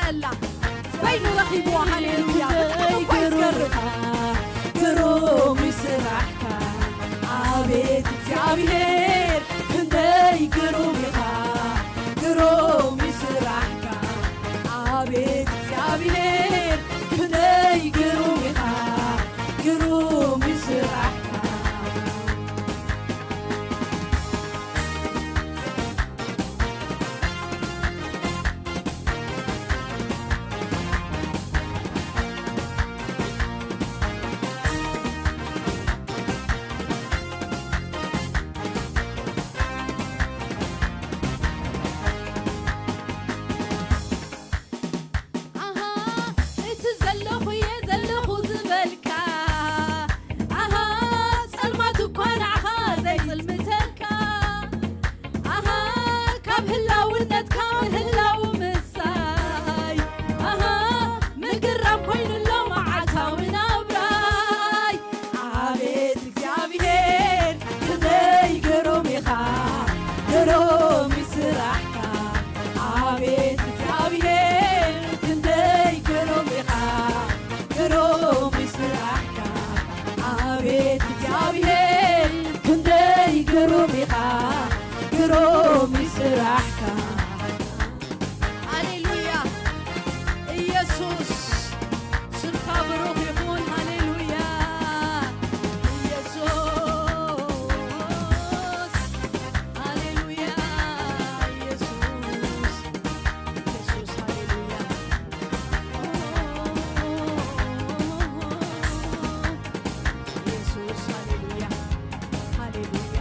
ኣላ በይኑ ረኺብዋ። ሃሌሉያ። ብጣዕሚ እኮ እዩ ዝገርም። ግሩም እዩ ስራሕካ ኣቤት እግዚኣብሔር፣ ክንደይ ግሩም ኢኻ። ግሩም እዩ ስራሕካ ኣቤት እግዚኣብሔር፣ ክንደይ ግሩም ኢኻ። ግሩም እዩ ስራሕካ። ኣሃ፣ እቲ ዘለኹ እየ ዘለኹ ዝበልካ፣ ኣሃ፣ ጸልማት እኳ ንዓኻ ዘይጽልምተካ፣ ኣሃ፣ ካብ ህላውነትካ ምህላው ምሳይ፣ ኣሃ፣ ምግራም ኮይኑሎ መዓልታዊ ናብራይ። ኣቤት እግዚኣብሔር ክንደይ ግሩም ኢኻ፣ ግሩም እዩ ስራሕካ። ኣቤት እግዚኣብሔር ክንደይ ግሩም ኢኻ፣ ግሩም እዩ ስራሕካ። ኣቤት እግዚኣብሔር ክንደይ ግሩም ኢኻ፣ ግሩም እዩ ስራሕካ። ሃሌሉያ ኢየሱስ ስምካ ብሩኽ ይኹን። ሃሌሉያ ኢየሱስ፣ ሃሌሉያ ኢየሱስ፣ ኢየሱስ ሃሌሉያ፣ ኢየሱስ ሃሌሉያ፣ ሃሌሉያ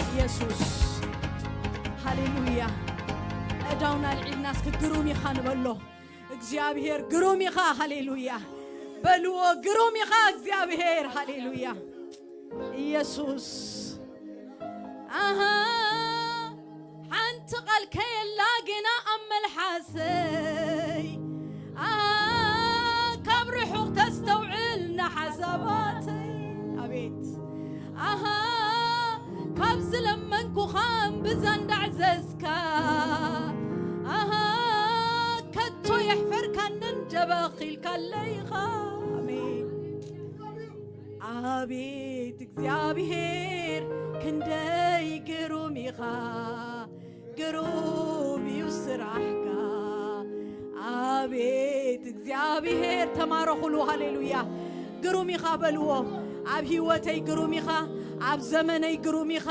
ኢየሱስ ሃሌሉያ። እዳውና ኣልዒልና እስኪ ግሩም ኢኻ ንበሎ። እግዚኣብሔር ግሩም ኢኻ፣ ሃሌሉያ በልዎ። ግሩም ኢኻ እግዚኣብሔር፣ ሃሌሉያ ኢየሱስ። ኣሃ፣ ሓንቲ ቃል ከየላ ጌና ኣብ መልሓሰይ፣ ኣሃ፣ ካብ ርሑቕ ተስተውዕል ንሓሳባተይ። ኣቤት፣ ኣሃ፣ ካብ ዝለመንኩኻ እምብዛ እንዳዕዘዝካ፣ ኣሃ፣ ከቶ የሕፈርካንን ደበኽ ኢልካለይ ኢኻ። ኣሜን። ኣቤት እግዚኣብሔር ክንደይ ግሩም ኢኻ፣ ግሩም እዩ ስራሕካ። ኣቤት እግዚኣብሔር፣ ተማረኹሉ። ሃሌሉያ። ግሩም ኢኻ በልዎ። ኣብ ህይወተይ ግሩም ኢኻ፣ ኣብ ዘመነይ ግሩም ኢኻ፣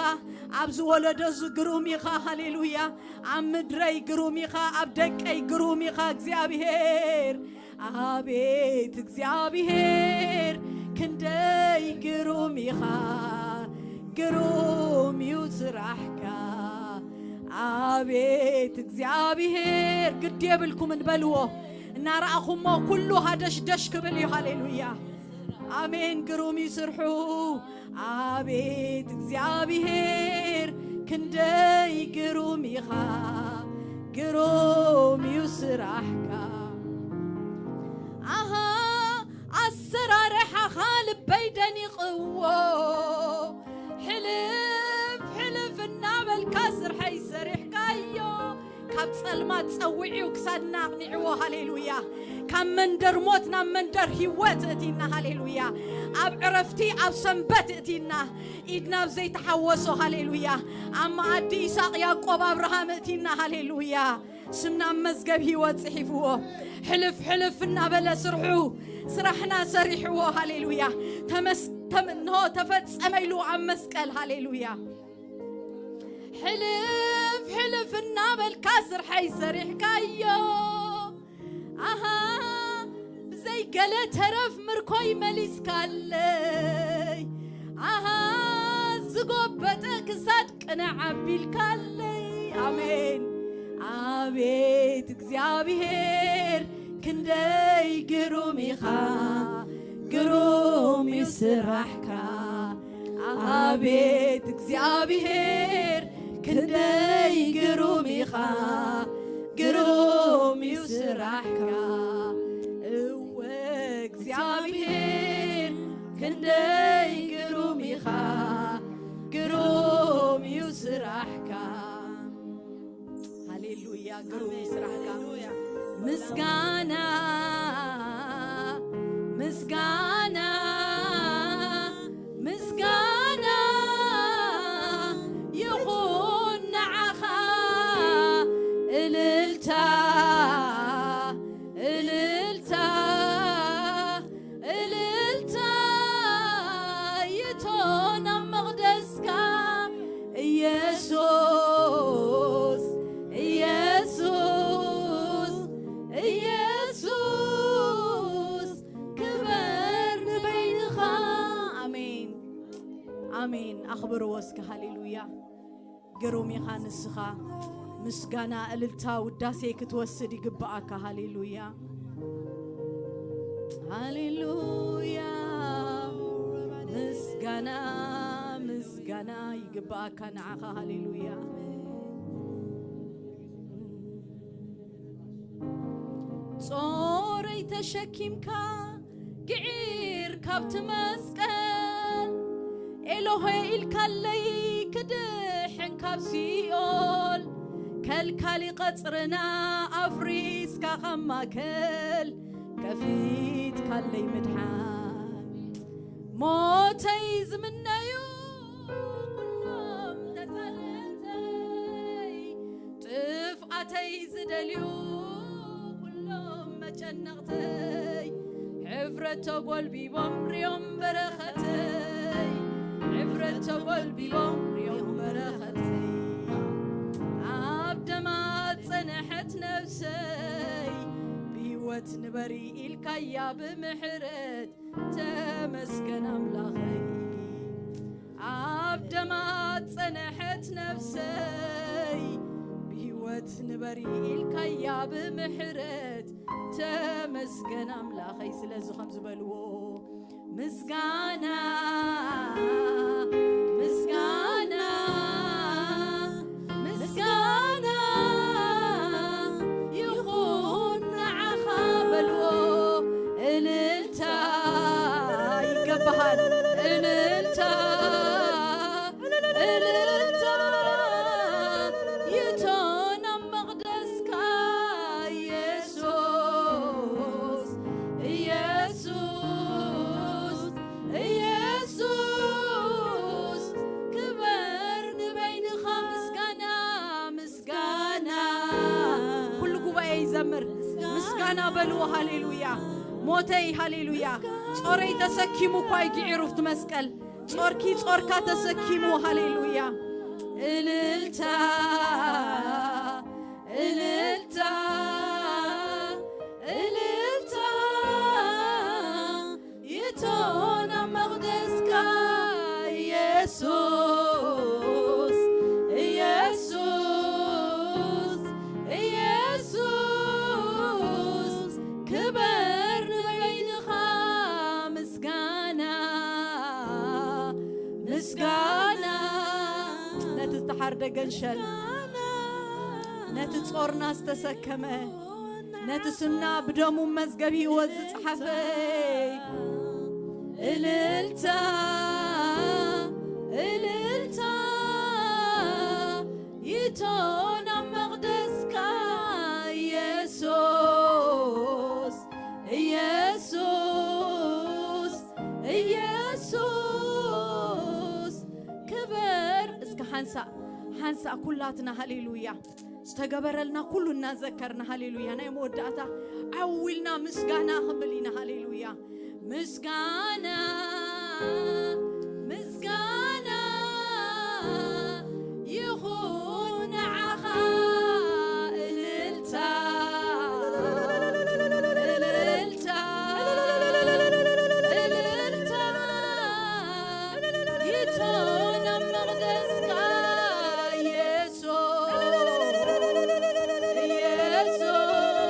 ኣብ ዝወለዶ እዚ ግሩም ኢኻ። ሃሌሉያ። ኣብ ምድረይ ግሩም ኢኻ፣ ኣብ ደቀይ ግሩም ኢኻ እግዚኣብሔር። ኣቤት እግዚኣብሔር ክንደይ ግሩም ኢኻ፣ ግሩም እዩ ስራሕካ። ኣቤት እግዚኣብሔር፣ ግዲ የብልኩምን በልዎ። እናረኣኹሞ ኩሉ ሃደሽደሽ ክብል እዩ። ሃሌሉያ ኣሜን። ግሩም እዩ ስርሑ። ኣቤት እግዚኣብሔር ክንደይ ግሩም ኢኻ፣ ግሩም እዩ ስራሕካ። ኣሃ ኣሰራርሓኻ ልበይ ደኒቕዎ፣ ሕልፍ ሕልፍ እናበልካ ስርሐይ ሰሪሕካዮ። ካብ ጸልማት ጸዊዑ ክሳድና ኣቕኒዕዎ። ሃሌሉያ። ካብ መንደር ሞት ናብ መንደር ህይወት እቲና። ሃሌሉያ። ኣብ ዕረፍቲ ኣብ ሰንበት እቲና። ኢድና ኣብ ዘይተሓወሶ። ሃሌሉያ። ኣብ መኣዲ ይስሐቅ ያዕቆብ ኣብርሃም እቲና። ሃሌሉያ። ስምና ኣብ መዝገብ ህይወት ጽሒፍዎ። ሕልፍ ሕልፍ እናበለ ስርሑ ስራሕና ሰሪሕዎ። ሃሌሉያ። ተመስ-፣ ተም-፣ እንሆ ተፈጸመ ኢሉ ኣብ መስቀል። ሃሌሉያ። ሕልፍ ሕልፍ እናበልካ ስርሐይ ሰሪሕካዮ። ኣሃ ብዘይ ገለ ተረፍ ምርኮይ መሊስካለይ። ኣሃ ዝጎበጠ ክሳድ ቅነ ዓቢልካለይ። ኣሜን። ኣቤት እግዚኣብሔር ክንደይ ግሩም ኢኻ፣ ግሩም እዩ ስራሕካ። ኣቤት እግዚኣብሔር ክንደይ ግሩም ኢኻ፣ ግሩም እዩ ስራሕካ። እወ እግዚኣብሔር ክንደይ ግሩም ኢኻ፣ ግሩም እዩ ስራሕካ። ሃሌሉያ፣ ግሩም እዩ ስራሕካ። ምስጋና፣ ምስጋና፣ ምስጋና ይኹን ንዓኻ። እልልታ፣ እልልታ፣ እልልታ ይቶን ኣብ መቕደስካ። ኢየሱስ፣ ኢየሱስ፣ ኢየሱስ ክበር ንበይንኻ። ኣሜን፣ ኣሜን። ኣኽብርዎ እስከ። ሃሌሉያ። ግሩም ኢኻ ንስኻ። ምስጋና፣ እልልታ፣ ውዳሴ ክትወስድ ይግብኣካ። ሃሌሉያ፣ ሃሌሉያ። ምስጋና፣ ምስጋና ይግብኣካ ንዓኻ። ሃሌሉያ። ጾረይ ተሸኪምካ ግዒር ካብቲ መስቀል፣ ኤሎሄ ኢልካለይ ክድሕን ካብ ሲኦል። ከልካሊ ቀጽርና ኣፍሪስካ ካብ ማእከል፣ ከፊትካለይ ምድሓን። ሞተይ ዝምነዩ ኩሎም ተጻለንተይ፣ ጥፍኣተይ ዝደልዩ ኩሎም መጨነቕተይ፣ ሕፍረት ተጎልቢቦም ሪኦም በረኸተይ፣ ሕፍረት ተጎልቢቦም ሪኦም በረኸተይ። ኣብ ደማ ጸንሐት ነፍሰይ፣ ብህይወት ንበሪ ኢልካያ ብምሕረት፣ ተመስገን ኣምላኸይ። ኣብ ደማ ጸንሐት ነፍሰይ፣ ብህይወት ንበሪ ኢልካያ ብምሕረት፣ ተመስገን ኣምላኸይ። ስለዚ ከም ዝበልዎ፣ ምስጋና፣ ምስጋና፣ ምስጋና ይኹን ንዓኻ በልዎ። እልልታ ይገባሃል። እልልታ፣ እልልታ ይቶን ኣብ መቕደስካ። ኢየሱስ፣ ኢየሱስ፣ ኢየሱስ ክበር ንበይንኻ። ምስጋና፣ ምስጋና። ኩሉ ጉባኤ ይዘምር። ምስጋና በልዎ። ሃሌሉያ። ሞተይ፣ ሃሌሉያ። ጾረይ ተሰኪሙ እኳ እዩ ግዒሩ ኣብቲ መስቀል። ጾርኪ፣ ጾርካ ተሰኪሙ። ሃሌሉያ። እልልታ፣ እልልታ፣ እልልታ ይቶን ኣብ መቕደስካ። ኢየሱስ፣ ኢየሱስ፣ ኢየሱስ ክበር ንበይንኻ። ምስጋና፣ ምስጋና ነቲ ዝተሓርደ ገንሸል፣ ነቲ ጾርና ዝተሰከመ፣ ነቲ ስምና ብደሙ መዝገብ ህይወት ዝጸሓፈ። እልልታ፣ እልልታ ይቶን ኣብ መቕደስካ። ኢየሱስ፣ ኢየሱስ፣ ኢየሱስ ክበር። እስከ ሓንሳእ፣ ሓንሳእ ኩላትና ሃሌሉያ። ዝተገበረልና ኩሉ እናዘከርና፣ ሃሌሉያ፣ ናይ መወዳእታ ዓው ኢልና ምስጋና ክንብል ኢና። ሃሌሉያ። ምስጋና፣ ምስጋና ይኹን ንዓኻ። እልልታ፣ እልልታ፣ እልልታ ይቶን ኣብ መቕደስካ። ኢየሱስ፣ ኢየሱስ፣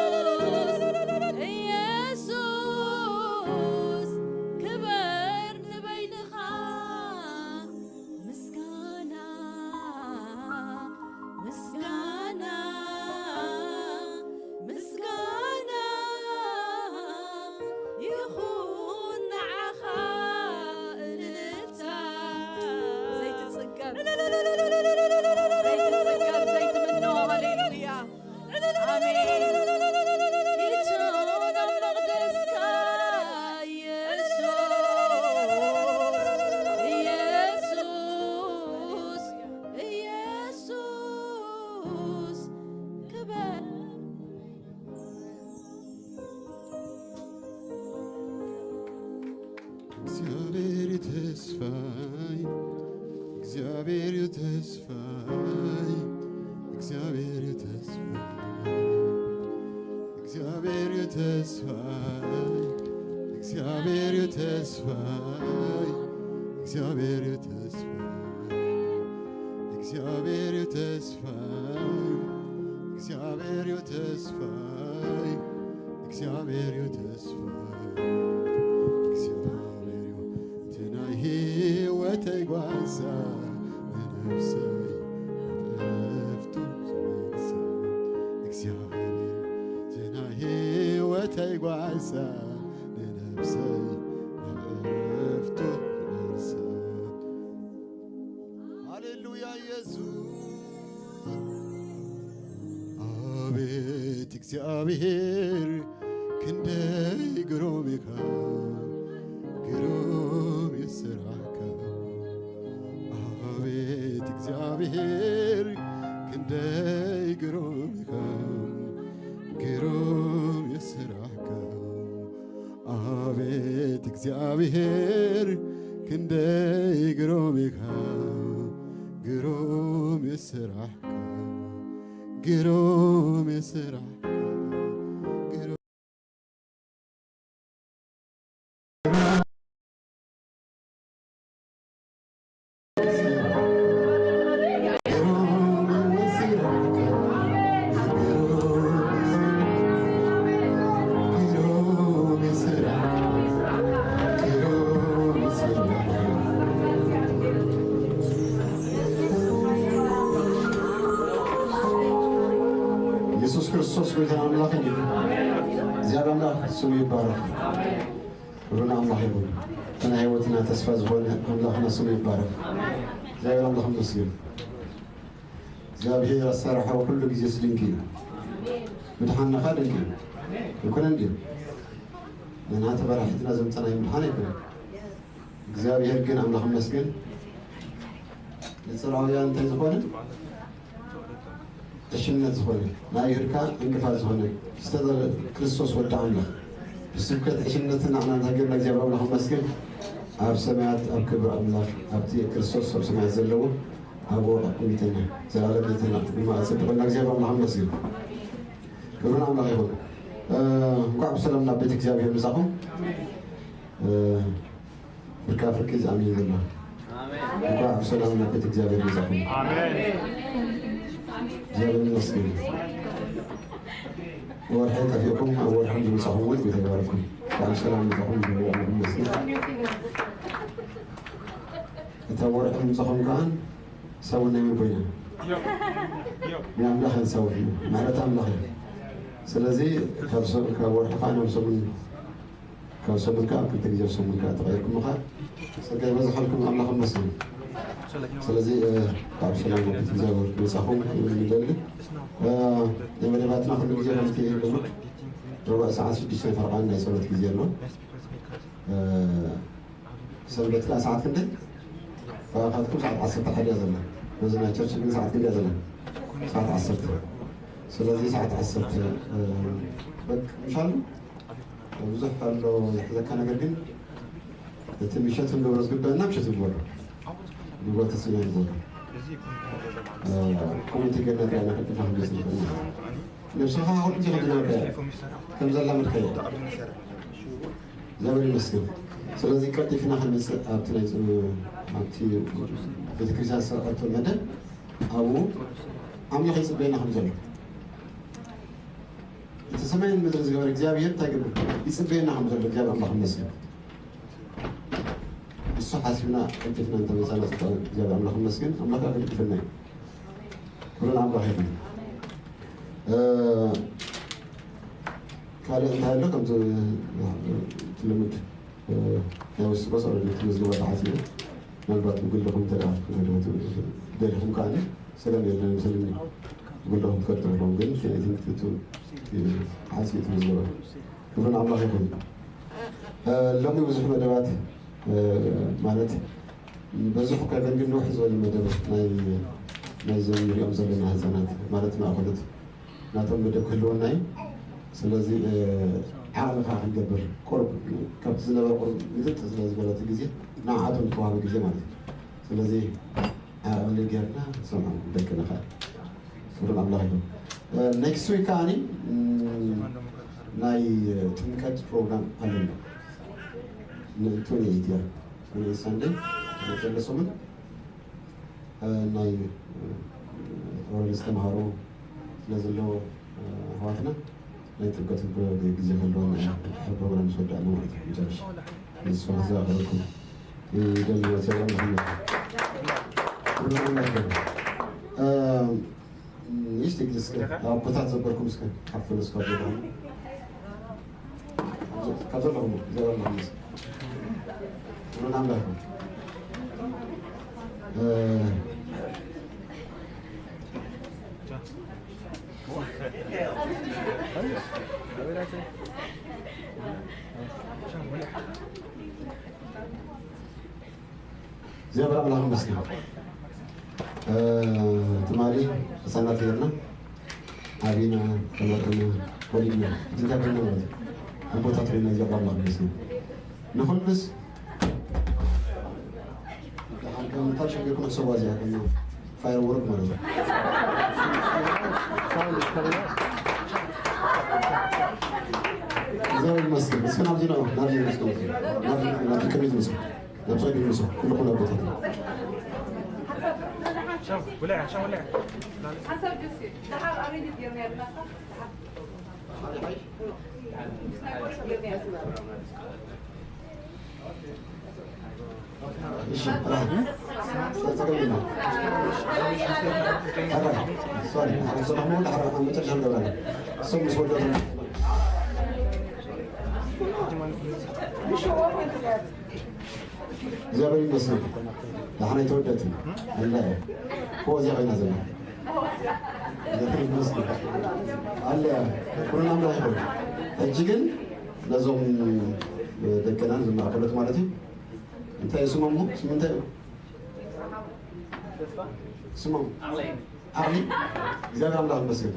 ኢየሱስ ክበር ንበይንኻ። ተስፋይ፣ እግዚኣብሔር ተስፋይ፣ እግዚኣብሔር ተስፋይ፣ እግዚኣብሔር ተስፋይ፣ እግዚኣብሔር ተስፋይ፣ እግዚኣብሔር ተስፋይ፣ እግዚኣብሔር ተስፋይ፣ እግዚኣብሔር ተስፋይ፣ እግዚኣብሔር እቲ ናይ ህይወተይ ጓሳ ንነፍሰይ ዕረፍቱ ዝመልሳ። እግዚኣብሔር እቲ ናይ ህይወተይ ጓሳ ንነፍሰይ ዕረፍቱ ዝመልሳ። ሃሌሉያ ኢየሱስ። ኣቤት እግዚኣብሔር ክንደይ ግሩም ኢኻ፣ ግሩም እዩ ስራሕካ። ኣቤት እግዚኣብሔር ክንደይ ግሩም ኢኻ፣ ግሩም እዩ ስራሕካ። ኣቤት እግዚኣብሔር ክንደይ ግሩም ኢኻ፣ ግሩም እዩ ስራሕካ፣ ግሩም እዩ ስራሕካ፣ ግሩም ኢየሱስ ክርስቶስ ጎይታን ኣምላኽን እዩ። እግዚኣብሔር ኣምላኽ ስሙ ይባረኽ። ክብሪ ንኣምላኽ ይኹን። እቲ ናይ ህይወትና ተስፋ ዝኾነ ኣምላኽና ስሙ ይባረኽ። እግዚኣብሔር ኣምላኽ ይመስገን። እግዚኣብሔር ኣሰራርሓኡ ኩሉ ግዜስ ድንቂ እዩ። ምድሓንና ኸኣ ድንቂ እዩ። ኣይኮነን ድዩ? ንሕና ተበላሒትና ዘምጸናዮ ምድሓን ኣይኮነን። እግዚኣብሔር ግን ኣምላኽ ይመስገን ንጽርኣውያን እንታይ ዝኾነ ዕሽነት ዝኾነ፣ ንኣይሁድካ ዕንቅፋት ዝኾነ ዝተዘረ ክርስቶስ ወዲ ኣምላኽ ብስብከት ዕሽነትን ንዓና እንተሃገርና እግዚኣብሔር ኣምላኽ ይመስገን። ኣብ ሰማያት ኣብ ክብሪ ኣምላኽ ኣብቲ ክርስቶስ ኣብ ሰማያት ዘለዎ ኣብኡ ኣቐሚጥና ዘላለም ቤትና ድማ ኣጸብቐና እግዚኣብሔር ኣምላኽ ይመስገን። ክብሪ ንኣምላኽ ይኹን። እ፣ እንኳዕ ብሰላም ናብ ቤት እግዚኣብሔር መጻኹም። እ፣ ፍርካ ፍርቂ ዝኣምን ዘሎ። እንኳዕ ብሰላም ናብ ቤት እግዚኣብሔር መጻኹም። ኣሜን። እግዚኣብሔር ይመስገን። ወርሒ ጠፊእኩም ኣብ ወርሒ ዝመጻኹም እውን ጎይታ ይባርኩም። እንኳዕ ብሰላም መጻኹም። እግዚኣብሔር ይመስገን። እታ ወርሒ ምጻኹም ከኣ ሰሙን ናይ መን ኮይና? ናይ ኣምላኽ እያ ሰሙን። ምሕረት ኣምላኽ እያ። ስለዚ ካብ ሰ-፣ ካብ ወርሒ ከኣ ናብ ሰሙን ካብ ሰሙን ከኣ ክልተ ግዜ ኣብ ሰሙን ከኣ ተቐይርኩም ከኣ ጸጋ ይበዝሓልኩም፣ ኣምላኽ ይመስገን። ስለዚ፣ እ፣ ካብ ሰላም ወዲት እግዚኣብሔር ክመጻኹም ንደሊ። እ፣ ናይ መደባትና ኩሉ ግዜ ከምቲ ልሙድ ረቡዕ ሰዓት ሽዱሽተ ፈርቓን ናይ ጸሎት ግዜ ኣሎ። እ፣ ሰንበት ከኣ ሰዓት ክንደይ? ካባኻትኩም ሰዓት ዓሰርተ ሓደ እያ ዘላ። በዚ ናይ ቸርች ግን ሰዓት ክንደይ እያ ዘላ? ሰዓት ዓሰርተ። ስለዚ ሰዓት ዓሰርተ፣ እ፣ በቃ ምሽ ኣሎ? ብዙሕ ኣሎ ዝሕዘካ ነገር ግን እቲ ምሸት ንገብሮ ዝግበአና ምሸት ንግበሮ። ንግበሮ ተስፋ ንግበሮ። እ፣ ኮሚቴ ገና ጥራይ ኢና ክንጥፋ ክንደስ ንኽእል ማለት እዩ። ነብስኻ ኩሉ ግዜ ከምዚ ነበርካዮ። ከም ዘላመድካዮ። እግዚኣብሔር ይመስገን። ስለዚ ቀልጢፍና ክንመጽእ ኣብቲ ናይ ጽ-፣ ኣብቲ ቤተክርስትያን ዝሰርሐቶ መደብ ኣብኡ ኣምላኽ ይጽበየና ከም ዘሎ፣ እቲ ሰማይን ምድርን ዝገበረ እግዚኣብሔር እንታይ ይገብር? ይጽበየና ከም ዘሎ እግዚኣብሔር ኣምላኽ ይመስገን። ንሱ ሓሲብና ቀልጢፍና እንተመጻና ጽቡቕ፣ እግዚኣብሔር ኣምላኽ ይመስገን። ኣምላኽ ከኣ ክድግፈና እዩ። ክብሪ ንኣምላኽ ይኹን። እ፣ ካልእ እንታይ ኣሎ? ከምዚ እቲ ልሙድ፣ እ፣ ናይ ውስቆስ ኦልሬዲ እቲ መዝገባ ተሓጺቡ፣ ምናልባት ብግልኹም እንተ ደኣ ደሊኹም ከኣ ሰለም የለን ይመስለኒ። ብግልኹም ትፈልጡ ኣለኹም፣ ግን እቲ ናይ ትምህርቲ እቲ ተሓጺቡ እቲ መዝገባ። ክብሪ ንኣምላኽ ይኹን። እ፣ ሎሚ ብዙሕ መደባት፣ እ፣ ማለት በዝሑ ከይኮን ግን ንውሕ ዝበለ መደብ ናይ፣ ናይዞም ንሪኦም ዘለና ህፃናት ማለት ማእኸሎት ናቶም መደብ ክህልወና እዩ። ስለዚ፣ እ፣ ዓቕሚ ከዓ ክንገብር ቁሩብ ካብቲ ዝነበረ ቁሩብ ምጥጥ ስለ ዝበለ እቲ ግዜ ንዓኣቶም ዝተዋህበ ግዜ ማለት እዩ። ስለዚ ኣቕልል ጌርና ሰምዖም ደቅና ኸዓ ክብርን ኣምላኽ ይኹን። ኔክስት ዊክ ከዓኒ ናይ ጥምቀት ፕሮግራም ኣለና። ንእንትኑ ኢትያ ንሰንደይ መጨረሶምን ናይ ኦረንስ ተምሃሮ ስለ ዘለዎ ኣሕዋትና ናይ ጥምቀት ግዜ ከለዎ ፕሮግራም ዝወዳእና ማለት እዩ። መጨረሻ ንሱ ክዛረበኩም ይደሊ። ሰላም ዝመ ይስቲ ግዜ እስከ ኣቦታት ዘበልኩም እስከ ሓፍል እስከ ዘለኹም ካብ ዘለኹም ዘለኹም ምስ ምናምን እግዚኣብሔር ኣምላኽ ይመስገን። ትማሊ ህፃናት ነርና፣ ዓቢና፣ ተመርቅና፣ ወሊድና፣ እዚ እንታይ ኮይና ማለት እዩ? ኣቦታት ኮይና እግዚኣብሔር ኣምላኽ ይመስገን። ንኹሉስ ከምታ ሸጊርኩም ሕሰቧ እዚኣ ከም ፋየር ወርክ ማለት እዩ። እግዚኣብሔር ይመስገን። እስኪ ናብዚ ነው፣ ናብዚ ይመስገን። ናብዚ፣ ናብዚ ቅድሚት ይመስገን። ናብ ሳይድ ይመስገን። ኩልኹም ኣቦታት። እግዚኣብሔር ይመስገን። ደሓን ኣይተወደትን። ኣላ እኮ እዚኣ ኮይና ዘላ። እግዚኣብሔር ይመስገን። ኣለ ኩልና ኣምላኽ ይኹን። ሕጂ ግን ነዞም ደቅና ዝማእከሉት ማለት እዩ። እንታይ እዩ ስሞም? ስሙ እንታይ እዩ? ስሞም? ዓቕሊ? እግዚኣብሔር ኣምላኽ ይመስገን።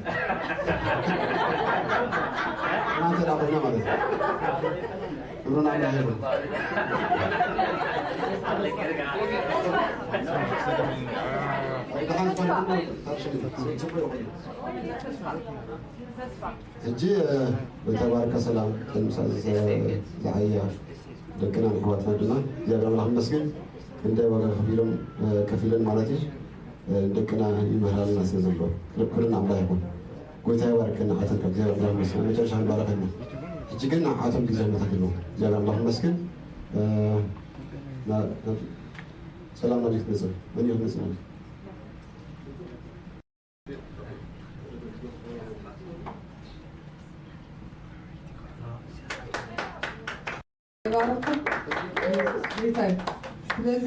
እናንተ ደኣ ኮይና ማለት እዩ። ክብርን ኣምላኽ ይኹን። ሕጂ ብተባርከ ሰላም ተምሳ ዝዓያ ደቅና ንሕዋትና ድማ እግዚኣብሔር ኣምላኽ ይመስገን። ክንደይ ዋጋ ከፊሎም ከፊለን ማለት እዩ። ደቅና ይምህራልና ስለ ዘሎ ክብርን ኣምላኽ ይኹን። ጎይታ ይባርከና። ዓተን ካብ እግዚኣብሔር ኣምላኽ ይመስገን። መጨረሻ ንባረኸና። ሕጂ ግን ንዓቶም ግዜ መታክሎ እግዚኣብሔር ኣምላኽ ይመስገን። ሰላም ናብዚ ክትመጽእ መን እዩ ክትመጽእ? ይባረኩም። ጌታ እዩ። ስለዚ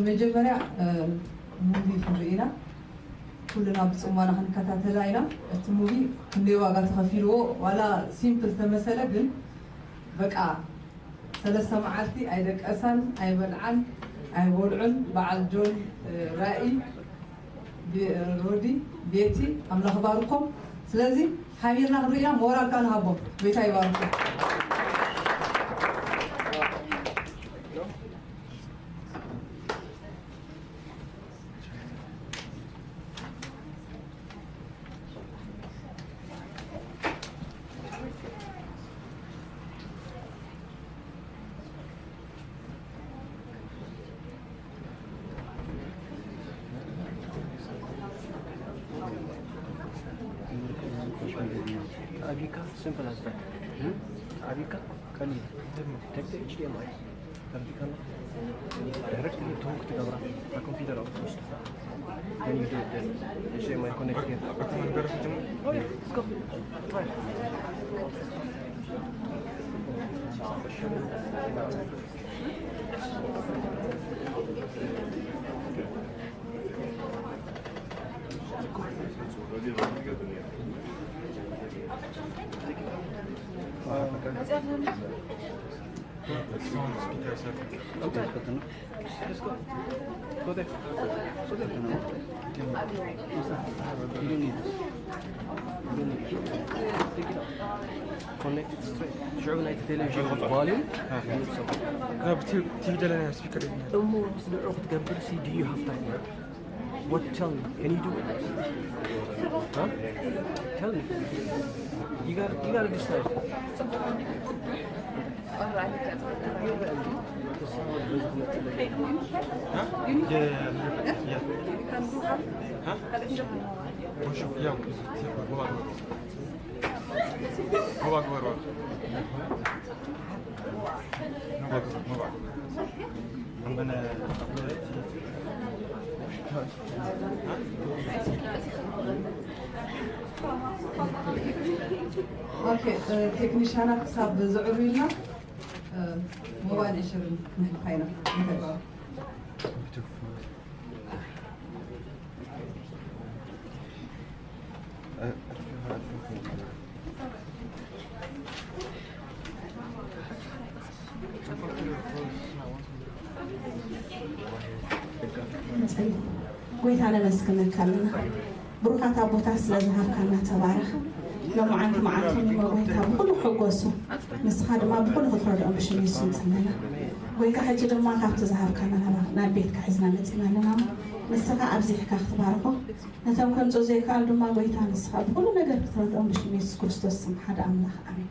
መጀመርያ ሙቪ ክንርኢ ኢና። ኩልና ብጽሞና ክንከታተላ ኢና። እቲ ሙቪ ክንደይ ዋጋ ተኸፊልዎ ዋላ ሲምፕል ተመሰለ ግን በቃ ሰለስተ መዓልቲ ኣይደቀሳን ኣይበልዓን ኣይበልዑን በዓል ጆን ራኢ ሮዲ ቤቲ ኣምላኽ ባርኮም። ስለዚ ሓቢርና ክንሪኢና ሞራል ከዓ ንሃቦም። ጎይታ ይባርኮም። Abika, simple as that. Abika, ቀሊል። Take the H D M I. Abika, directly talk to the computer. Then you do it there. H D M I connect here. Oh yeah, let's go. Try. Connected straight. ሽዑ ናይቲ ቴሌቪዥን ቫልዩም ናብ ቲቪ ደለና ስፒከር እሞ ምስ ንዑ ክትገብር ሲ do you have time? What, tell me, can you do it? Huh? Tell me. You got, you got to decide. Huh? Yeah, yeah, yeah. Huh? Bonjour, yeah, c'est quoi, comment ça va? Comment ça va? Comment ça va? I'm gonna upload it to YouTube. ኦኬ፣ ቴክኒሻና ክሳብ ዝዕሩ ኢልና ሞባይል ዕሽር ንህልካ ኢና ንተግባር። ጎይታ ነመስግነካ ኣለና። ብሩኻት ኣቦታት ስለ ዝሃብካና ተባረኽ። ሎማዓንቲ መዓልቶም ድማ ጎይታ ብኹሉ ሕጎሱ። ንስኻ ድማ ብኹሉ ክትረድኦም ብሽም የሱስ ንጽለና። ጎይታ ሕጂ ድማ ካብቲ ዝሃብካና ናብ ቤትካ ሒዝና መጺና ኣለና። ንስኻ ኣብዚሕካ ክትባርኾ ነቶም ከምጽኡ ዘይከኣል ድማ ጎይታ ንስኻ ብኹሉ ነገር ክትረድኦም ብሽም የሱስ ክርስቶስ ስም ሓደ ኣምላኽ ኣሜን።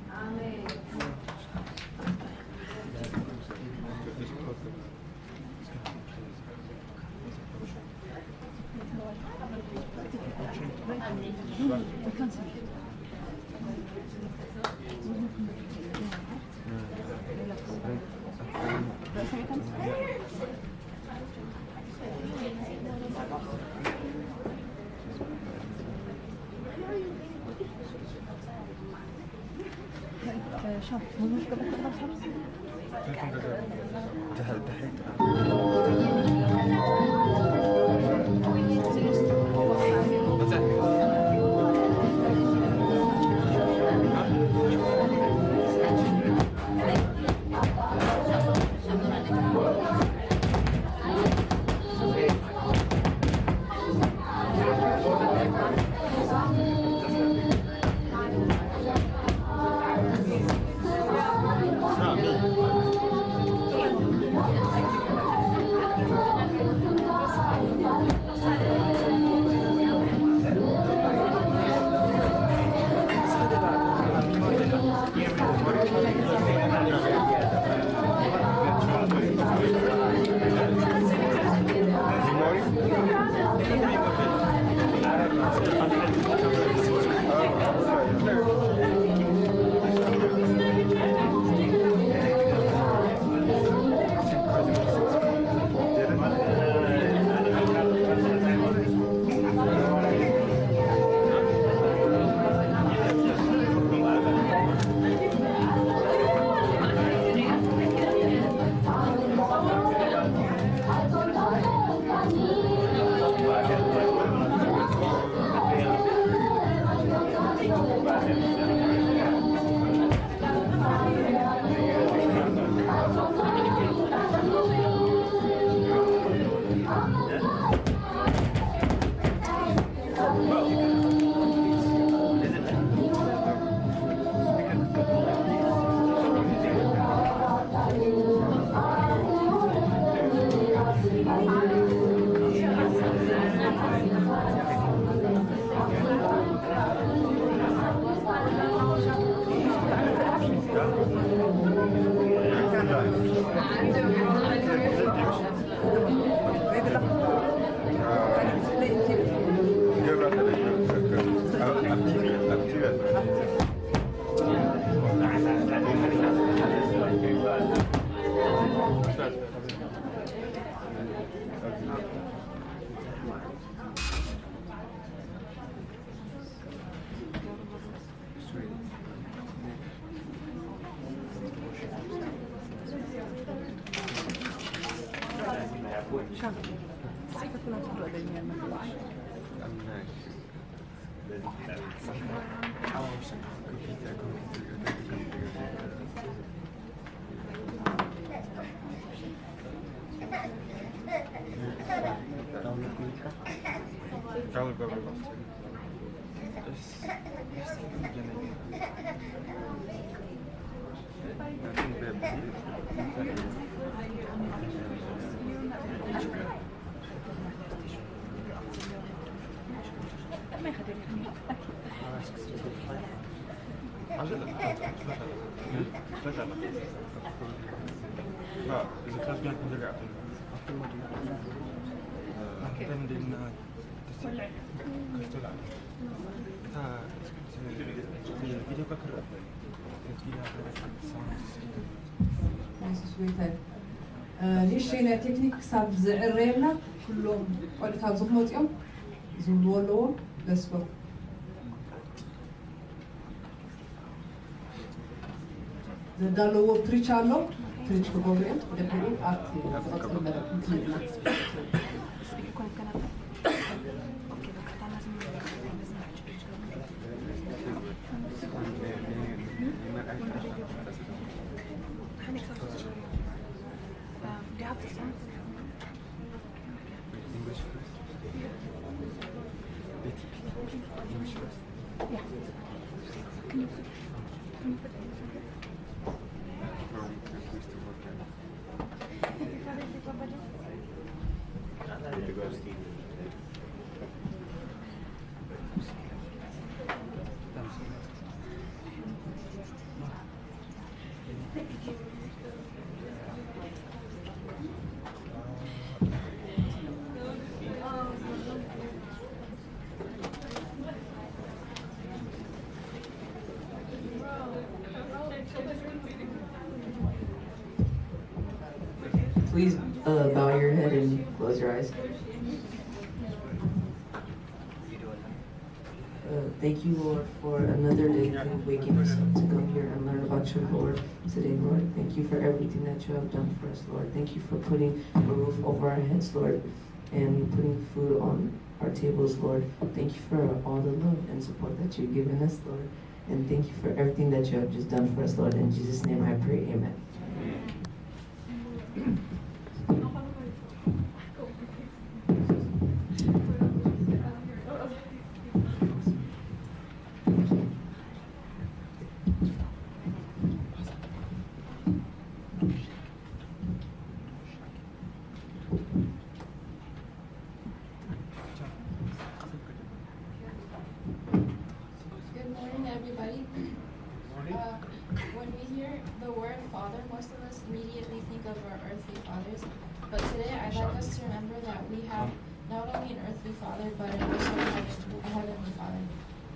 ንእሽተይ ናይ ቴክኒክ ክሳብ ዝዕረየልና፣ ኩሎም ቆልዑት ኣብዚ ክመፁ እዮም፣ ዝብልዎ ኣለዎ። ለስጎ ዘዳለዎ ፕሪች ኣሎ። ፕሪች ክገብሩ እዮም። ድሕሪኡ ኣብቲ ዝቐፅል መደብ ክንከይድ ኢና። Please uh, bow your head and close your eyes. Uh, thank you, Lord, for another day for waking us up to come here and learn about your Lord today, Lord. Thank you for everything that you have done for us, Lord. Thank you for putting a roof over our heads, Lord, and putting food on our tables, Lord. Thank you for all the love and support that you've given us, Lord. And thank you for everything that you have just done for us, Lord. In Jesus' name I pray, amen. Good morning, everybody. Uh, when we hear the word father, most of us immediately think of our earthly fathers. But today, I'd like us to remember that we have not only an earthly father, but an also a heavenly father.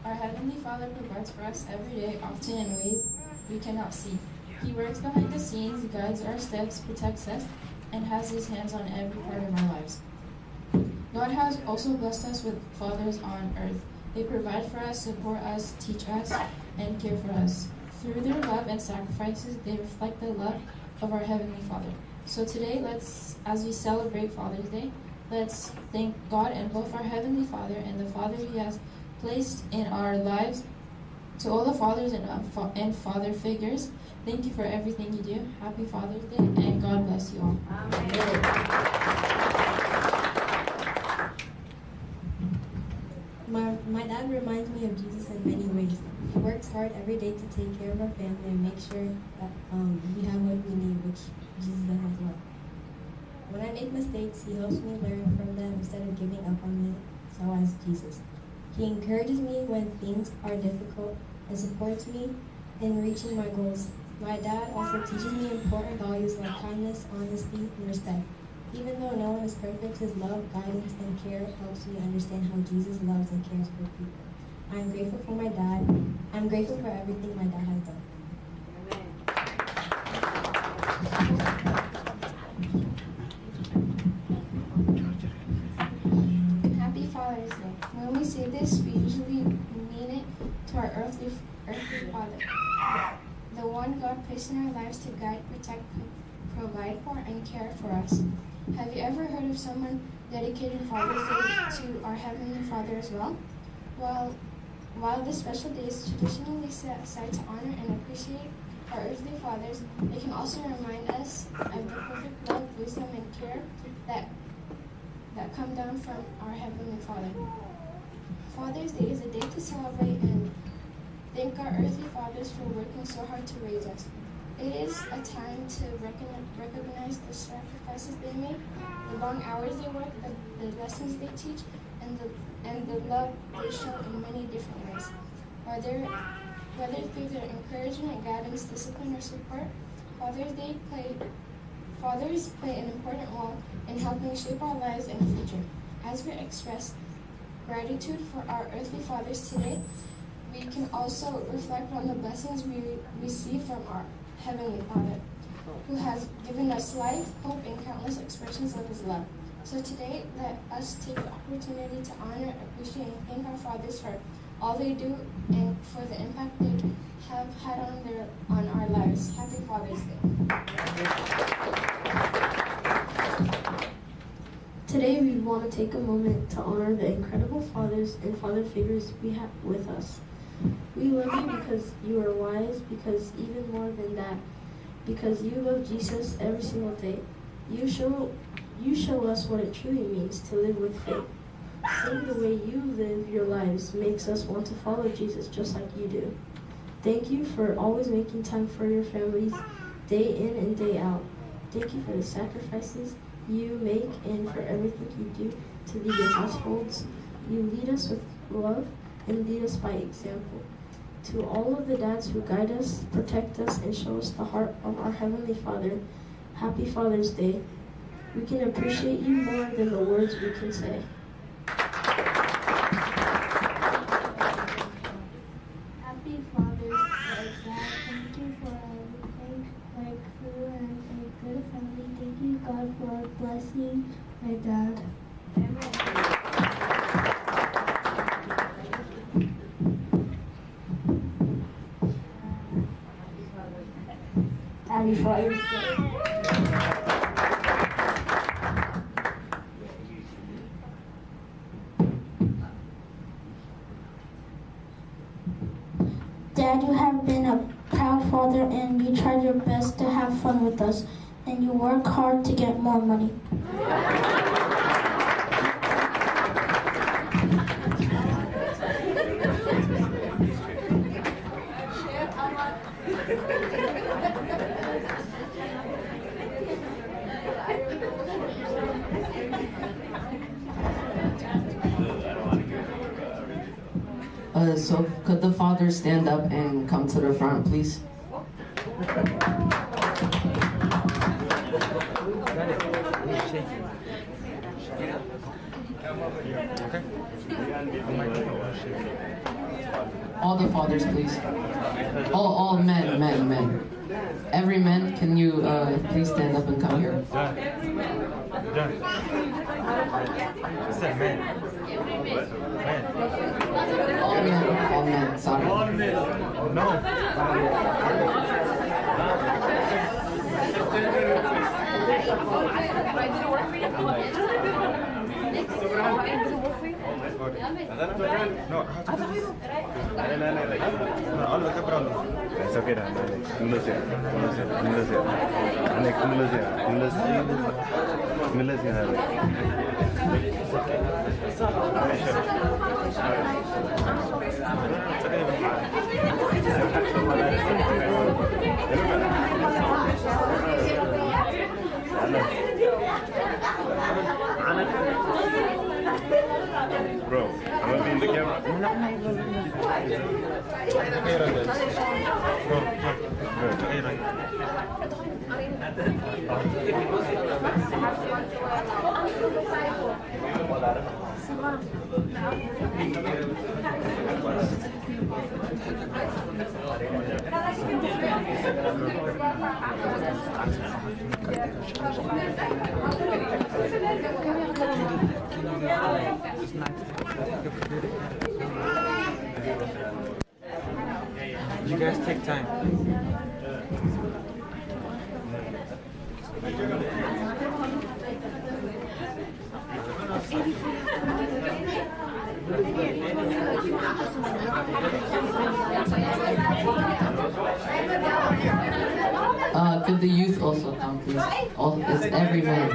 Our heavenly father provides for us every day, often in ways we cannot see. He works behind the scenes, guides our steps, protects us, and has his hands on every part of our lives. God has also blessed us with fathers on earth. They provide for us, support us, teach us, and care for us. Through their love and sacrifices, they reflect the love of our Heavenly Father. So today, let's, as we celebrate Father's Day, let's thank God and both our Heavenly Father and the Father He has placed in our lives. To all the fathers and, uh, fa- and father figures, thank you for everything you do. Happy Father's Day and God bless you all. My, my dad reminds me of Jesus in many ways. He works hard every day to take care of our family and make sure that um, we have what we need, which Jesus does as well. When I make mistakes, he helps me learn from them instead of giving up on me, so as Jesus. He encourages me when things are difficult and supports me in reaching my goals. My dad also teaches me important values like kindness, honesty, and respect. Even though no one is perfect, his love, guidance, and care helps me understand how Jesus loves and cares for people. I'm grateful for my dad. I'm grateful for everything my dad has done. Happy Father's Day. When we say this, we usually mean it to our earthly, earthly father, the one God placed in our lives to guide, protect, provide for, and care for us. Have you ever heard of someone dedicating Father's Day to our Heavenly Father as well? Well, while this special day is traditionally set aside to honor and appreciate our earthly fathers, it can also remind us of the perfect love, wisdom, and care that, that come down from our Heavenly Father. Father's Day is a day to celebrate and thank our earthly fathers for working so hard to raise us. It is a time to recogni- recognize the sacrifices they made, the long hours they work, the, the lessons they teach, and the, and the love they show in many different ways. Whether, whether through their encouragement, guidance, discipline, or support, Father's Day play, fathers play an important role in helping shape our lives and future. As we express gratitude for our earthly fathers today, we can also reflect on the blessings we receive from our Heavenly Father, who has given us life, hope, and countless expressions of His love. So today, let us take the opportunity to honor, appreciate, and thank our fathers for all they do and for the impact they have had on their, on our lives. Happy Father's Day. Today, we want to take a moment to honor the incredible fathers and father figures we have with us. We love you because you are wise, because even more than that, because you love Jesus every single day. You show, you show us what it truly means to live with faith. Seeing the way you live your lives makes us want to follow Jesus just like you do. Thank you for always making time for your families day in and day out. Thank you for the sacrifices you make and for everything you do to lead your households. You lead us with love and lead us by example. To all of the dads who guide us, protect us, and show us the heart of our Heavenly Father, Happy Father's Day. We can appreciate you more than the words we can say. Happy Father's Day, Dad. Thank you for everything. Like food and a good family. Thank you, God, for blessing my dad. Happy Father's Day. Dad, you have been a proud father and you tried your best to have fun with us and you work hard to get more money. Uh, so could the father stand up and come to the front, please? All the fathers, please. All, all men, men, men. Every man, can you uh, please stand up and come here? Done. Done. It's a man. Man. All men, all men, sorry. All men. No. No. Bro, I'm gonna be in the camera. You guys take time. Uh, could the youth also come, please? All, it's every man.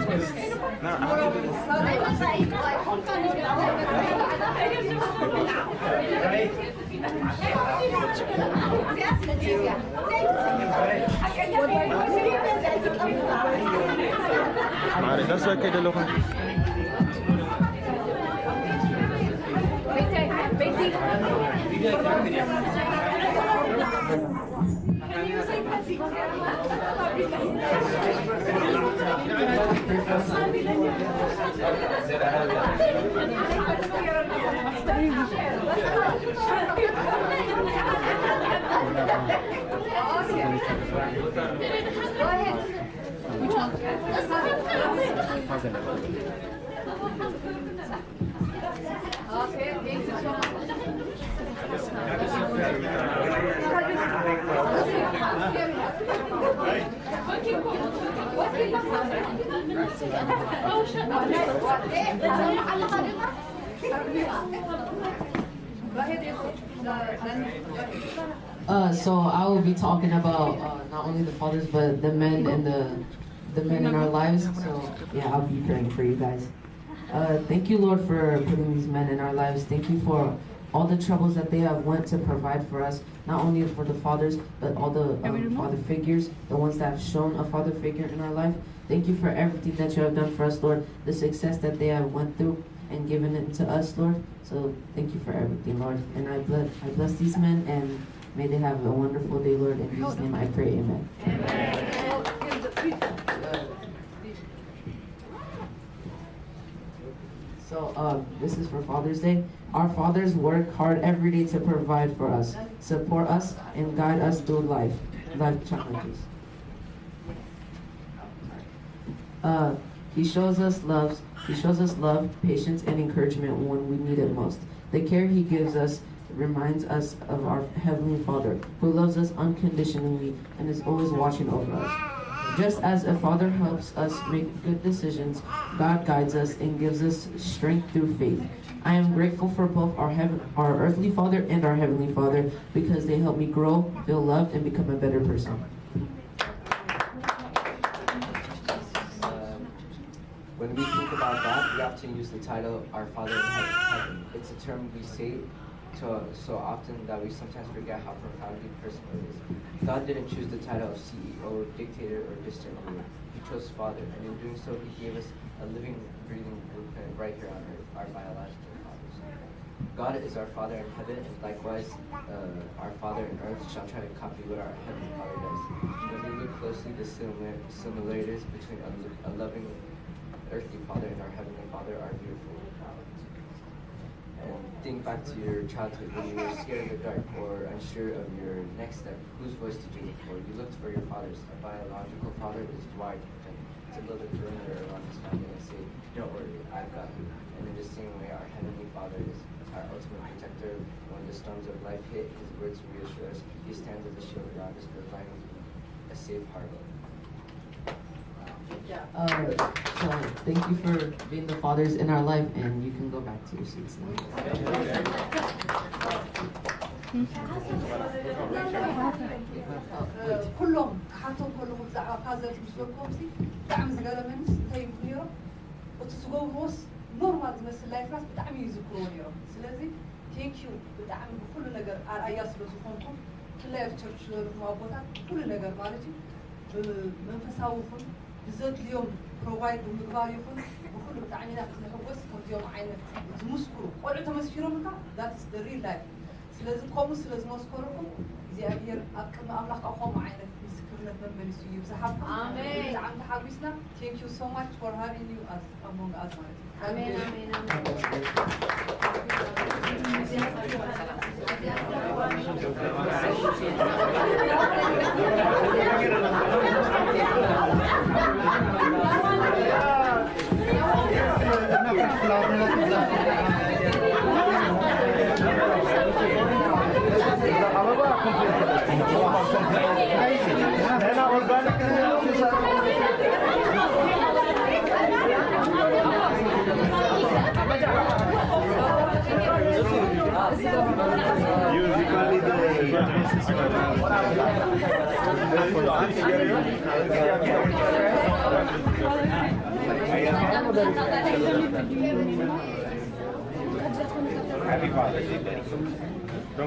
ማዕረ ዳስ ባይ ከይደ ኣለኹ። Uh, so I will be talking about uh, not only the fathers, but the men and the the men in our lives. So yeah, I'll be praying for you guys. Uh, thank you, Lord, for putting these men in our lives. Thank you for all the troubles that they have went to provide for us, not only for the fathers, but all the um, father figures, the ones that have shown a father figure in our life. Thank you for everything that you have done for us, Lord. The success that they have went through and given it to us, Lord. So thank you for everything, Lord. And I bless, I bless these men, and may they have a wonderful day, Lord. In Jesus' name I pray, amen. So um, this is for Father's Day. Our fathers work hard every day to provide for us, support us, and guide us through life, life challenges. Uh, he shows us love. He shows us love, patience, and encouragement when we need it most. The care he gives us reminds us of our Heavenly Father, who loves us unconditionally and is always watching over us. Just as a father helps us make good decisions, God guides us and gives us strength through faith. I am grateful for both our heaven, our earthly father and our heavenly father because they help me grow, feel loved, and become a better person. When we think about God, we often use the title Our Father in Heaven. It's a term we say to so often that we sometimes forget how profoundly personal it is. God didn't choose the title of C E O, dictator, or distant ruler. He chose Father, and in doing so, He gave us a living, breathing blueprint right here on earth, our biological fathers. God is our Father in heaven, and likewise, uh, our Father in earth shall try to copy what our heavenly Father does. When we look closely, the similar, similarities between a, a loving earthly Father and our Heavenly Father are beautiful. And think back to your childhood when you were scared of the dark or unsure of your next step. Whose voice did you look for? You looked for your father's. A biological father is wide open to build a perimeter around his family and say, "Don't worry, I've got you." And in the same way, our Heavenly Father is our ultimate protector. When the storms of life hit, his words reassure us. He stands as a shield around us, providing a safe harbor. Uh, so thank you for being the fathers in our life, and you can go back to your seats now. ኩሎም ክሓቶም ከለኹ ብዛዕባ ፋዘር ምስ በልኩዎም ሲ ብጣዕሚ ዝገረመኒስ እንታይ ይብሉ ነይሮም? እቲ ዝገብርዎስ ኖርማል ዝመስል ላይፍናስ ብጣዕሚ ይዝክርዎ ነይሮም። ስለዚ ቴንኪዩ ብጣዕሚ ብኩሉ ነገር ኣርኣያ ስለ ዝኾንኩም ብፍላይ ኣብ ቸርች ዝበልኩም ኣቦታት ብኩሉ ነገር ማለት እዩ ብመንፈሳዊ ይኹን ብዘድልዮም ፕሮቫይድ ብምግባር ይኹን ብኩሉ ብጣዕሚ ኢና ንሕጎስ። ከምዚኦም ዓይነት ዝምስክሩ ቆልዑ ተመስኪሮምልካ that's the real life። ስለዚ ከምኡ ስለ ዝመስከሩኩም እግዚኣብሔር ኣብ ቅድሚ ኣምላኽ ከዓ ከምኡ ዓይነት ምስክርነት መመሊሱ ይብዝሓልኩም። ብጣዕሚ ተሓጒስና። Thank you so much for having you as among us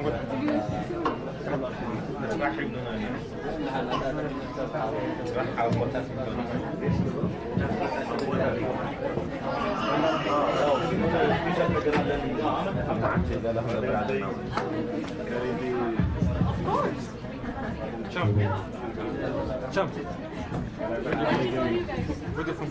ማለት እዩ። Of course. Jump. Jump. What the fuck?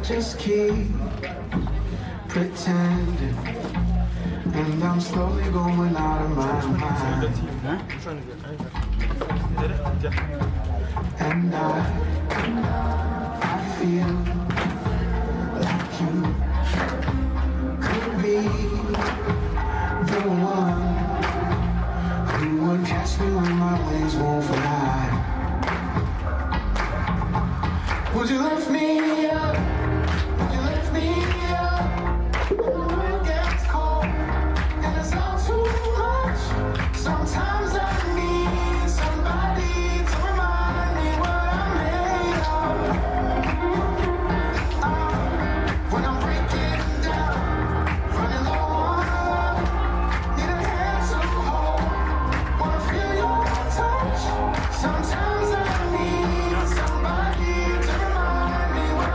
Just keep pretending, and I'm slowly going out of my mind. And I, I feel like you could be the one who would catch me when my wings won't fly. Would you lift me up? Would you lift me up? When the world gets cold and it's all too much, sometimes I need somebody to remind me what I'm made of. Uh, when I'm breaking down, running low on love, need a hand to hold. Wanna feel your touch. Sometimes I need somebody to remind me what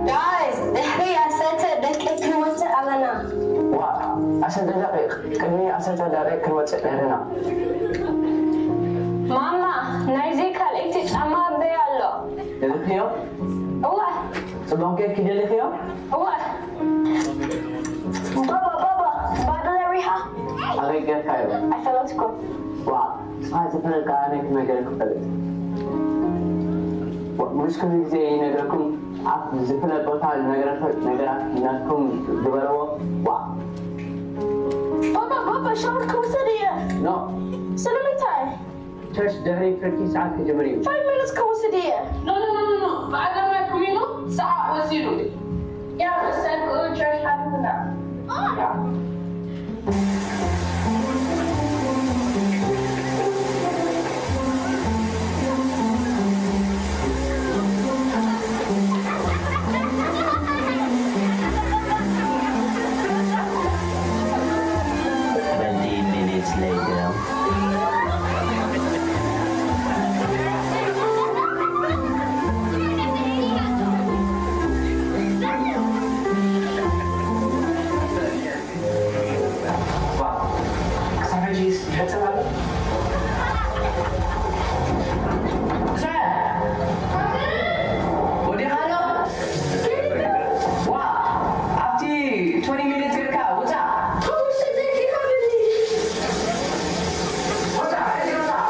ጋይስ፣ ድሕሪ ዓሰርተ ደቂቕ ክንወጽእ ኣለና። ዋ፣ ዓሰርተ ደቂቕ፣ ቅድሚ ዓሰርተ ደቂቕ ክንወጽእ ነይርና። ማማ፣ ናይዚ ካልኣይቲ ጫማ ኣበይ ኣሎ? ደሊኽዮ? እወ። ጽቡቕ ጌርኪ ደሊኽዮ? እወ። ባባ፣ ባባ፣ ባዶ ሪሃ? ኣበይ ጌርካዮ? ኣይፈለጥኩን። ዋ፣ ንስኻ ዝፈለጥካ ኣነ ክነግረክ ክፈልጥ። ዋ፣ ምስ ኩሉ ግዜ ይነግረኩም፣ ኣብ ዝፍለጥ ቦታ ነገራት፣ ነገራት ናትኩም ግበርዎ። ዋ። ባባ፣ ባባ፣ ሻወር ክወስድ እየ። ኖ። ስለምንታይ? ቸርች ድሕሪ ፍርቂ ሰዓት ክጅምር እዩ። ፋይቭ ሚኒትስ ክወስድ እየ። ኖ፣ ኖ፣ ኖ፣ ኖ፣ ኖ። ብዓለማይ ኩሚኑ ሰዓት ወሲዱ። ያ፣ ርሰን ቸርች ሓሊፉና። Twenty minutes later. ክሳብ ሕጂ ይሕጸብ ኣሎ። ክሳብ ወዲኻ ኣሎ። ዋ፣ ኣብቲ ትወኒ ሚኒት ጌርካ ውጻእ። ውጻእ፣ ሕጂ ውጻእ።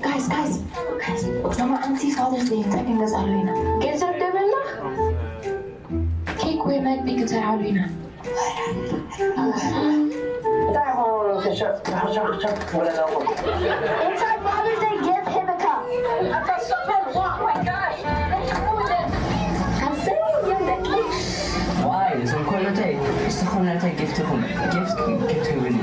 ጋይስ፣ ጋይስ፣ ጋይስ፣ ሎማዓንቲ ፋዘርስ ደይ እንታይ ክንገዝኣሉ ኢና? ገንዘብ ደብልና ኬክ ወይ መግቢ ክንሰርሓሉ ኢና። እንታይ ኾን ሸፍ ሸፍ ሸፍ ወለዳኹም? እንታይ ማለት ደይ ጌፍ ሄበካ? ኣታ ሰፈር፣ ዋ፣ my gosh, let's go with it. ሓሰይ እዮም ደቂ። ዋይ፣ እዞም ኮለተይ፣ ንስኹም ነተይ ጊፍትኹም፣ ጊፍት፣ ጊፍት ሂቡኒ።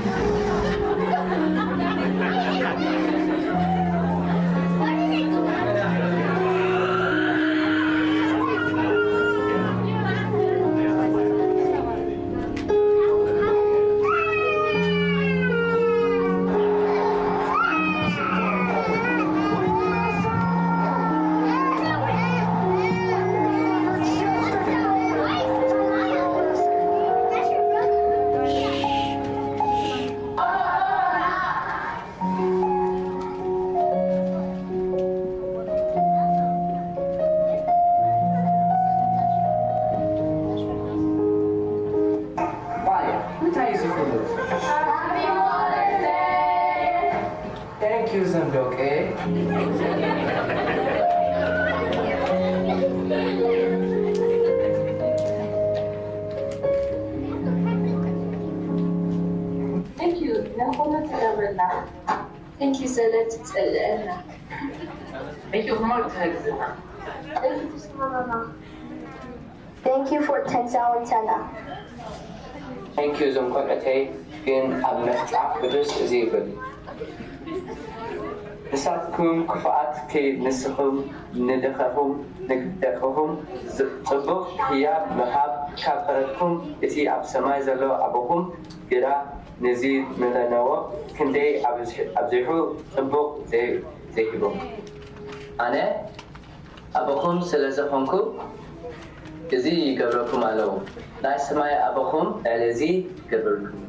እንታይ እዩ እዚ ኩሉ? Thank you ዘንዶቄ። Thank you ንኹሉ ትገብረልና። Thank you ዘለ ትጸልአና። Thank you ክማል ትሕግዝና። Thank you ትስማማና። Thank you for ten thousand tana. Thank you እዞም ቆልዑተይ ግን ኣብ መጽሓፍ ቅዱስ እዚ ይብል ንሳትኩም ክፉኣት ከይንስኹም ንድኻኹም ንደቅኹም ጽቡቕ ህያብ ምሃብ ካብ ፈረድኩም እቲ ኣብ ሰማይ ዘሎ ኣቦኹም ግዳ ንዚ ንለነዎ ክንደይ ኣብዚሑ ጽቡቕ ዘይሂቦም ኣነ ኣቦኹም ስለ ዝኾንኩ እዚ ይገብረኩም ኣለዉ ናይ ሰማይ ኣቦኹም ልዕሊ እዚ ይገብረልኩም።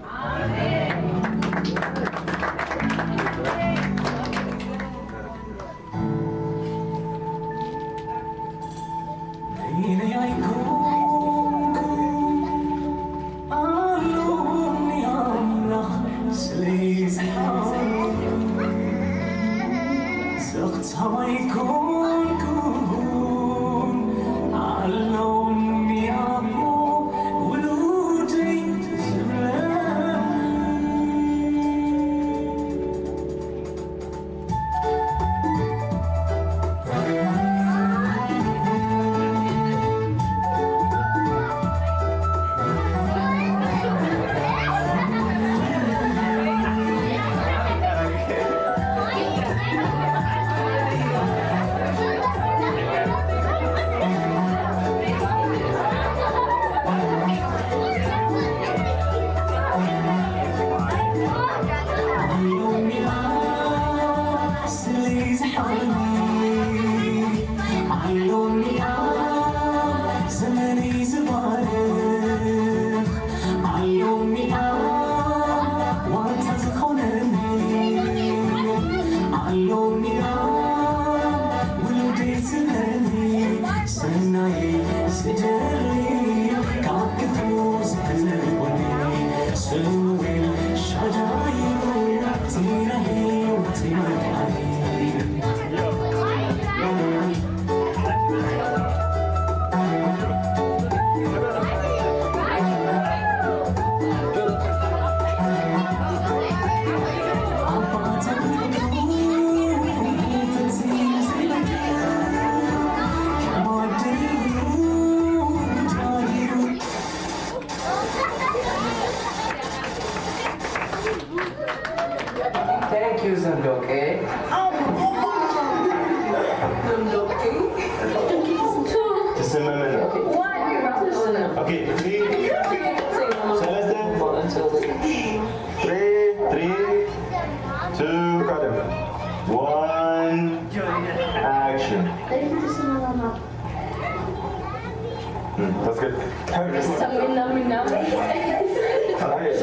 Thank you, Sandoke. Sandoke. Two. One. Okay, three. Celeste. Three, three, two, cut him. One, action. Hmm, that's good. Samina, mina. Samina.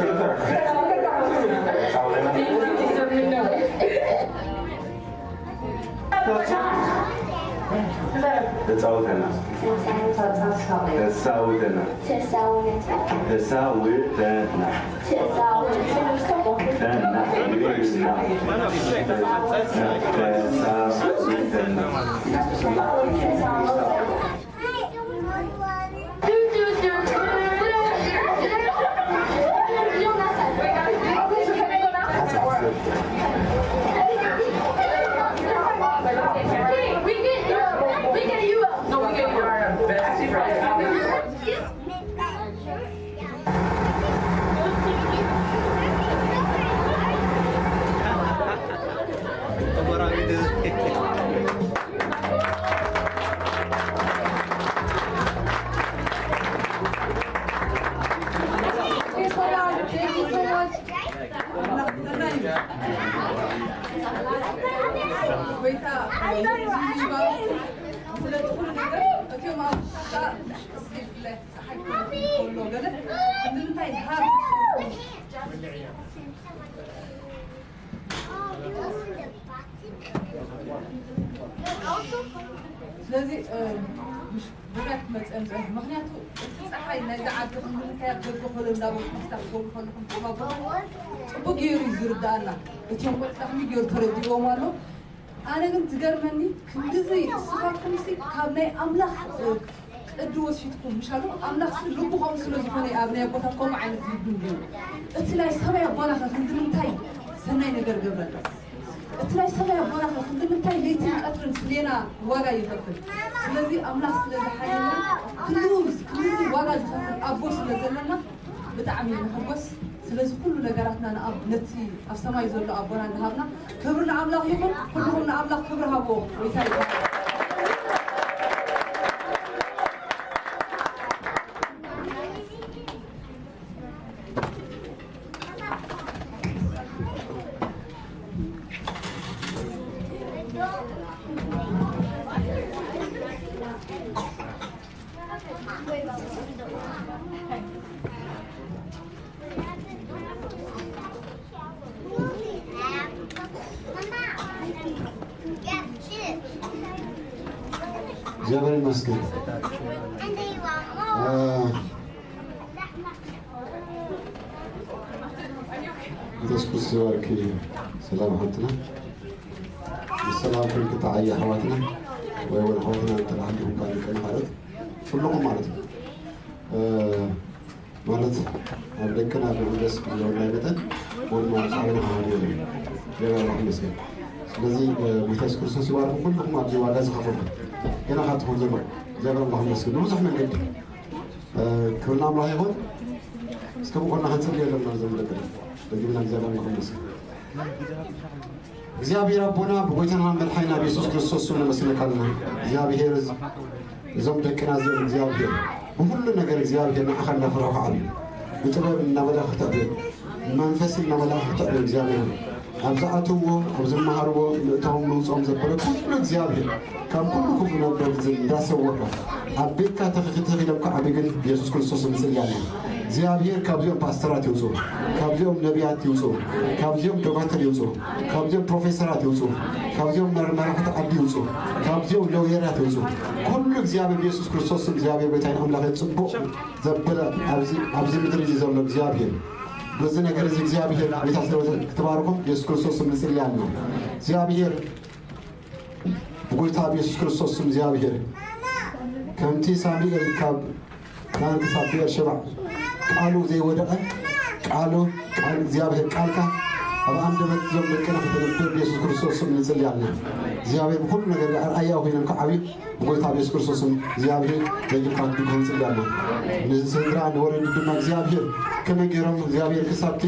ተጻውተና። ተሳውተና። ተሳውተና። ተሳውተና። ተሳውተና። ተሳውተና። ስለዚ ብረት መፀን ዝዕል ምክንያቱ እቲ ፀሓይ ናይዛ ዓዲ ክንምንካያ በቢ ኮሎ እንዳበልኩ ምስታ ክገብሩ ከለኹም ቁማ ጽቡቅ ገይሩ እዩ ዝርዳኣና። እቲኦም ቆልዑ ከመይ ገይሩ ተረዲእዎም ኣሎ። ኣነ ግን ዝገርመኒ ክንድዚ እስኻትኩም ሲ ካብ ናይ ኣምላኽ ቅዲ ወሲድኩም ምሻሉ ኣምላኽ ሲ ልቡ ከምኡ ስለ ዝኾነ ኣብ ናይ ኣቦታት ከምኡ ዓይነት ልቢ እንድዩ እቲ ናይ ሰማይ ኣቦናኸ ክንዲ ምንታይ ሰናይ ነገር ገብረና እቲ ናይ ሰማይ ኣቦናኸ ክንዲ ምንታይ ለይትን ቀትርን ስሌና ዋጋ ይኸፍል ስለዚ ኣምላኽ ስለ ዝሓየና ክንድዚ ዋጋ ዝኸፍል ኣቦ ስለ ዘለና ብጣዕሚ ንሕጎስ። ስለዚ ኩሉ ነገራትና ንኣብ ነቲ ኣብ ሰማይ ዘሎ ኣቦና እናሃብና ክብሪ ንኣምላኽ ይኹን። ኩልኹም ንኣምላኽ ክብሪ ሃብዎ። ጎይታ ይባርክ። እግዚኣብሔር ይመስገን። እ፣ መንፈስ ቅዱስ ይባርክ። ሰላም ሓውትና፣ ብሰላም ኮንኪ ተዓየ ኣሕዋትና፣ ወይ እውን ኣሕዋትና እንተለሃልኩም ካልእ ቀን ማለት ኩልኹም ማለት እዩ። እ፣ ማለት ኣብ ደቅና ብእንደስ ብዘበላይ መጠን ወድማ ሳዕቤን ሓዋሪ እዩ። ገና ይመስገን። ስለዚ እ፣ መንፈስ ክርስቶስ ይባርኩም ኩልኹም ኣብዚ ዋጋ ዝኸፈልኩም። ገና ካብ ትኹን ዘሎ እግዚኣብሔር ኣምላኽ ይመስገን። ብብዙሕ መንገዲ እ፣ ክብርና ኣምላኽ ይኹን። እስከ ብኾና ክንጽሊ ኣለና። ዘም ደቅና ደጊምና እግዚኣብሔር ኣምላኽ ይመስገን። እግዚኣብሔር ኣቦና ብጎይታና መድሓኒና ብየሱስ ክርስቶስ ስም ነመስግነካ ኣለና። እግዚኣብሔር እዝ-፣ እዞም ደቅና እዚኦም እግዚኣብሔር ብኹሉ ነገር እግዚኣብሔር ንዓኻ እናፈርሑ ክዓብዩ፣ ብጥበብ እናመልኣ ክተዕብዮም፣ ብመንፈስ እናመልኣ ክተዕብዮም እግዚኣብሔር ኣብ ዝኣትውዎ፣ ኣብ ዝመሃርዎ፣ ምእታዎም ምውፅኦም ዘበለ ኩሉ እግዚኣብሔር ካብ ኩሉ ክፉ ነገር እንዳሰወርካ ኣብ ቤትካ ተኽኺ ተኺሎም ክዓብዩ ግን ብየሱስ ክርስቶስ ንጽሊ ኣለና። እግዚኣብሔር ካብዚኦም ፓስተራት ይውፁ፣ ካብዚኦም ነቢያት ይውፁ፣ ካብዚኦም ዶክተር ይውፁ፣ ካብዚኦም ፕሮፌሰራት ይውፁ፣ ካብዚኦም መር-፣ መራሕቲ ዓዲ ይውፁ፣ ካብዚኦም ለውየራት ይውፁ። ኩሉ እግዚኣብሔር ብየሱስ ክርስቶስ ስም እግዚኣብሔር ጎይታይን ኣምላኽን ጽቡቕ ዘበለ ኣብዚ፣ ኣብዚ ምድሪ እዚ ዘሎ እግዚኣብሔር በዚ ነገር እዚ እግዚኣብሔር ቤታ ስለ ክትባርኮም የሱስ ክርስቶስ ስም ንጽሊ ኣለና። እግዚኣብሔር ብጎይታ ብየሱስ ክርስቶስ ስም እግዚኣብሔር ከምቲ ሳሙኤል ካብ ዳን ክሳብ ብኤርሸባ ቃሉ ዘይወደቐ ቃሉ ቃል እግዚኣብሔር ቃልካ ኣብ ኣንደበት ዞም ደቅና ከተንብብ የሱስ ክርስቶስ ስም ንጽሊ ኣለና። እግዚኣብሔር ብኹሉ ነገር ኣርኣያ ኮይኖም ክዓብዩ ብጎይታ ብየሱስ ክርስቶስ ስም እግዚኣብሔር ደጊምካ ክትድግፎም ንጽሊ ኣለና። ንስድራ ንወለዱ ድማ እግዚኣብሔር ከመይ ገይሮም እግዚኣብሔር ክሳብቲ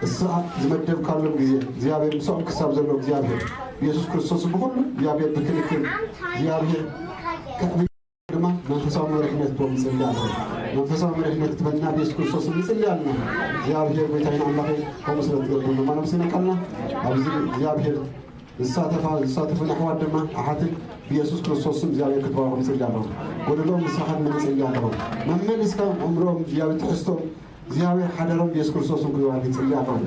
እስኻ ዝመደብካሎም ግዜ እግዚኣብሔር ምስኦም ክሳብ ዘሎ እግዚኣብሔር የሱስ ክርስቶስ ብኹሉ እግዚኣብሔር ብክልክል እግዚኣብሔር ከዕብዩ ድማ መንፈሳዊ መሪሕነት ቦም ንጽሊ ኣለና። መንፈሳዊ መሪሕነት ክትበና ብየሱስ ክርስቶስ ንጽሊ ኣለና። እግዚኣብሔር ጎይታይን ኣምላኸይ ከምኡ ስለ ትገብሩ ድማ ነመስግነካ ኣለና። ኣብዚ እግዚኣብሔር ዝሳተፋ፣ ዝሳተፉ ኣሕዋት ድማ ኣሓትን ብየሱስ ክርስቶስ ስም እግዚኣብሔር ክትባርኾም ይጽሊ ኣለኹ። ጎደሎኦም ንስኻ ክትመልእ ይጽሊ ኣለኹ። መመሊስካ ኣእምሮኦም እግዚኣብሔር ትሕዝቶም እግዚኣብሔር ሓደሮም ብየሱስ ክርስቶስ ስም ክትባርኽ ይጽሊ ኣለኹ።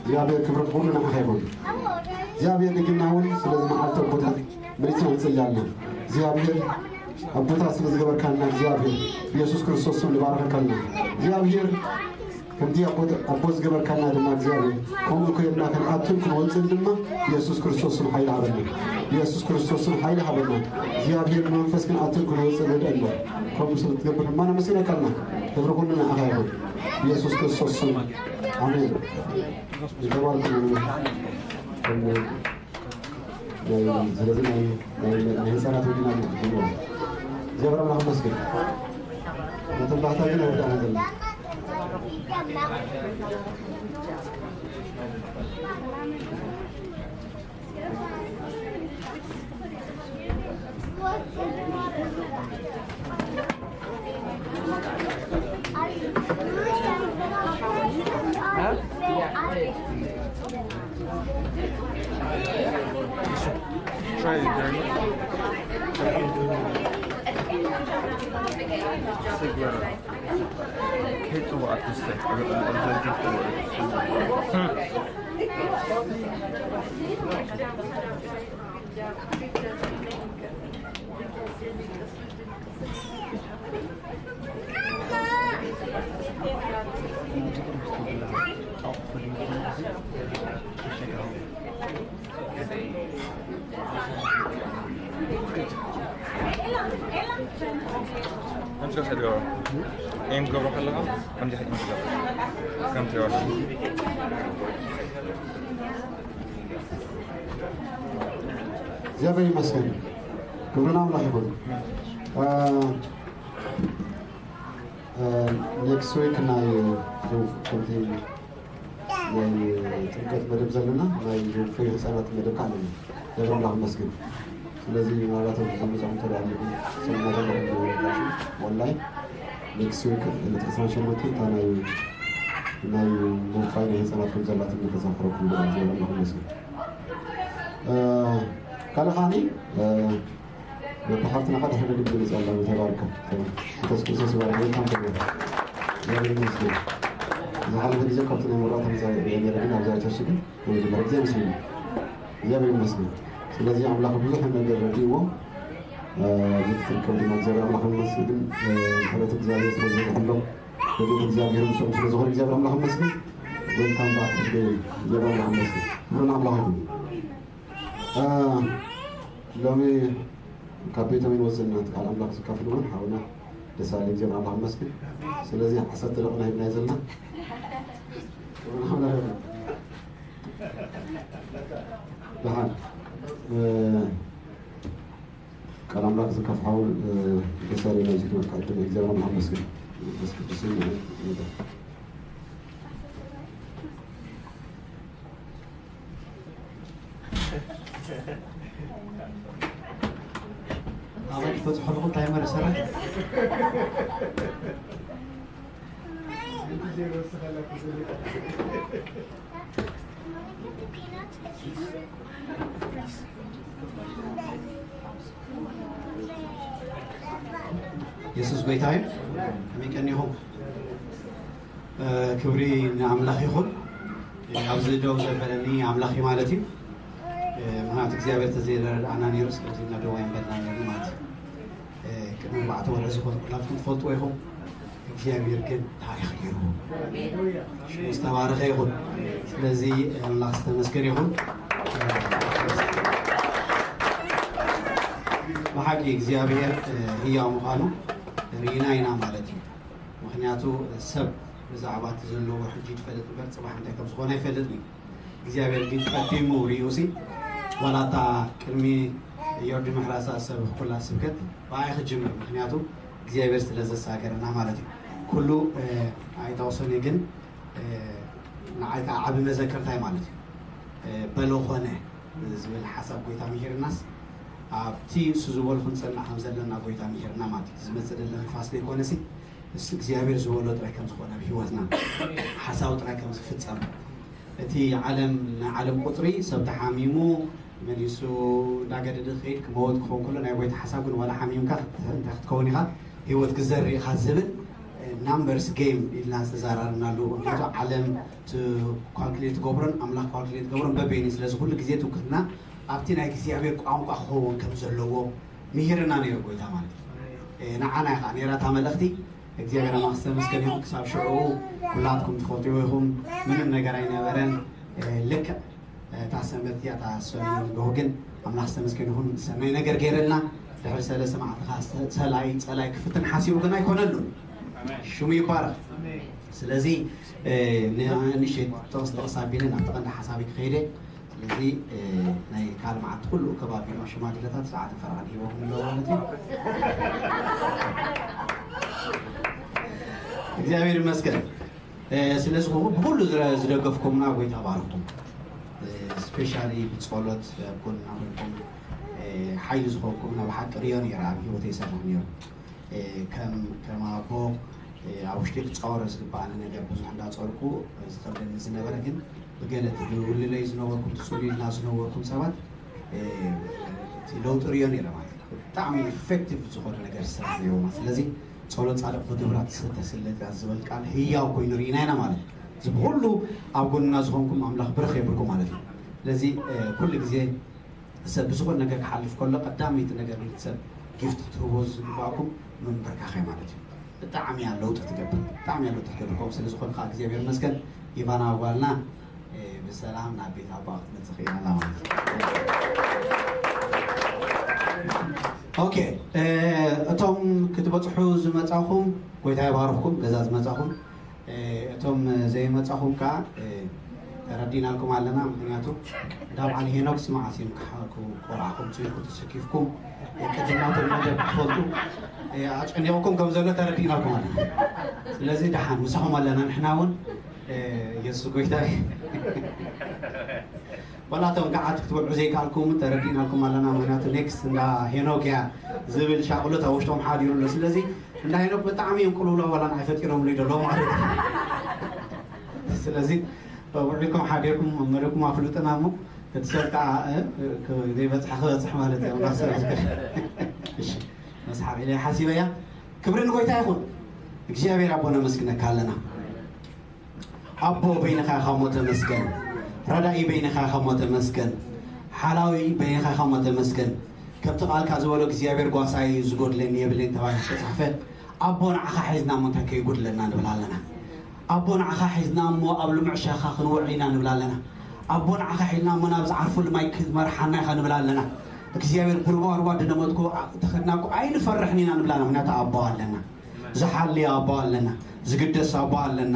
እግዚኣብሔር ክብሪ ኩሉ ንዓኻ ይኹን። እግዚኣብሔር ድግና እውን ስለዚ መዓልቲ ኣቦታት መሊስና ንጽሊ ኣለና። እግዚኣብሔር ኣቦታት ስለ ዝገበርካና እግዚኣብሔር ብየሱስ ክርስቶስ ስም ንባርኸካ ኣለና። እግዚኣብሔር ከምቲ ኣቦ፣ ኣቦ ዝገበርካና ድማ እግዚኣብሔር ከምኡ ኮይንና ክንኣቱን ክንወፅን ድማ የሱስ ክርስቶስ ስም ሓይሊ ሃበና። የሱስ ክርስቶስ ስም ሓይሊ ሃበና። እግዚኣብሔር ብመንፈስ ክንኣቱን ክንወፅን ርድአና። ከምኡ ስለ ትገብር ድማ ነመስግነካ ኣለና። ክብሪ ኩሉ ንዓኻ ይኹን። ብየሱስ ክርስቶስ ስም ኣሜን። ዝተባረኩ ስለዚ ናይ፣ ናይ፣ ናይ ህፃናት ወዲና ዝጀምሩ እግዚኣብሔር ኣምላኽ ይመስገን። ነቶም ባህታ ግን ኣይወዳእና ዘለና። Try it, Jeremy. It's like, uh, Hey, to what this thing? I got an observation for it. ከምዚ ከሰድዮ ይንገሮ ከለኻ ከምዚ ከምዚ እግዚኣብሔር ይመስገን። ክብሪ ንኣምላኽ ይኹን። እ፣ ኔክስት ዊክ ናይ ከምቲ ናይ ጥምቀት መደብ ዘለና ናይ ፍሪ ህፃናት መደብ ከዓ ኣለና። ደብረ ኣምላኽ መስግን። ስለዚ ምናልባት ኣብዚ ዝመፅኹም ተዳሊኹም ሰምና ዘለኹም ወላይ ኔክስት ዊክ ዕለት ዕስራን ሸሞንተን እታ ናይ ናይ ሞፋይ ናይ ህፃናት ከም ዘላትን ንከዘኽረኩም ደብረ ኣምላኽ መስግን። ካልእ ከዓኒ በብሓፍትና ሓደ ሓደ ግዜ ንጸሎም ተባርከ። ተስኩሰ ሲባርከ ወልካም ተብሎ። እግዚአብሔር ይመስገን። ዝሓለፈ ግዜ ካብቲ ናይ መርዓ ተመዛበ እየ ነረ ግን ኣብዛ ቸርች ግን ወይ ድማ ግዜ መስለኝ። እግዚአብሔር ይመስገን። ስለዚህ ኣምላኽ ብዙሕ ነገር ረድእዎ። ዝትርከብ ድማ እግዚኣብሔር ኣምላኽ ይመስገን። ሕረት እግዚኣብሔር ስለዝሕሎ በቤት እግዚኣብሔር ምስኦም ስለዝኾነ እግዚኣብሔር ኣምላኽ ይመስገን። ወልካም ባክ እግዚኣብሔር ኣምላኽ ይመስገን። ክብርን ኣምላኽ ይኹን። ሎሚ ካብ ቤቶም ይንወፅና ቃል ኣምላኽ ዝካፍል እውን ሓውና ደሳለ እግዚኣብሔር ኣምላኽ ይመስገን። ስለዚ ዓሰርተ ደቂና ሂብና ዘለና ደሓን ቃል ኣምላኽ ዝካፍል ሓው ደሳለ ናይ ዝግመት ቃል ድማ እግዚኣብሔር ኣምላኽ ይመስገን። መንፈስ ቅዱስን ኣባይ ክትበፅሑ ኣለኹም እንታይ መረ ሰራሕ የሱስ ጎይታ እዩ። ከመይ ቀኒኹም? ክብሪ ንኣምላኽ ይኹን። ኣብዚ ደው ዘበለኒ ኣምላኽ እዩ ማለት እዩ። ምክንያቱ እግዚኣብሔር ተዘይረድኣና ነይሩ ስለዚ ኢና ደው ኣይንበልና ነይሩ ማለት እዩ። ቅድሚ ኣርባዕተ ወርሒ ዝኾነ ኩላትኩም ትፈልጥዎ ኢኹም። እግዚኣብሔር ግን ታሪኽ ገይሩ ሽሙ ዝተባረኸ ይኹን። ስለዚ ኣምላኽ ዝተመስገን ይኹን። ብሓቂ እግዚኣብሔር ህያው ምዃኑ ርኢና ኢና ማለት እዩ። ምክንያቱ ሰብ ብዛዕባ እቲ ዘለዎ ሕጂ ትፈልጥ እምበር ፅባሕ እንታይ ከም ዝኾነ ኣይፈልጥን እዩ። እግዚኣብሔር ግን ቀዲሙ ሪኡ ሲ ዋላ እታ ቅድሚ ዮርዲ ምሕራሳ ሰብ ኩላ ስብከት ብኣይ ክጅምር ምክንያቱ እግዚኣብሔር ስለ ዘሳገረና ማለት እዩ። ኩሉ ኣይጠቕሶን እዩ ግን ንዓይ ከዓ ዓብ መዘከርታይ ማለት እዩ። በሎ ኾነ ዝብል ሓሳብ ጎይታ ምሂርናስ ኣብቲ እሱ ዝበልኩ ንፀናዕ ከም ዘለና ጎይታ ምሂርና ማለት እዩ። ዝመፅእ ደለ ንፋስ ዘይኮነ ሲ እሱ እግዚኣብሔር ዝበሎ ጥራይ ከም ዝኾነ ኣብ ህይወትና ሓሳቡ ጥራይ ከም ዝፍፀም እቲ ዓለም ናይ ዓለም ቁፅሪ ሰብ ተሓሚሙ መሊሱ እንዳገደደ ክኸይድ ክመወት ክኸውን ከሎ ናይ ጎይታ ሓሳብ ግን ዋላ ሓሚምካ እንታይ ክትከውን ኢኻ ህይወት ክዘርእ ኢኻ ዝብል ናምበርስ ጌም ኢልና ዝተዛራርናሉ ምክንያቱ ዓለም ካልኩሌት ገብሮን ኣምላኽ ካልኩሌት ገብሮን በበይኒ ስለዚ ኩሉ ግዜ ትውክልና ኣብቲ ናይ እግዚኣብሔር ቋንቋ ክኸውን ከም ዘለዎ ምሂርና ነይሩ ጎይታ ማለት እዩ። ንዓና ኢኻ ነይራ እታ መልእኽቲ እግዚኣብሔር ኣምላኽ ዝተመስገን ይኹን። ክሳብ ሽዑ ኩላትኩም ትፈልጥዎ ኢኹም። ምንም ነገር ኣይነበረን። ልክዕ እታ ሰንበት እያ እታ ሰኑይ ንግሆ ግን ኣምላኽ ዝተመስገን ይኹን ሰናይ ነገር ገይረልና። ድሕሪ ሰለስተ መዓልቲ ከዓ ሰ- ሰላይ ጸላይ ክፍትን ሓሲቡ ግን ኣይኮነሉን። ሽሙ ይባረኽ። ስለዚ ንእሽተይ ጥቕስ ጥቕስ ኣቢለ ናብ ተቐንዲ ሓሳቢ ክኸይደ ስለዚ ናይ ካልእ መዓልቲ ኩሉ ከባቢ ሽማግለታት ሰዓትን ፈረቓን ሂቦም ኣለዉ ማለት እዩ። እግዚኣብሔር ይመስገን። ስለዚ ብኩሉ ዝደገፍኩምና ጎይታ ባርኩም። ስፔሻሊ ብፀሎት ኣብ ጎንና ኮይንኩም ሓይሊ ዝኮንኩም ናብ ሓቂ ሪዮ ነይረ ኣብ ህይወተይ ይሰርሕ ነይሩ። ከም ከም ኣቦ ኣብ ውሽጢ ክፃወሮ ዝግባኣኒ ነገር ብዙሕ እንዳፀርኩ ዝከብደኒ ዝነበረ ግን ብገለ ትድውልለይ ዝነበርኩም ትፅሉልና ዝነበርኩም ሰባት እቲ ለውጢ ሪዮ ነይረ ማለት እዩ። ብጣዕሚ ኢፌክቲቭ ዝኾነ ነገር ስራሕ ነይሩ ማለት ስለዚ ጸሎት ጻድቕ ብግብራ ትሰተ ስለ ዝበል ቃል ህያው ኮይኑ ርኢና ኢና ማለት እዩ። እዚ ብኩሉ ኣብ ጎንና ዝኾንኩም ኣምላኽ ብርኽ የብልኩም ማለት እዩ። ስለዚ ኩሉ ግዜ ሰብ ብዝኾነ ነገር ክሓልፍ ከሎ ቀዳመይቲ ነገር ነቲ ሰብ ጊፍት ክትህቦ ዝግባእኩም ምንብርካኸ ማለት እዩ። ብጣዕሚ እያ ለውጢ ትገብር ብጣዕሚ እያ ለውጢ ትገብር ከምኡ ስለ ዝኾነ ከዓ እግዚኣብሔር ይመስገን። ኢቫና ጓልና ብሰላም ናብ ቤት ኣቦኣ ክትመፅእ ክኢላ ኣላ ማለት እዩ። ኦኬ እቶም ክትበፅሑ ዝመፃኹም ጎይታ ይባርኽኩም። ገዛ ዝመፃኹም እቶም ዘይመፃኹም ከዓ ተረዲናልኩም ኣለና። ምክንያቱ እንዳ በዓል ሄኖክስ መዓስ እዮም ክሓ- ክቆልዓ ከምፅኡ ኢልኩም ተሰኪፍኩም ቅድም ናቶም መደብ ክትፈልጡ ኣጨኒቑኩም ከም ዘሎ ተረዲናልኩም ኣለና። ስለዚ ደሓን ምሳኹም ኣለና። ንሕና እውን የሱ ጎይታ ወላቶም ገዓት ክትበልዑ ዘይከኣልኩም ተረዲናልኩም ኣለና። ምክንያቱ ኔክስት እንዳ ሄኖክ እያ ዝብል ሻቕሎት ኣብ ውሽጦም ሓዲሩ ኣሎ። ስለዚ እንዳ ሄኖክ ብጣዕሚ እዮም ቅልውላ ዋላ ንዓይ ፈጢሮም ሉ ደሎ ማለት እዩ። ስለዚ ውዒልኩም ሓዲርኩም መደብኩም ኣፍልጡና እሞ እቲ ሰብ ከዓ ዘይበፅሐ ክበፅሕ ማለት እዩ። ኣምባሰ መስሓቅ ኢለ ሓሲበ እያ። ክብሪ ንጎይታ ይኹን። እግዚኣብሔር ኣቦ ነመስግነካ ኣለና። ኣቦ በይንኻ ኢኻ እሞ ተመስገን። ረዳኢ በይንኻ ኢኻ እሞ ተመስገን። ሓላዊ በይንኻ ኢኻ እሞ ተመስገን። ከምቲ ቃልካ ዝበሎ እግዚኣብሔር ጓሳይ እዩ ዝጎድለኒ የብለይን ተባሂሉ ዝተፃሕፈ ኣቦ ንዓኻ ሒዝና እሞ እንታይ ከይጉድለና ንብል ኣለና። ኣቦ ንዓኻ ሒዝና እሞ ኣብ ልሙዕ ሸኻ ክንውዕል ኢና ንብል ኣለና። ኣቦ ንዓኻ ሒዝና እሞ ናብ ዝዓርፉሉ ማይ ክትመርሓና ኢኻ ንብል ኣለና። እግዚኣብሔር ብርባርባ ድነመጥኩ ተኸድናኩ ኣይንፈርሕን ኢና ንብል ኣለና። ምክንያቱ ኣቦ ኣለና። ዝሓሊ ኣቦ ኣለና፣ ዝግደስ ኣቦ ኣለና፣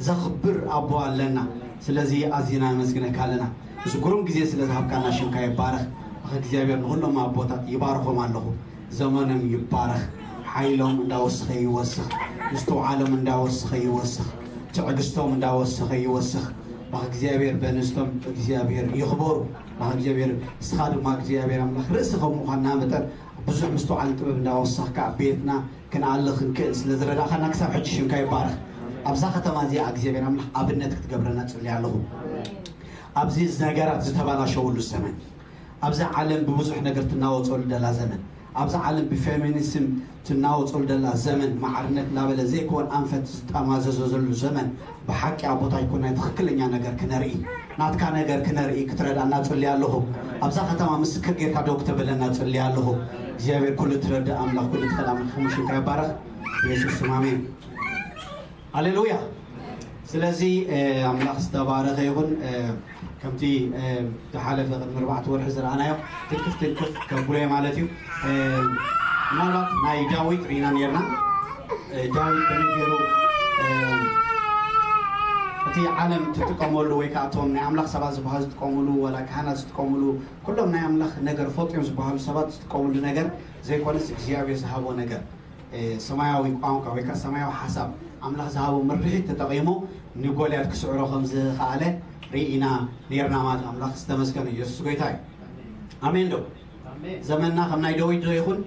ዘኽብር ኣቦ ኣለና። ስለዚ ኣዚና ነመስግነካ ኣለና። እዚ ግሩም ግዜ ስለ ዝሃብካና ሽምካ ይባረኽ። ኣኸ እግዚኣብሔር ንኹሎም ኣቦታት ይባርኾም ኣለኹ። ዘመኖም ይባረኽ። ሓይሎም እንዳወሰኸ ይወስኽ። ምስትውዓሎም እንዳወሰኸ ይወስኽ። ትዕግስቶም እንዳወሰኸ ይወስኽ። ኣኸ እግዚኣብሔር በንስቶም እግዚኣብሔር ይኽበሩ። ኣኸ እግዚኣብሔር እስኻ ድማ እግዚኣብሔር ኣምላኽ ርእሲ ከም ምዃንና መጠን ብዙሕ ምስትውዓልን ጥበብ እንዳወሰኽካ ቤትና ክንኣሊ ክንክእል ስለ ዝረዳእኻና ክሳብ ሕጂ ሽምካ ይባረኽ። ኣብዛ ከተማ እዚኣ እግዚኣብሔር ኣምላኽ ኣብነት ክትገብረና ጽልያ ኣለኹ። ኣብዚ ነገራት ዝተባላሸውሉ ዘመን፣ ኣብዛ ዓለም ብብዙሕ ነገር ትናወጸሉ ደላ ዘመን፣ ኣብዛ ዓለም ብፌሚኒዝም ትናወጸሉ ደላ ዘመን፣ ማዕርነት እናበለ ዘይኮን ኣንፈት ዝጠማዘዘ ዘሉ ዘመን፣ ብሓቂ ኣቦታይ ኮና ትኽክለኛ ነገር ክነርኢ፣ ናትካ ነገር ክነርኢ ክትረዳእና ጽልያ ኣለኹ። ኣብዛ ከተማ ምስክር ጌርካ ደው ክተበለና ጽልያ ኣለኹ። እግዚኣብሔር ኩሉ ትረድእ ኣምላኽ፣ ኩሉ ትኽእል ኣምላኽ፣ ክሙሽንካ ይባረኽ። የሱስ ስም ኣሜን። ሃሌሉያ። ስለዚ ኣምላኽ ዝተባረኸ ይኹን። ከምቲ ዝሓለፈ ቅድሚ ኣርባዕተ ወርሒ ዝረኣናዮ ትንክፍ ትንክፍ ከብሎ ማለት እዩ። ምናልባት ናይ ዳዊት ርኢና ነርና። ዳዊት ከመይ ገይሩ እቲ ዓለም ትጥቀመሉ ወይ ከዓ እቶም ናይ ኣምላኽ ሰባት ዝበሃሉ ዝጥቀምሉ፣ ወላ ካህናት ዝጥቀምሉ፣ ኩሎም ናይ ኣምላኽ ነገር ፈልጡ እዮም ዝበሃሉ ሰባት ዝጥቀምሉ ነገር ዘይኮነስ እግዚኣብሔር ዝሃቦ ነገር ሰማያዊ ቋንቋ ወይ ከዓ ሰማያዊ ሓሳብ ኣምላኽ ዝሃቦ ምርሒት ተጠቒሙ ንጎልያድ ክስዕሮ ከም ዝኸኣለ ርኢና ነርና ማለት ኣምላኽ ዝተመስገነ ኢየሱስ ጎይታ እዩ። ኣሜን ዶ? ዘመንና ከም ናይ ዳዊት ዶ ይኹን?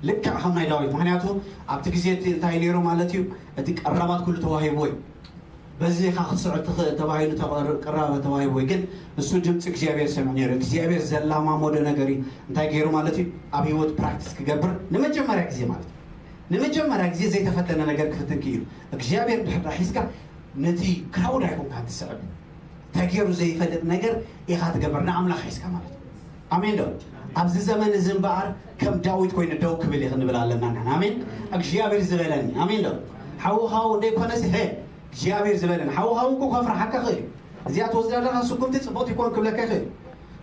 ልክዕ ከም ናይ ዳዊት። ምክንያቱ ኣብቲ ግዜ እቲ እንታይ ነይሩ ማለት እዩ? እቲ ቀረባት ኩሉ ተዋሂብዎ እዩ። በዚ ኢኻ ክትስዕር ትኽእል ተባሂሉ ቅራበ ተዋሂብዎ እዩ። ግን እሱ ድምፂ እግዚኣብሔር ሰምዕ ነይሩ። እግዚኣብሔር ዘላማመዶ ነገር እዩ እንታይ ገይሩ ማለት እዩ? ኣብ ህይወት ፕራክቲስ ክገብር ንመጀመርያ ግዜ ማለት እዩ። ንመጀመርያ ግዜ ዘይተፈተነ ነገር ክፍትን ክኢሉ እግዚኣብሔር ድሕር ሒዝካ ነቲ ክራውድ ኣይኮንካ ትስዕብ። ተገይሩ ዘይፈልጥ ነገር ኢኻ ትገብር ንኣምላኽ ሒዝካ ማለት እዩ። ኣሜን ዶ? ኣብዚ ዘመን እዚ እምበኣር ከም ዳዊት ኮይኑ ደው ክብል ኢኽ ንብል ኣለና ንሕና። ኣሜን። እግዚኣብሔር ዝበለኒ ኣሜን ዶ? ሓውኻው እንደይኮነስ ሄ እግዚኣብሔር ዝበለኒ ሓውኻው እኮ ከፍርሓካ ክእል እዩ። እዚኣ ትወስዳ ኣለኻ ስጉምቲ ፅቡቅ ይኮን ክብለካ ይኽእል።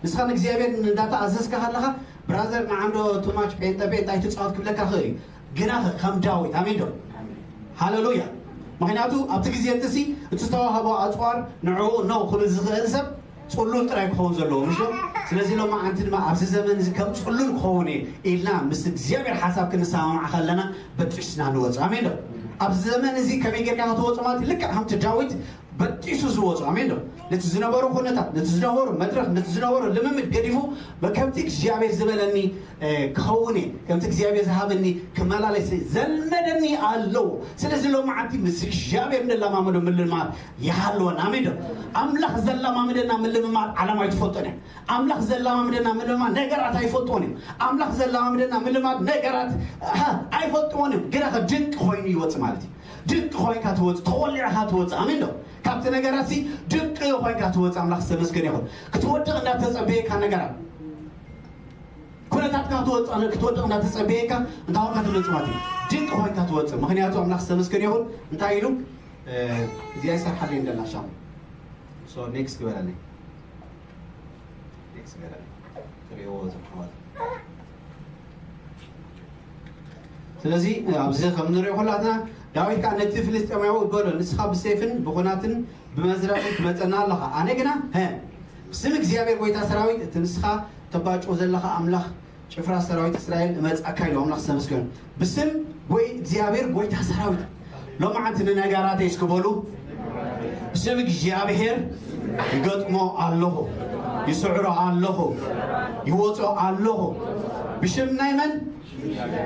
ንስኻ ንእግዚኣብሔር እንዳተኣዘዝካ ከለኻ ብራዘር ንዓንዶ ቱማች ጴንጠ ጴንጣ ኣይትፃወት ክብለካ ክእል እዩ። ግና ከም ዳዊት ኣሜን ዶ? ሃለሉያ። ምክንያቱ ኣብቲ ግዜ እቲ እቲ ዝተዋህቦ ኣፅዋር ንዕኡ ነው ክብል ዝኽእል ሰብ ፅሉል ጥራይ ክኸውን ዘለዎ ምሽ። ስለዚ ሎም ዓንቲ ድማ ኣብዚ ዘመን እዚ ከም ፅሉል ክኸውን እየ ኢልና ምስ እግዚኣብሔር ሓሳብ ክንሰማማዕ ከለና በጢስና ንወፅ ኣሜን ዶ? ኣብዚ ዘመን እዚ ከመይ ጌርካ ክትወፅ ማለት ልክዕ ከምቲ ዳዊት በጢሱ ዝወፁ ኣሜን ዶ? ነቲ ዝነበሩ ኩነታት፣ ነቲ ዝነበሩ መድረክ፣ ነቲ ዝነበሩ ልምምድ ገዲፉ በከምቲ እግዚኣብሔር ዝበለኒ ክኸውን እየ፣ ከምቲ እግዚኣብሔር ዝሃበኒ ክመላለስ ዘልመደኒ ኣለዎ። ስለዚ ሎም ዓንቲ ምስ እግዚኣብሔር ንለማመዶ ምልማድ ይሃልወና ኣሜን ዶ? ኣምላኽ ዘላማምደና ምልምማድ ዓለም ኣይትፈልጦን እያ። ኣምላኽ ዘላማምደና ምልማድ ነገራት ኣይፈልጥዎን እዮም። ኣምላኽ ዘላማምደና ምልማድ ነገራት ኣይፈልጥዎን እዮም። ግና ድንቅ ኮይኑ ይወፅ ማለት እዩ። ድንቅ ኮይንካ ትወፅእ ተወሊዕካ ትወፅእ ኣሜን ዶ? ካብቲ ነገራት ሲ ድንቅ ኮይንካ ትወፅእ ኣምላኽ ዝተመስገነ ይኹን። ክትወድቕ እንዳተፀበየካ ነገራት ኩነታትካ ክትወፅእ ክትወድቕ እንዳተፀበየካ እንታይ ኾንካ ትመፅእ ማለት እዩ። ድንቅ ኮይንካ ትወፅእ ምክንያቱ ኣምላኽ ዝተመስገነ ይኹን። እንታይ ኢሉ እዚኣ ይሰርሓለይ እንደላ ሻሙ ሶ ኔክስት ግበረለይ። ኔክስት ግበረለይ። ትሪእዎ ዘምሓዋት ስለዚ ኣብዚ ከም ንሪኦ ኩላትና ዳዊት ከዓ ነቲ ፍልስጤማዊ በሎ፣ ንስኻ ብሴፍን ብኹናትን ብመዝረብን ትመፀና ኣለኻ፣ ኣነ ግና ሀ ብስም እግዚኣብሔር ጎይታ ሰራዊት እቲ ንስኻ ተባጭዎ ዘለኻ ኣምላኽ ጭፍራ ሰራዊት እስራኤል እመፅኣካ ኢሉ ኣምላኽ ዝተመስገኑ ብስም ወይ እግዚኣብሔር ጎይታ ሰራዊት። ሎማዓንቲ ንነጋራተይ እስኪ በሉ፣ ብስም እግዚኣብሔር ይገጥሞ ኣለኹ፣ ይስዕሮ ኣለኹ፣ ይወፅኦ ኣለኹ። ብሽም ናይ መን?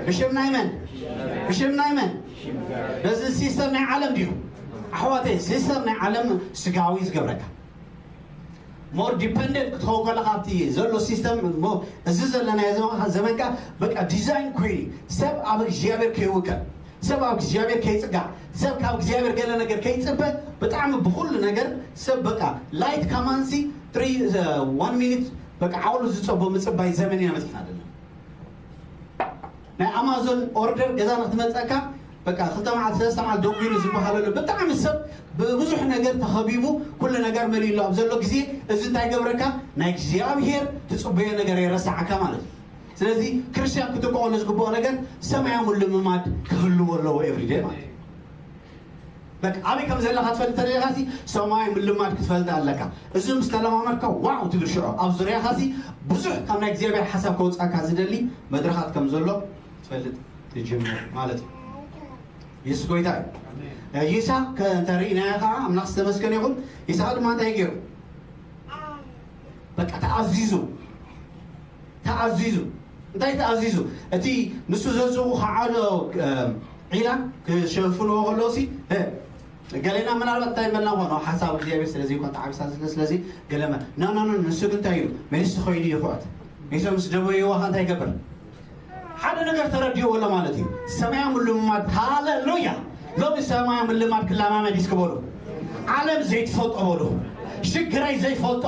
ብሽም ናይ መን? ብሽም ናይ መን? ነዚ ሲስተም ናይ ዓለም ድዩ ኣሕዋተይ? ሲስተም ናይ ዓለም ስጋዊ ዝገብረካ ሞር ዲፐንደንት ክትኸውን ከለካ ኣብቲ ዘሎ ሲስተም እሞ እዚ ዘለናዮ ዘመንካ በቃ ዲዛይን ኮይኑ ሰብ ኣብ እግዚኣብሔር ከይውከል ሰብ ኣብ እግዚኣብሔር ከይፅጋዕ ሰብ ካብ እግዚኣብሔር ገለ ነገር ከይፅበ ብጣዕሚ ብኩሉ ነገር ሰብ በቃ ላይት ካማንሲ ትሪ ዋን ሚኒት በቃ ዓውሉ ዝፀቦ ምፅባይ ዘመን ኢና መፅና ዘለና ናይ ኣማዞን ኦርደር ገዛ ንክትመፀካ በቃ ክልተ መዓልቲ ሰለስተ መዓልቲ ደጉ ኢሉ ዝበሃለሉ ብጣዕሚ ሰብ ብብዙሕ ነገር ተኸቢቡ ኩሉ ነገር መሊሉ ኣብ ዘሎ ግዜ እዚ እንታይ ገብረካ ናይ እግዚኣብሔር ትፅበዮ ነገር የረሳዓካ ማለት እዩ ስለዚ ክርስቲያን ክትቀወሎ ዝግብኦ ነገር ሰማያዊ ልምማድ ክህልዎ ኣለዎ ኤቭሪዴ ማለት እዩ በቃ ኣበይ ከም ዘለካ ትፈልጥ ተደሊኻ ሲ ሰማያዊ ምልማድ ክትፈልጥ ኣለካ። እዚ ምስ ተለማመድካ ዋው ትብል ሽዑ ኣብ ዙርያኻ ሲ ብዙሕ ካብ ናይ እግዚኣብሔር ሓሳብ ከውፅኣካ ዝደሊ መድረኻት ከም ዘሎ ክትፈልጥ ትጅምር ማለት እዩ። የሱስ ጎይታ እዩ። ይስሐቅ እንተሪእናዮ ከዓ ኣምላኽ ዝተመስገነ ይኹን። ይስሐቅ ድማ እንታይ ገይሩ? በቃ ተኣዚዙ ተኣዚዙ እንታይ ተኣዚዙ እቲ ንሱ ዘዝኡ ከዓዶ ዒላ ክሸፍንዎ ከለዉ ሲ ገሌና ምናልባት እንታይ መልና ኾኖ ሓሳብ እግዚኣብሔር ስለዚ ይኮን ተዓቢሳ ዝለ ስለዚ ገለመ ናናኖ ንሱ ግን እንታይ እዩ ሜስ ኮይኑ ይኹዕት ሜሶ ምስ ደበይዋ ከ እንታይ ይገብር ሓደ ነገር ተረዲዎ ኣሎ ማለት እዩ ሰማያ ምልማድ ሃለሉያ ሎሚ ሰማያ ምልማድ ክለማመድ ይስክበሉ ዓለም ዘይትፈልጦ በሉ ሽግረይ ዘይፈልጦ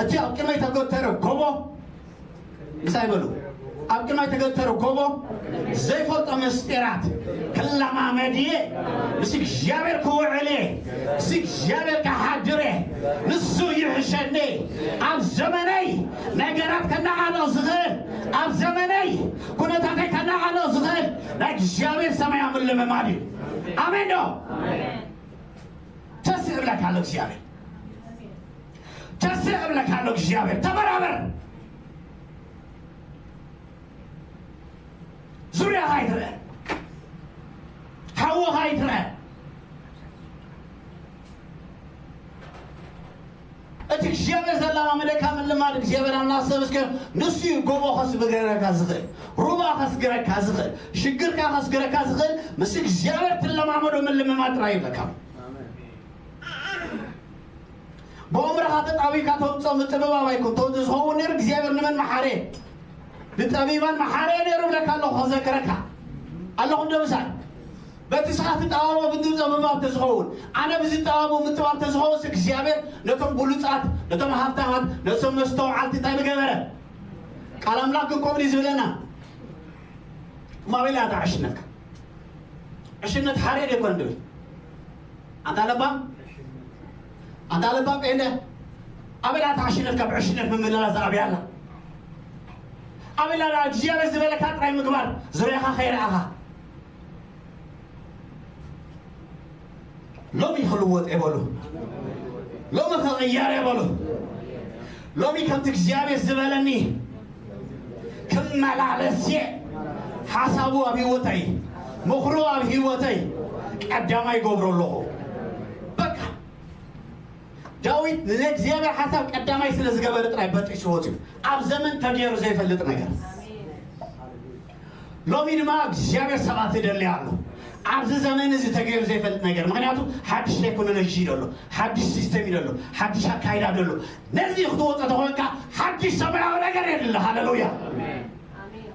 እቲ ኣብ ቅድመይ ተገተረ ጎቦ ምሳይ በሉ ኣብ ቅድመይ ተገተረ ጎቦ ዘይፈልጦ ምስጢራት ክለማመድ እየ ምስ እግዚኣብሔር ክውዕል እየ ምስ እግዚኣብሔር ክሓድር እየ ንሱ ይሕሸኒ ኣብ ዘመነይ ነገራት ከነዓሎ ዝኽእል ኣብ ዘመነይ ኩነታተይ ከነዓሎ ዝኽእል ናይ እግዚኣብሔር ሰማያ ምልምማድ እዩ ኣሜን ዶ ተስእ እብለካ ኣሎ እግዚኣብሔር ተስእ እብለካ ኣሎ እግዚኣብሔር ተበራበር ዙርያኻ ኣይትርአ ሓወኻ ኣይትርአ እቲ እግዚኣብሔር ዘላማመደካ ምልማድ እግዚኣብሔር ኣምላኽ ሰብ እስከ ንሱ እዩ ጎቦ ከስግረካ ዝኽእል ሩባ ከስግረካ ዝኽእል ሽግርካ ከስግረካ ዝኽእል ምስ እግዚኣብሔር ትለማመዶ ምልምማድ ጥራይ ይብለካ ብኦምርኻ ተጣቢካ ተውፅኦ ምጥብባብ ኣይኮን ተውፅ ዝኸውን ነይሩ እግዚኣብሔር ንመን መሓረ ንጠቢባን መሓረ ነይሩ ብለካ ኣለኹ ከዘክረካ ኣለኹ ዶ ምሳይ በቲ ስኻ ትጠባቦ ብዝጠብባብ ተዝኸውን ኣነ ብዝጠባቦ ምጥባብ ተዝኸውን ስ እግዚኣብሔር ነቶም ብሉፃት ነቶም ሃብታማት ነቶም መስተውዓልቲ እንታይ ምገበረ ቃል ኣምላክ ግን ከምኡ ዝብለና ማቤላ ተዓሽነካ ዕሽነት ሓሬድ የኮን ድብል ኣንታ ለባም ኣንታ ለባም ጴንደ ኣበላ ተዓሽነት ካብ ዕሽነት ምምልላስ ኣብያላ ኣበላ እግዚኣብሔር ዝበለካ ጥራይ ምግባር ዙርያኻ ከይረኣኻ ሎሚ ክልወጥ የበሉ ሎሚ ክቕየር የበሉ ሎሚ ከምቲ እግዚኣብሔር ዝበለኒ ክመላለስ እየ ሓሳቡ ኣብ ህይወተይ ምኽሩ ኣብ ህይወተይ ቀዳማይ ይገብሮ ኣለኹ በቃ ዳዊት ንእግዚኣብሔር ሓሳብ ቀዳማይ ስለ ዝገበረ ጥራይ በጢስዎ እዩ ኣብ ዘመን ተገይሩ ዘይፈልጥ ነገር ሎሚ ድማ እግዚኣብሔር ሰባት ይደሊ ኣሎ ኣብዚ ዘመን እዚ ተገይሩ ዘይፈልጥ ነገር ምክንያቱ ሓድሽ ቴክኖሎጂ ደሎ ሓድሽ ሲስተም ደሎ ሓድሽ ኣካይዳ ደሎ ነዚ ክትወፀ ተኮንካ ሓድሽ ሰማያዊ ነገር የድሊ ሃለሉያ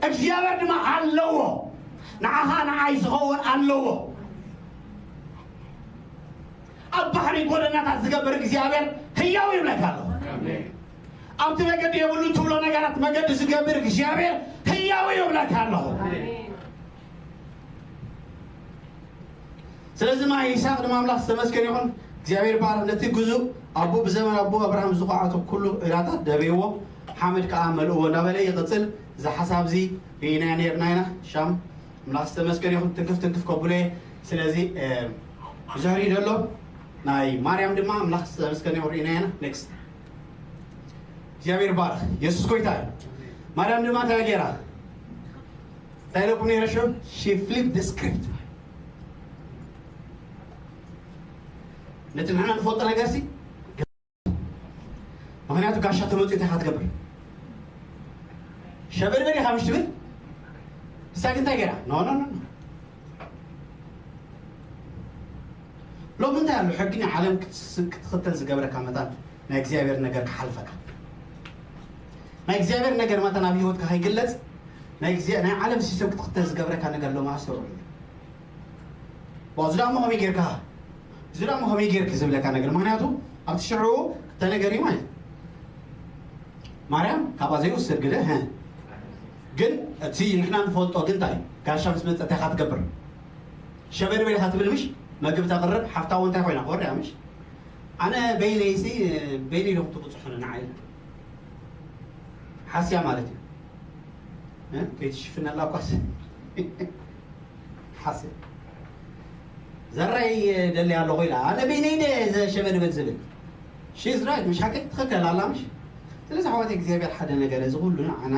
እግዚኣብሔር ድማ ኣለዎ ንዓኻ ንዓይ ዝኸውን ኣለዎ ኣብ ባሕሪ ጎደናታት ዝገብር እግዚኣብሔር ህያው ይብለካ ኣሎ ኣብቲ መገዲ የብሉ ትብሎ ነገራት መገዲ ዝገብር እግዚኣብሔር ህያው ይብለካ ኣለኹ ስለዚ ማ ይስሐቅ ድማ ኣምላኽ ዝተመስገን ይኹን እግዚኣብሔር ባር ነቲ ግዙእ ኣቡ ብዘመን ኣቡ ኣብርሃም ዝቋዓቶ ኩሉ ዕዳታት ደበይዎ ሓመድ ከዓ መልእዎ እናበለ ይቕፅል እዚ ሓሳብ እዚ ርኢና ነርና ኢና ሻም ኣምላኽ ዝተመስገነ ይኹን። ትንክፍ ትንክፍ ከብሎ እየ። ስለዚ ብዙሕ ሪኢ ዘሎ ናይ ማርያም ድማ ኣምላኽ ዝተመስገነ ይኹን። ርኢና ኢና። ኔክስት። እግዚኣብሔር ይባረኽ። የሱስ ጎይታ እዩ። ማርያም ድማ እንታይ ገይራ? እንታይ ኢለኩም ነይረ ሽዑ? She flipped the script። ነቲ ንሕና ንፈልጦ ነገር ሲ ምክንያቱ ጋሻ ተመፅኡ እንታይ ኢኻ ትገብር? ሸበድበድ ኢኻ ምሽ ትብል? ንሳ ግን እንታይ ገይራ? ኖ ኖ ኖ ኖ። ሎሚ እንታይ ኣሎ? ሕጊ ናይ ዓለም ክትስ- ክትኽተል ዝገብረካ መታን ናይ እግዚኣብሔር ነገር ክሓልፈካ፣ ናይ እግዚኣብሔር ነገር መታን ኣብ ህይወትካ ከይግለፅ ናይ እግዚኣብሔር ናይ ዓለም ሲስተም ክትኽተል ዝገብረካ ነገር ሎሚ ኣስተውዕሉ። እዚ ደኣ እሞ ከመይ ጌርካ፣ እዚ ደኣ እሞ ከመይ ጌርኪ ዝብለካ ነገር። ምክንያቱ ኣብቲ ሽዑ ክልተ ነገር እዩ ማለት እዩ። ማርያም ካብኣ ዘይወስድ ግደ፣ ህ። ግን እቲ ንሕና ንፈልጦ ግን እንታይ እዩ? ጋሻ ምስ መጸ እንታይ ኢኻ ትገብር? ሸበድበድ ኢኻ ትብል ምሽ? መግቢ ተቕርብ፣ ሓፍታ እውን እንታይ ኮይና? ክወርያ ምሽ? ኣነ በይነይ ሲ፣ በይነይ ዶ ክትብጽሑኒ ንዓይ? ሓስያ ማለት እዩ። እ? ከይትሽፍነላ እኳስ። ሓስያ። ዘራይ ደሊ ኣለኹ ኢላ፣ ኣነ በይነይ ደ ዘሸበድበድ ዝብል። She's right፣ ምሽ ሓቂ ትኽክል ኣላ ምሽ? ስለዚ ኣሕዋት እግዚኣብሔር ሓደ ነገር፣ እዚ ኩሉ ንዓና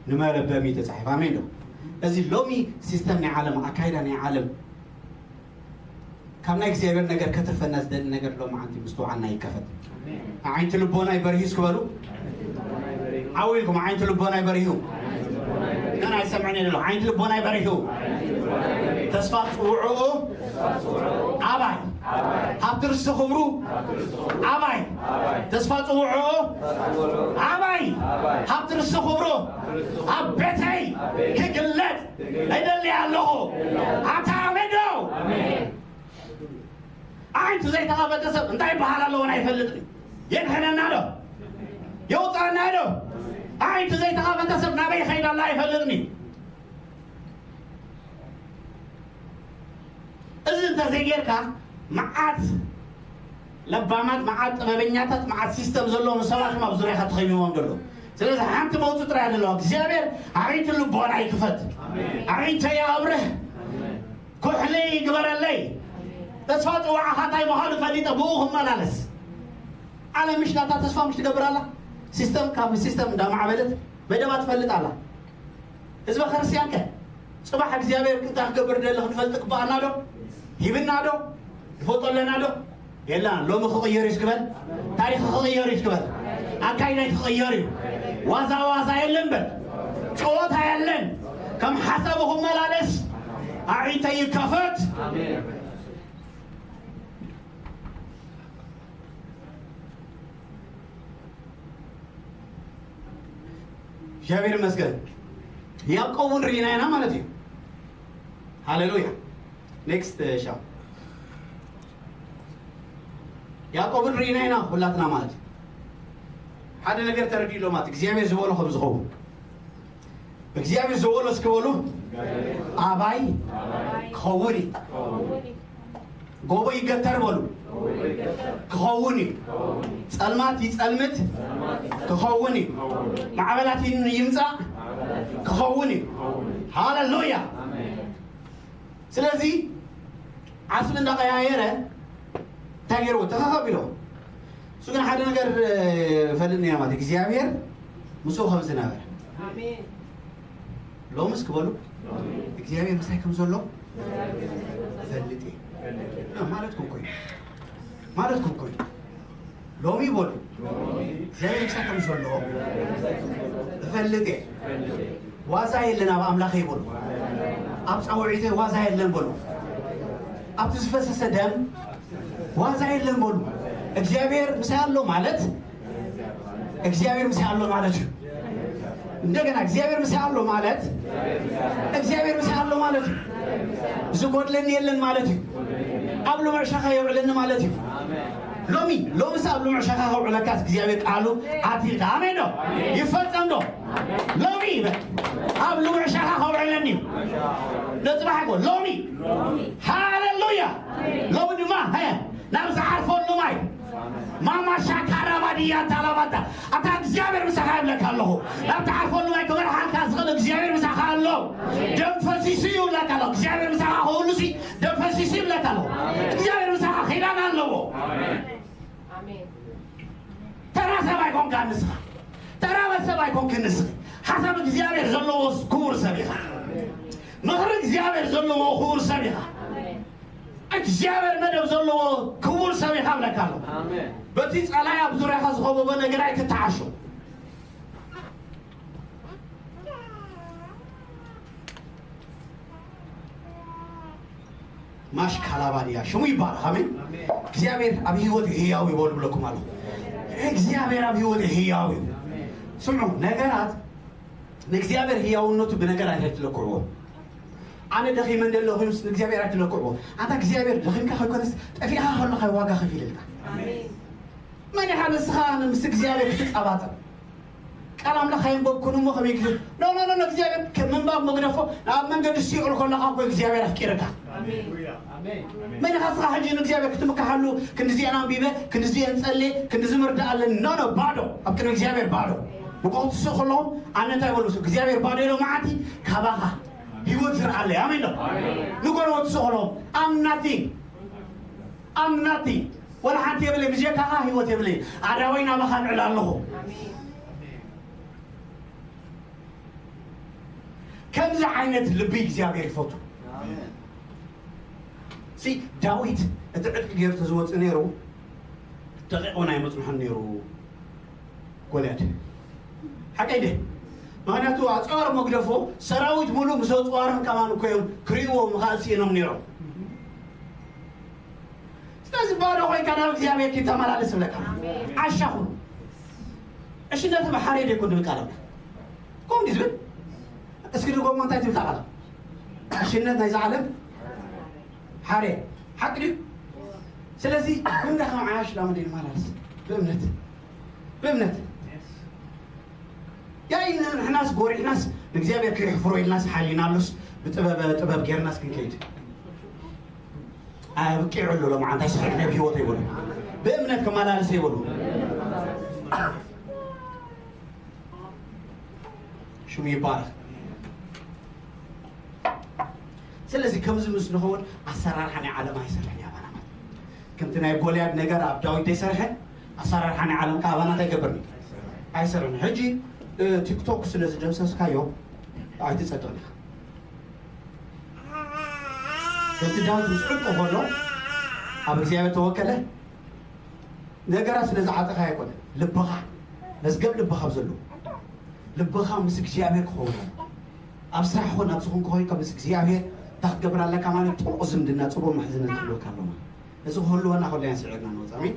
ንመረበም እዩ ተጻሒፉ። ኣሜን ዶ? እዚ ሎሚ ሲስተም ናይ ዓለም፣ ኣካይዳ ናይ ዓለም፣ ካብ ናይ እግዚኣብሔር ነገር ከትርፈና ዝደሊ ነገር ሎሚ ዓንቲ ምስትውዓልና ይከፈት። ኣሜን። ኣዒንቲ ልቦና ይበርሂ እስኪ በሉ። ዓው ኢልኩም ኣዒንቲ ልቦና ይበርሂ። ገና ኣይሰምዕን የለ። ኣዒንቲ ልቦና ይበርሂ። ተስፋ ጽውዕኡ ኣባይ፣ ሃብቲ ርስቲ ክብሩ ኣባይ፣ ተስፋ ጽውዕኡ ኣባይ፣ ሃብቲ ርስቲ ክብሩ ኣብ ቤተይ ክግለጥ እደሊ ኣለኹ። ኣታ ኣሜን ዶ? ኣዒንቲ ዘይተኸፈተ ሰብ እንታይ ይበሃል ኣለዎ? ኣይፈልጥን። የድሕነና ዶ? የውፅኣና ዶ? ኣዒንቲ ዘይተኸፈተ ሰብ ናበይ ይኸይድ ኣሎ? ኣይፈልጥን እዩ። እዚ እንተዘይጌርካ፣ መዓት ለባማት፣ መዓት ጥበበኛታት፣ መዓት ሲስተም ዘለዎም ሰባት ኣብ ዙርያኻ ተኸቢቦም ዘለዉ። ስለዚ ሓንቲ መውፅእ ጥራይ ኣለዋ። እግዚኣብሔር ኣዒንቲ ልቦና ይክፈት። ኣሜን። ኣዒንተይ ኣብርህ። ኣሜን። ኩሕሊ ይግበረለይ። ተስፋ ጽዋዕኻ እንታይ ምዃኑ ፈሊጠ ብኡ ክመላለስ። ዓለም ምሽ ናታ ተስፋ ምሽ ትገብር ኣላ። ሲስተም ካብ ሲስተም እንዳማዕበለት መደባ ትፈልጥ ኣላ። ህዝበ ክርስቲያን ከ ጽባሕ እግዚኣብሔር እንታይ ክገብር ደሊ ክንፈልጥ ግባኣና ዶ? ሂብና ዶ? ንፈልጦ ኣለና ዶ? የላን። ሎሚ ክቕየር እዩ እስክበል፣ ታሪኽ ክቕየር እዩ እስክበል፣ ኣካይዳይ ክቕየር እዩ። ዋዛ ዋዛ የለን በል፣ ጨወታ የለን። ከም ሓሳቡ ክመላለስ ኣዒንተይ ይከፈት። እግዚኣብሔር ይመስገን። ያዕቆብ እውን ርኢና ኢና ማለት እዩ። ሃሌሉያ። ኔክስት ሻው። ያዕቆብ እውን ርኢና ኢና ሁላትና ማለት እዩ። ሓደ ነገር ተረዲእሎ ማለት እግዚኣብሔር ዝበሎ ከም ዝኸውን። እግዚኣብሔር ዝበሎ እስኪ በሉ፣ ኣባይ ክኸውን እዩ። ጎቦ ይገተር በሉ፣ ክኸውን እዩ። ጸልማት ይጸልምት፣ ክኸውን እዩ። ማዕበላት ይን- ይምጻእ፣ ክኸውን እዩ። ሃሌሉያ። ስለዚ ዓስቢ እንዳቀያየረ እንታይ ገይርዎ? ተኸኸብ ኢሎ። እሱ ግን ሓደ ነገር ፈልጥ ነይሩ ማለት እግዚኣብሔር ምስኡ ከም ዝነበረ። ኣሜን። ሎምስ ክበሉ እግዚኣብሔር ምሳይ ከም ዘሎ ፈልጥ እየ። እ፣ ማለት ኩንኮይ ማለት ኩንኮይ ሎሚ ይበሉ እግዚኣብሔር ምሳይ ከም ዘሎ እፈልጥ እየ። ዋዛ የለን ኣብ ኣምላኸይ በሉ። ኣብ ጻውዒተይ ዋዛ የለን በሉ። ኣብቲ ዝፈሰሰ ደም ዋዛ የለን በሉ። እግዚኣብሔር ምሳይ ኣሎ ማለት እግዚኣብሔር ምሳይ ኣሎ ማለት እዩ። እንደገና እግዚኣብሔር ምሳይ ኣሎ ማለት እግዚኣብሔር ምሳይ ኣሎ ማለት እዩ። ዝጎድለኒ የለን ማለት እዩ። ኣብ ልሙዕ ሻኻ የውዕለኒ ማለት እዩ። ሎሚ ሎምስ ኣብ ልሙዕ ሻኻ ከውዕለካስ እግዚኣብሔር ቃሉ ኣትልካ ኣሜን ዶ ይፈጸም ዶ? ሎሚ ይበል ኣብ ልሙዕ ሻኻ ከውዕለኒ እዩ። ነጽባሕኮ ሎሚ ሃሌሉያ። ሎሚ ድማ ሀ ናብ ዝዓርፈሉ ማይ ማማ ሻካራ ባዲ ያታላባታ ኣታ እግዚኣብሔር ምሳኻ ይብለካ ኣለኹ። ናብ ትዓርፈሉ ማይ ክመርሓካ ዝኽእል እግዚኣብሔር ምሳኻ ኣሎ። ደም ፈሲሱ እዩ ይብለካ ኣሎ። እግዚኣብሔር ምሳኻ ክህሉ ሲ ደም ፈሲሱ ይብለካ ኣሎ። እግዚኣብሔር ምሳኻ ኺዳን ኣለዎ። ተራ ሰብ ኣይኮንካ ንስኻ። ተራ ሰብ ኣይኮንክ ንስኺ። ሓሳብ እግዚኣብሔር ዘለዎ ክቡር ሰብ ኢኻ። ምኽሪ እግዚኣብሔር ዘለዎ ክቡር ሰብ ኢኻ። እግዚኣብሔር መደብ ዘለዎ ክቡር ሰብ ኢኻ እብለካ ኣለኹ። ኣሜን። በቲ ጸላይ ኣብ ዙርያኻ ዝኸበቦ ነገር ኣይትተዓሾ። ማሽ ካላባድያ ሽሙ ይባረኽ። ኣሜን። ኣሜን። እግዚኣብሔር ኣብ ህይወት ህያው እዩ በሉ ብለኩም ኣለኹ። እግዚኣብሔር ኣብ ህይወት ህያው እዩ። ኣሜን። ስምዑ፣ ነገራት ንእግዚኣብሔር ህያውነቱ ብነገር ኣይትለክዕዎ። ኣነ ደኺመ እንደለኹ ምስ እግዚኣብሔር ኣይትለክዕዎ። ኣንታ እግዚኣብሔር ደኺምካ ከይኮነስ ጠፊእኻ ከለኻ ዋጋ ከፊልልካ። ኣሜን። መን ኢኻ ንስኻ ምስ እግዚኣብሔር ክትጻባጸብ? ቃል ኣምላኽ ኣየንበብኩን እሞ ከመይ ክብል? ኖ፣ ኖ፣ ኖ፣ ኖ፣ እግዚኣብሔር ከም ምንባብ መግደፎ ናብ መንገዲ ሲኦል ከለኻ እኮ እግዚኣብሔር ኣፍቂርካ። ኣሜን። ኣሜን። መን ኢኻ ንስኻ ሕጂ ንእግዚኣብሔር ክትምካሓሉ? ክንዲዚአን ኣንቢበ፣ ክንዲዚአን ጸልየ፣ ክንዲዚ ምርዳእ ኣለኒ። ኖ፣ ኖ፣ ባዶ። ኣብ ቅድሚ እግዚኣብሔር ባዶ። ንጎትሶ ከለኹም ኣነ እንታይ በሉ? እግዚኣብሔር ባዶ ኢሎ መዓቲ ካባኻ ህይወት ዝረኣለይ። ኣሜን ዶ? ኣሜን። ንጎትሶ ከለኹም I'm nothing። I'm nothing። ወላ ሓንቲ የብለይ፣ ብጀካኻ ህይወት የብለይ። ኣዳወይ ናባኻ ንዕል ኣለኹ። ኣሜን። ከምዚ ዓይነት ልቢ እግዚኣብሔር ይፈቱ። ኣሜን። ሲ ዳዊት እቲ ዕጥቂ ገይሩ ተዝወፅእ ነይሩ ደቂቕ እውን ኣይመፅንሖን ነይሩ ጎልያድ። ሓቀይ ደ? ምኽንያቱ ኣፅዋር መግደፎ ሰራዊት ሙሉእ ምስ ኣፅዋሮም ከማን እኮ እዮም ክርእይዎ ምኻል ስኢኖም ነይሮም። ስለዚ ባዶ ኮይንካ ናብ እግዚኣብሔር ኪድ ተመላለስ እብለካ። ኣሜን። ዓሻ ኩን። ዕሽነት ብሓሬ ደይኮን ድብል ቃል ኣምላኽ። ከምኡ እንዲ ዝብል እስኪ ድጎሞ እንታይ ትብል ቃል? ዕሽነት ናይዛ ዓለም ሓሬ። ሓቂ ድዩ? ስለዚ ኩንዳ ከም ዓያሽ ላመ ደይንመላለስ ብእምነት። ብእምነት። ያይ ንሕናስ ጎሪሕናስ ንእግዚኣብሔር ከየሕፍሮ ኢልናስ ሓሊና ኣሉስ ብጥበበ ጥበብ ጌርናስ ክንከይድ። ኣብቂዑ ኣሎ ሎምዓንቲ ኣይስሕሕን ኣብ ህይወተይ በሉ። ብእምነት ክመላለስ ይበሉ። ሽሙ ይባረኽ። ስለዚ ከምዚ ምስ ንኸውን ኣሰራርሓ ናይ ዓለም ኣይሰርሕን እዩ ኣባና ማለት። ከምቲ ናይ ጎልያድ ነገር ኣብ ዳዊት ዘይሰርሐ ኣሰራርሓ ናይ ዓለም ከኣ ኣባና እንታይ ይገብርን እዩ? ኣይሰርሕን። ሕጂ እ፣ ቲክቶክ ስለ ዝደምሰስካዮ ኣይትጸድቕን ኢኻ። ከምቲ ዳዊት ምስ ዕጥቁ ከሎ ኣብ እግዚኣብሔር ተወከለ። ነገራት ስለ ዝዓጠኻ ኣይኮነ፣ ልብኻ፣ መዝገብ ልብኻ ኣብ ዘሎ፣ ልብኻ ምስ እግዚኣብሔር ክኸውን ኣለዎ። ኣብ ስራሕ ኾን ኣብ ዝኾንካ ኮይንካ ምስ እግዚኣብሔር እንታይ ክትገብር ኣለካ ማለት ጥቡቕ ዝምድና፣ ጽቡቕ ምሕዝነት ክህልወካ ኣሎ ማለት። እዚ ክህልወና ከሎ ኢና ስዒርና ንወጽእ። ኣሜን።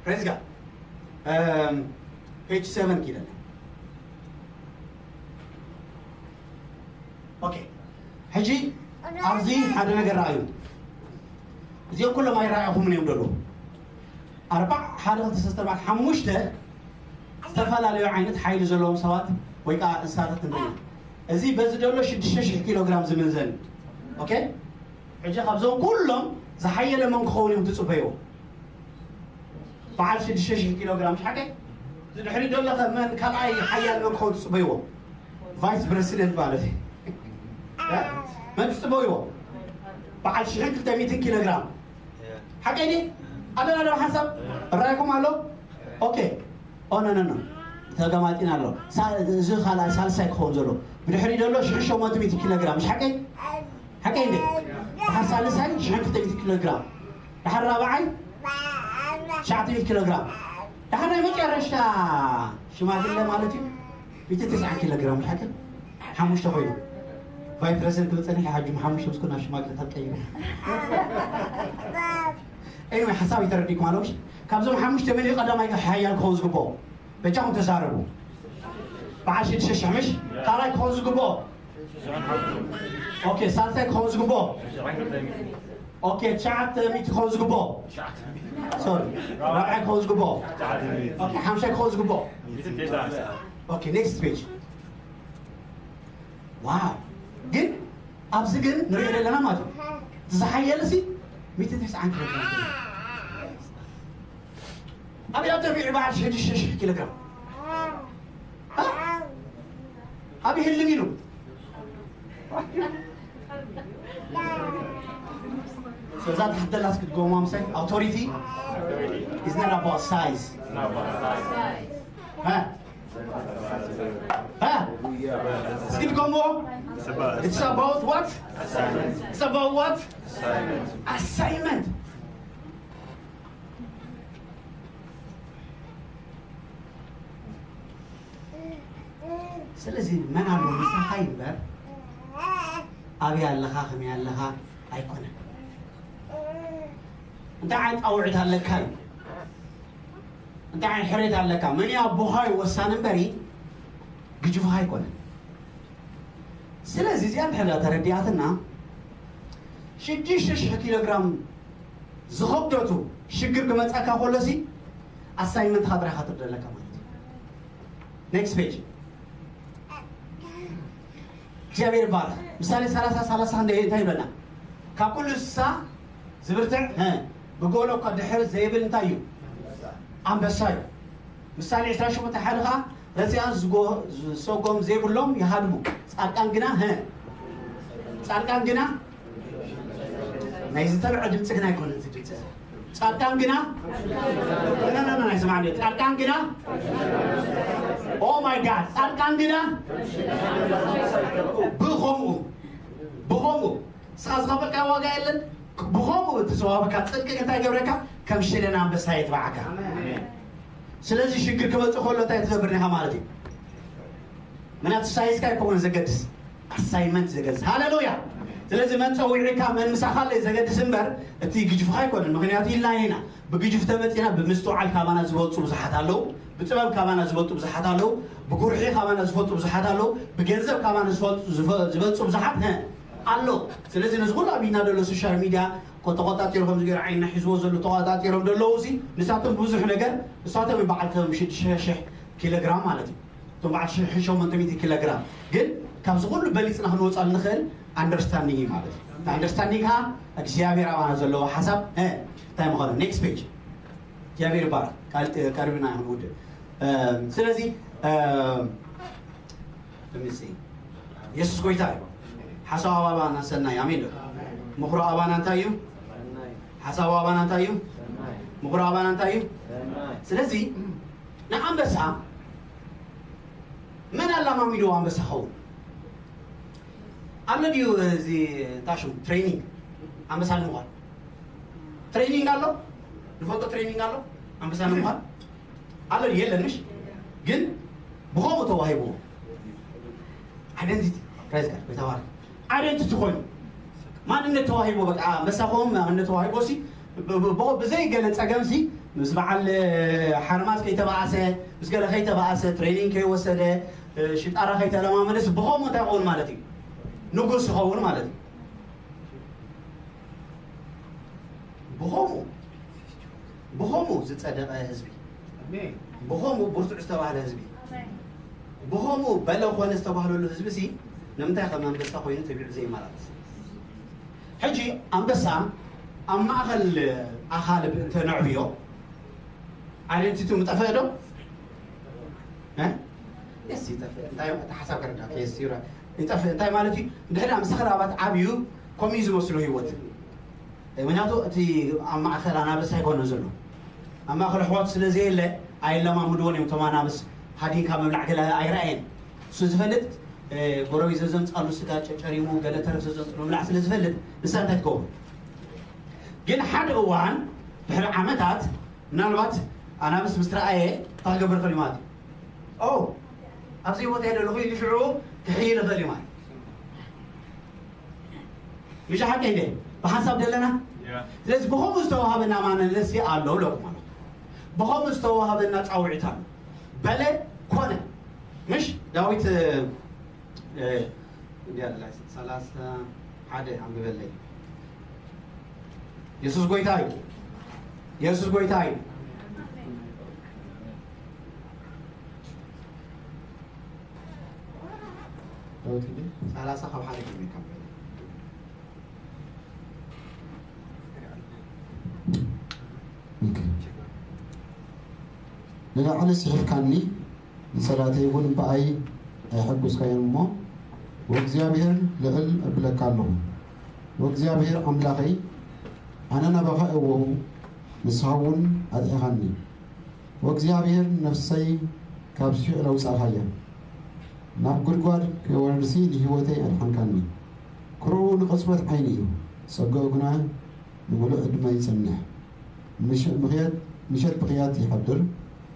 Praise God። እም፣ ፔጅ ሰቨን ኪደና። ኦኬ። ሕጂ ኣብዚ ሓደ ነገር ረኣዩ። እዚኦም ኩሎም ኣይረኣኹምን እዮም ደሎ። ኣርባዕ፣ ሓደ፣ ክልተ፣ ሰለስተ፣ ኣርባዕተ፣ ሓሙሽተ ዝተፈላለዩ ዓይነት ሓይሊ ዘለዎም ሰባት ወይ ከዓ እንስሳታት ንርኢ። እዚ በዚ ደሎ ሽዱሽተ ሽሕ ኪሎ ግራም ዝምዘን። ኦኬ። ሕጂ ካብዞም ኩሎም ዝሓየለ መን ክኸውን እዮም ትጽበይዎ? በዓል ሽዱሽተ ሽሕ ኪሎ ግራም፣ ምሽ ሓቀይ? ዝድሕሪ ደሎ ከ መን ካልኣይ ሓያል መን ክኸውን ትጽበይዎ? ቫይስ ፕረሲደንት ማለት እዩ። እ? መን ትጽበይዎ? በዓል ሽሕን ክልተ ሚእትን ኪሎ ግራም። ሓቀይ ድዩ? ኣለና ዶ ሓሳብ? እራይኩም ኣሎ? ኦኬ። ኦ፣ ኖ፣ ኖ፣ ኖ። ተገማጢና ኣሎ። ሳ-፣ እዚ ካልኣይ ሳልሳይ ክኸውን ዘሎ። ብድሕሪ ደሎ ሽሕ ሸሞንተ ሚእቲ ኪሎ ግራም። ምሽ ሓቀይ? ሓቀይ እንዴ? ድሓር ሳልሳይ ሽሕን ክልተ ሚእቲ ኪሎ ግራም። ድሓር ራብዓይ ትሽዓተ ሚእቲ ኪሎ ግራም። ድሓር ናይ መጨረሻ ሽማግለ ማለት እዩ። ሚእቲ ተስዓን ኪሎ ግራም ሓቂ ሓሙሽተ ኮይኑ። ቫይስ ፕረዚደንት ክብል ጸኒሐ፣ ሓጂ ሓሙሽተ ምስ ኩና ሽማግለታት ቀይሩ። ኤኒወይ፣ ሓሳብ ይተረዲእኩም ኣለዎ። እሺ፣ ካብዞም ሓሙሽተ መን እዩ ቀዳማይ ሓያል ክኸውን ዝግብኦ? በጃኹም ተዛረቡ። በዓል ሽዱሽተ ሽሕ ምሽ ካልኣይ ክኸውን ዝግብኦ? ኦኬ፣ ሳልሳይ ክኸውን ዝግብኦ? ኦኬ፣ ትሽዓተ ሚእቲ ክኸውን ዝግብኦ? ሶሪ፣ ራብዓይ ክኸውን ዝግብኦ? ኦኬ፣ ሓምሻይ ክኸውን ዝግብኦ? ኦኬ፣ ኔክስት ፔጅ። ዋው! ግን ኣብዚ ግን ንሪኦ ዘለና ማለት እዩ። እቲ ዝሓየለ ሲ ሚእቲ ተስዓን ክልተን። ኣበይ ተቢዑ በዓል ሽዱሽተ ሽሕ ኪሎ ግራም? እ? ኣበይ ህልም ኢሉ? እዛ ታሕቲ ዘላ እስኪ ድገሙዋ ምሳይ። Authority is not about size. እ? እ? እስኪ ድገሙዎ። It's about what? It's about what? Assignment. ስለዚ መን ኣሎ ምሳኻ እምበር ኣበይ ኣለኻ ከመይ ኣለኻ ኣይኮነን። እንታይ ዓይነት ፃውዒት ኣለካ እዩ። እንታይ ዓይነት ሕሬት ኣለካ? መን እዩ ኣቦኻ እዩ ወሳኒ እምበሪ ግጅፍኻ ኣይኮነን። ስለዚ እዚኣ እንድሕር ተረዲኣትና ሽዱሽተ ሽሕ ኪሎ ግራም ዝኸብደቱ ሽግር ክመፀካ ከሎሲ ኣሳይመንትኻ ጥራይ ኢኻ ትርደለካ ማለት እዩ። Next page. እግዚኣብሔር ይባረክ። ምሳሌ ሰላሳ ሰላሳ እንደ እንታይ ይብለና? ካብ ኩሉ እንስሳ ዝብርትዕ እ፣ ብጎሎ እኳ ድሕር ዘይብል እንታይ እዩ? ኣንበሳ እዩ። ምሳሌ ዕስራን ሸሞንተን ሓደ ኸዓ ረሲኣን ዝጎ- ዝሰጎም ዘይብሎም ይሃድሙ፣ ፃድቃን ግና እ፣ ፃድቃን ግና ናይ ዝተብዐ ድምፂ ግን ኣይኮነን እዚ ድምፂ እዚ። ፃድቃን ግና ኖ ኖ ኖ ኣይሰማዕኒ። ፃድቃን ግና ኦ ማይ ጋድ ፃድቃን ግና ብኸምኡ ብኸምኡ ንስኻ ዝኸፈልካ ዋጋ የለን። ብኸምኡ እቲ ዝዋሃበካ ፅድቂ እንታይ ገብረካ? ከም ሽለን ኣንበሳ የትባዓካ። ስለዚ ሽግር ክመፅእ ከሎ እንታይ ትገብር ኢኻ ማለት እዩ? ምክንያቱ ሳይዝካ ኣይኮነን ዘገድስ፣ ኣሳይመንት ዘገድስ። ሃሌሉያ። ስለዚ መን ፀዊዕካ መን ምሳኻ ኣሎ ዘገድስ እምበር እቲ ግጅፍካ ኣይኮነን። ምክንያቱ ኢልና ኢና ብግጅፍ ተመፂና ብምስትውዓል ካባና ዝበልፁ ብዙሓት ኣለዉ። ብጥበብ ካባና ዝበልጡ ብዙሓት ኣለዉ። ብጉርሒ ካባና ዝፈልጡ ብዙሓት ኣለዉ። ብገንዘብ ካባና ዝፈልጡ ዝፈ- ዝበልፁ ብዙሓት እ፣ ኣሎ። ስለዚ ነዚ ኩሉ ኣብና ዘሎ ሶሻል ሚድያ ተቆጣጢሩ ከምዚ ገይሩ ዓይንና ሒዝዎ ዘሎ ተቆጣጢሮም ዘለዉ ሲ ንሳቶም ብዙሕ ነገር ንሳቶም በዓልቶም ሽዱሽተ ሽሕ ኪሎ ግራም ማለት እዩ። እቶም በዓል ሽሕ ሸሞንተ ሚእቲ ኪሎ ግራም ግን ካብዚ ኩሉ በሊፅና ክንወፃሉ ንኽእል ኣንደርስታንዲንግ እዩ ማለት እዩ። ኣንደርስታንዲንግ ከዓ እግዚኣብሔር ኣባና ዘለዎ ሓሳብ እ፣ እንታይ ምዃኑ ኔክስት ፔጅ እግዚኣብሔር ይባረክ። ቃል- ቀሪብና ይኹን ውድብ። እም፣ ስለዚ እም፣ let me see። የሱስ ጎይታ እዩ። ሓሳብ ኣባና ሰናይ ኣሜን ዶ? ምኽሮ ኣባና እንታይ እዩ? ሓሳብ ኣባና እንታይ እዩ? ምኽሮ ኣባና እንታይ እዩ? ስለዚ ንኣንበሳ መን ኣላማሚድዎ ኣንበሳ ኸውን? ኣሎ ድዩ እዚ ታሹ ትሬኒንግ ኣንበሳ ንምዃን? ትሬኒንግ ኣሎ? ንፈልጦ ትሬኒንግ ኣሎ ኣንበሳ ንምዃን? ኣሎ ድዩ? የለን ምሽ? ግን ብኸምኡ ተዋሂብዎ። ኣይደንቲቲ ፕራይዝ ጋር ቤታዋር ኣይደንቲቲ ኮይኑ ማንነት ተዋሂቦ በቃ ኣንበሳ ኸውን ማንነት ተዋሂቦ ሲ ብ- ብ- ብ- ብዘይ ገለ ጸገም ሲ ምስ በዓል ሓርማዝ ከይተባኣሰ ምስ ገለ ከይተባኣሰ ትሬኒንግ ከይወሰደ ሽጣራ ከይተለማመደስ ብኸምኡ እንታይ ይኸውን ማለት እዩ? ንጉስ ይኸውን ማለት እዩ። ብኸምኡ ብኸምኡ ዝጸደቐ ህዝቢ፣ ብኸምኡ ብርቱዕ ዝተባህለ ህዝቢ፣ ብኸምኡ በለ ኾነ ዝተባህለሉ ህዝቢ ሲ ንምንታይ ከም ኣንበሳ ኮይኑ ተቢዑ ዘይመላለስ? ሕጂ ኣንበሳ ኣብ ማእኸል ኣኻልብ እንተ ነዕብዮ ኣይደንቲቱ ምጠፍአ ዶ? እ? የስ ይጠፍእ። እንታይ እቲ ሓሳብ ከረዳእካ የስ ይረ ይጠፍእ። እንታይ ማለት እዩ? እንድሕር ምስ ኽራባት ዓብዩ ከምኡ እዩ ዝመስሉ ህይወት። ምክንያቱ እቲ ኣብ ማእኸል ኣናብስ ኣይኮነ ዘሎ ኣብ ማእኸል ኣሕዋት ስለ ዘየለ ኣይለማምድዎን እዮም። እቶም ኣናብስ ሃዲንካ ምብላዕ ገለ ኣይረኣየን። እሱ ዝፈልጥ ጎረቤት ዘዘምፃሉ ስጋ ጨጨሪሙ ገለ ተረፍ ዘዘምፅሉ ምብላዕ ስለ ዝፈልጥ ንሳ እንታይ ትገብሩ? ግን ሓደ እዋን ድሕሪ ዓመታት ምናልባት ኣናብስ ምስ ረኣየ እንታይ ክገብር ይኽእል እዩ ማለት እዩ? ኦ ኣብዚ ቦታ የደለኹ ኢሉ ሽዑ ክሕይል ይኽእል እዩ ማለት እዩ። ምሽ ሓቂ እንደ ብሓንሳብ ደለና ስለዚ ብኸምኡ ዝተዋሃበና ማንነት ኣሎ ብለኩም ኣሎ። ብኸምኡ ዝተዋሃበና ፃውዒት ኣሎ። በለ ኮነ ምሽ ዳዊት እንዲያ ሰላሳ ሓደ ኣንብበለይ። የሱስ ጎይታ እዩ። የሱስ ጎይታ እዩ። ዳዊት እንዴ ሰላሳ ካብ ሓደ ጀሚርካ በለ። ንላዕሊ ስሒብካኒ፣ ንጸላእተይ እውን ብኣይ ኣይሐጉስካዮን እሞ፣ ወእግዚኣብሔር ልዕል እብለካ ኣለኹ። ወእግዚኣብሔር ኣምላኸይ፣ ኣነ ናባኻ እወ፣ ንስኻ እውን ኣጥዒኻኒ። ወእግዚኣብሔር ነፍሰይ ካብ ሲኦል ኣውጻእካያ፣ ናብ ጉድጓድ ከይወርድሲ ንህይወተይ ኣድሓንካኒ። ክርኡ ንቕጽበት ዓይኒ እዩ፣ ጸጋኡ ግና ንምሉእ ዕድመ ይጸንሕ። ምሽ-፣ ምኽያት-፣ ምሸት ብኽያት ይሓድር፣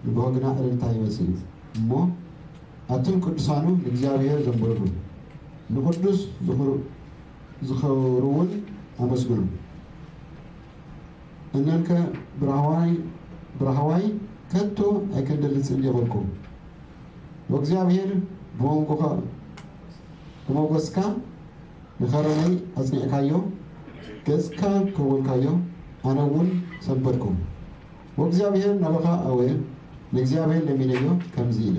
ንግሆ ግና ዕልልታ ይመጽእ እዩ። እሞ ኣቱም ቅዱሳኑ ንእግዚኣብሔር ዘምብሩሉ፣ ንቅዱስ ዝኽሩ-፣ ዝኽሩውን ኣመስግኑ። እነንከ ብራህዋይ፣ ብራህዋይ ከቶ ኣይክንደልጽን የበልኩም። ወእግዚኣብሔር ብመንጎኻ፣ ብመጎስካ ንኸረነይ ኣጽኒዕካዮ፣ ገጽካ ከወልካዮ፣ ኣነ እውን ሰንበድኩ። ወእግዚኣብሔር ናባኻ ኣወየ፣ ንእግዚኣብሔር ለሚነዮ ከምዚ ኢለ፣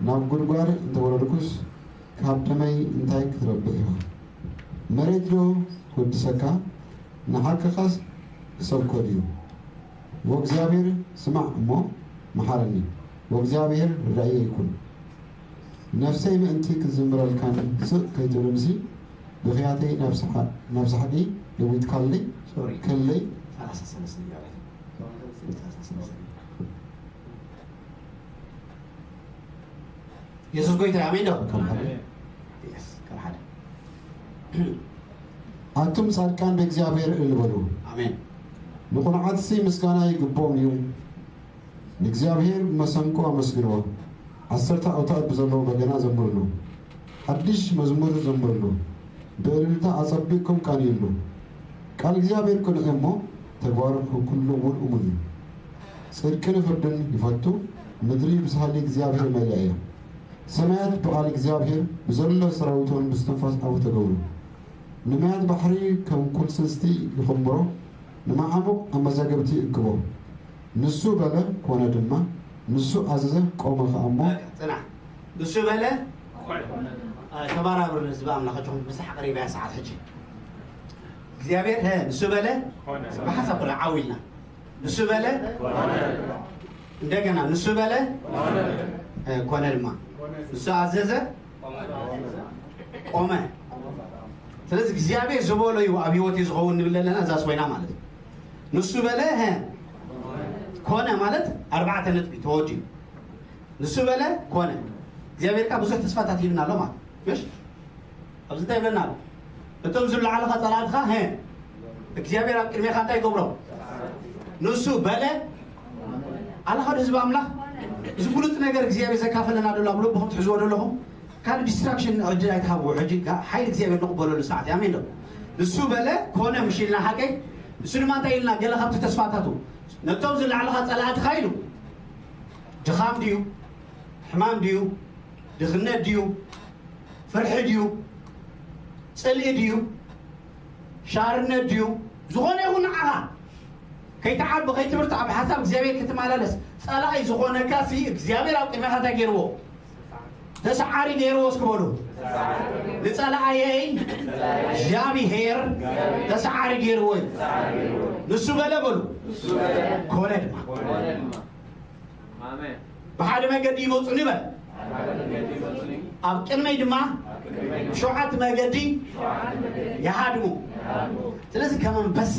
ናብ ጉድጓድ እንተወረድኩስ ካብ ደመይ እንታይ ክትረብሕ ኢኻ? መሬት ዶ ክወድሰካ? ንሓቅኻስ ክሰብኮ ድዩ? ወእግዚኣብሔር ስማዕ እሞ መሓረኒ፣ ወእግዚኣብሔር ረዳኢየ ይኩን። ነፍሰይ ምእንቲ ክትዝምረልካን ስቕ ከይትብልንሲ፣ ብኽያተይ ናብ ሰሓ-፣ ናብ ሰሓቂ ለዊጥካለይ፣ ሶሪ። ከለይ። ሰላሳ ሰለስተ እያለ። የሱስ ጎይታ፣ ኣሜን ዶ? ከም ሓደ። የስ፣ ከም ሓደ። ኣቱም ጻድቃን ብእግዚኣብሔር እልል በሉ። ኣሜን። ንቕኑዓትሲ ምስጋና ይግብኦም እዩ። ንእግዚኣብሔር ብመሰንቆ ኣመስግንዎ። ዓሰርተ ኣውታር ብዘለዎ በገና ዘምርሉ። ሓድሽ መዝሙር ዘምርሉ። ብእልልታ ኣጸቢቕኩም ቃንዩሉ። ቃል እግዚኣብሔር ቅኑዕ እዩ እሞ፣ ተግባሩ ኩሉ እውን እሙን እዩ። ጽድቅን ፍርድን ይፈቱ፣ ምድሪ ብሳህሊ እግዚኣብሔር መሊኣ እያ። ሰማያት ብቓል እግዚኣብሔር፣ ብዘሎ ሰራዊት እውን ብስትንፋስ ኣፉ ተገብሩ። ንማያት ባሕሪ ከም ኩልስስቲ ይኹምሮ፣ ንመዓሙቕ ኣብ መዛግብቲ ይእክቦ። ንሱ በለ፣ ኮነ ድማ፣ ንሱ ኣዘዘ፣ ቆመ ኸኣ እሞ። በቃ፣ ጽናሕ። ንሱ በለ፣ እ፣ ተባራብር ንህዝቢ ኣምላኽ፣ ኣጆኹም፣ ብሳሕ ቀሪባ እያ ሰዓት ሕጂ። እግዚኣብሔር፣ ሀ፣ ንሱ በለ፣ ኮነ። ብሓሳብ ኮነ፣ ዓው ኢልና። ንሱ በለ፣ ኮነ። እንደገና፣ ንሱ በለ፣ ኮነ። እ፣ ኮነ ድማ። ንሱ ኣዘዘ፣ ቆመ። ስለዚ እግዚኣብሔር ዝበሎ እዩ ኣብ ህይወት ዝኸውን ንብል ኣለና፣ እዛስ ኮይና ማለት እዩ። ንሱ በለ፣ ሀ፣ ኮነ ማለት ኣርባዕተ ነጥቢ ተወዲኡ። ንሱ በለ፣ ኮነ። እግዚኣብሔር ከኣ ብዙሕ ተስፋታት ሂብና ኣሎ ማለት እዩ። እሺ? ኣብዚ እንታይ ይብለና ኣሎ? እቶም ዝለዓሉኻ ጸላእትኻ፣ ሀ፣ እግዚኣብሔር ኣብ ቅድሜኻ እንታይ ይገብሮ? ንሱ በለ፣ ኣለኻ ዶ ህዝቢ ኣምላኽ? እዚ ብሉጽ ነገር እግዚኣብሔር ዘካፈለና ደሎ ኣብ ልብኹም ትሕዝዎ ደለኹም? ካልእ ዲስትራክሽን ዕድል ኣይትሃብዎ። ሕጂ ጋ-፣ ሓይሊ እግዚኣብሔር ንቕበለሉ ሰዓት እዩ። ኣሜን ዶ? ንሱ በለ፣ ኮነ፣ ምሽ ኢልና ሓቀይ። ንሱ ድማ እንታይ ኢልና? ገለ ካብቲ ተስፋታቱ፣ ነቶም ዝለዓሉኻ ጸላእትኻ ኢሉ፣ ድኻም ድዩ? ሕማም ድዩ? ድኽነት ድዩ? ፍርሒ ድዩ? ጽልኢ ድዩ? ሻርነት ድዩ? ዝኾነ ይኹን ንዓኻ ከይትዓቢ፣ ከይትብርትዕ፣ ኣብ ሓሳብ እግዚኣብሔር ክትመላለስ፣ ጸላኢ ዝኾነካ ሲ እግዚኣብሔር ኣብ ቅድሜኻ እንታይ ገይርዎ? ተሰዓሪ ገይርዎ እስኪ በሉ። ንጸላእየይ እግዚኣብሔር ተሰዓሪ ገይርዎ እዩ። ንሱ በለ በሉ። ኮነ ድማ። ኣሜን። ብሓደ መገዲ ይመጹኒ በል። ኣብ ቅድመይ ድማ ሸውዓተ መገዲ ይሃድሙ። ስለዚ ከም ኣንበሳ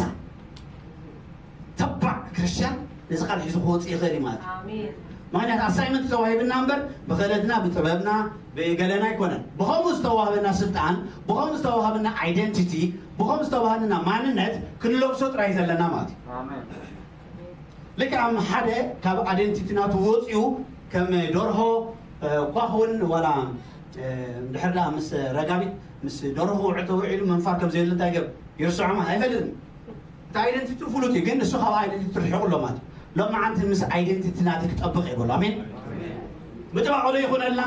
ተባዕ ክርስትያን ነዚ ቃል ሒዙ ክወጽእ ይኽእል እዩ ማለት እዩ። ኣሜን። ምኽንያቱ ኣሳይመንት ተዋሂብና እምበር ብኽእለትና፣ ብጥበብና፣ ብገለና ኣይኮነን። ብኸምኡ ዝተዋህበና ስልጣን፣ ብኸምኡ ዝተዋህበና ኣይደንቲቲ፣ ብኸምኡ ዝተዋህበና ማንነት ክንለብሶ ጥራይ ዘለና ማለት እዩ። ኣሜን። ልክዕ ኣብ ሓደ ካብ ኣደንቲቲ ናቱ ወፂኡ ከም ደርሆ፣ እ፣ ኳኹን ዋላ፣ እ፣ እንድሕር ደኣ ምስ ረጋቢት ምስ ደርሆ ክውዕል ተውዒሉ ምንፋር ከም ዘየለ እንታይ ገብ ይርስዖ ማለት ኣይፈልጥን። እቲ ኣይደንቲቲ ፍሉጥ እዩ፣ ግን ንሱ ካብ ኣይደንቲቲ ርሒቑ ኣሎ ማለት እዩ። ሎማዓንቲ ምስ ኣይደንቲቲ ናቲ ክጠብቕ ይበሉ። ኣሜን። ምጥባቕ ዶ ይኹነልና?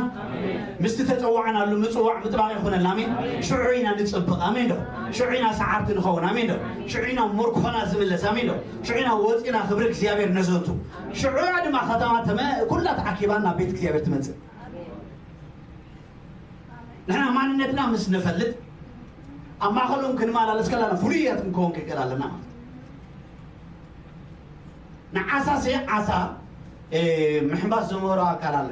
ምስቲ ተጸዋዕናሉ ምጽዋዕ ምጥባቕ ይኹነልና። ኣሜን። ሽዑ ኢና ንጽብቕ። ኣሜን ዶ? ሽዑ ኢና ሰዓርቲ ንኸውን። ኣሜን ዶ? ሽዑ ኢና ምርኮና ዝምለስ። ኣሜን ዶ? ሽዑ ኢና ወጺና ክብሪ እግዚኣብሔር ነዘንቱ። ሽዑ እያ ድማ ከተማ ተመ-፣ ኩላ ተኣኪባ ናብ ቤት እግዚኣብሔር ትመጽእ። ንሕና ማንነትና ምስ ንፈልጥ ኣብ ማእከሎም ክንመላለስ ከለና ፍሉያት ክንከውን ክንክእል ኣለና ማለት እዩ። ንዓሳ ሲ ዓሳ ምሕንባስ ዝምህሮ ኣካል ኣሎ።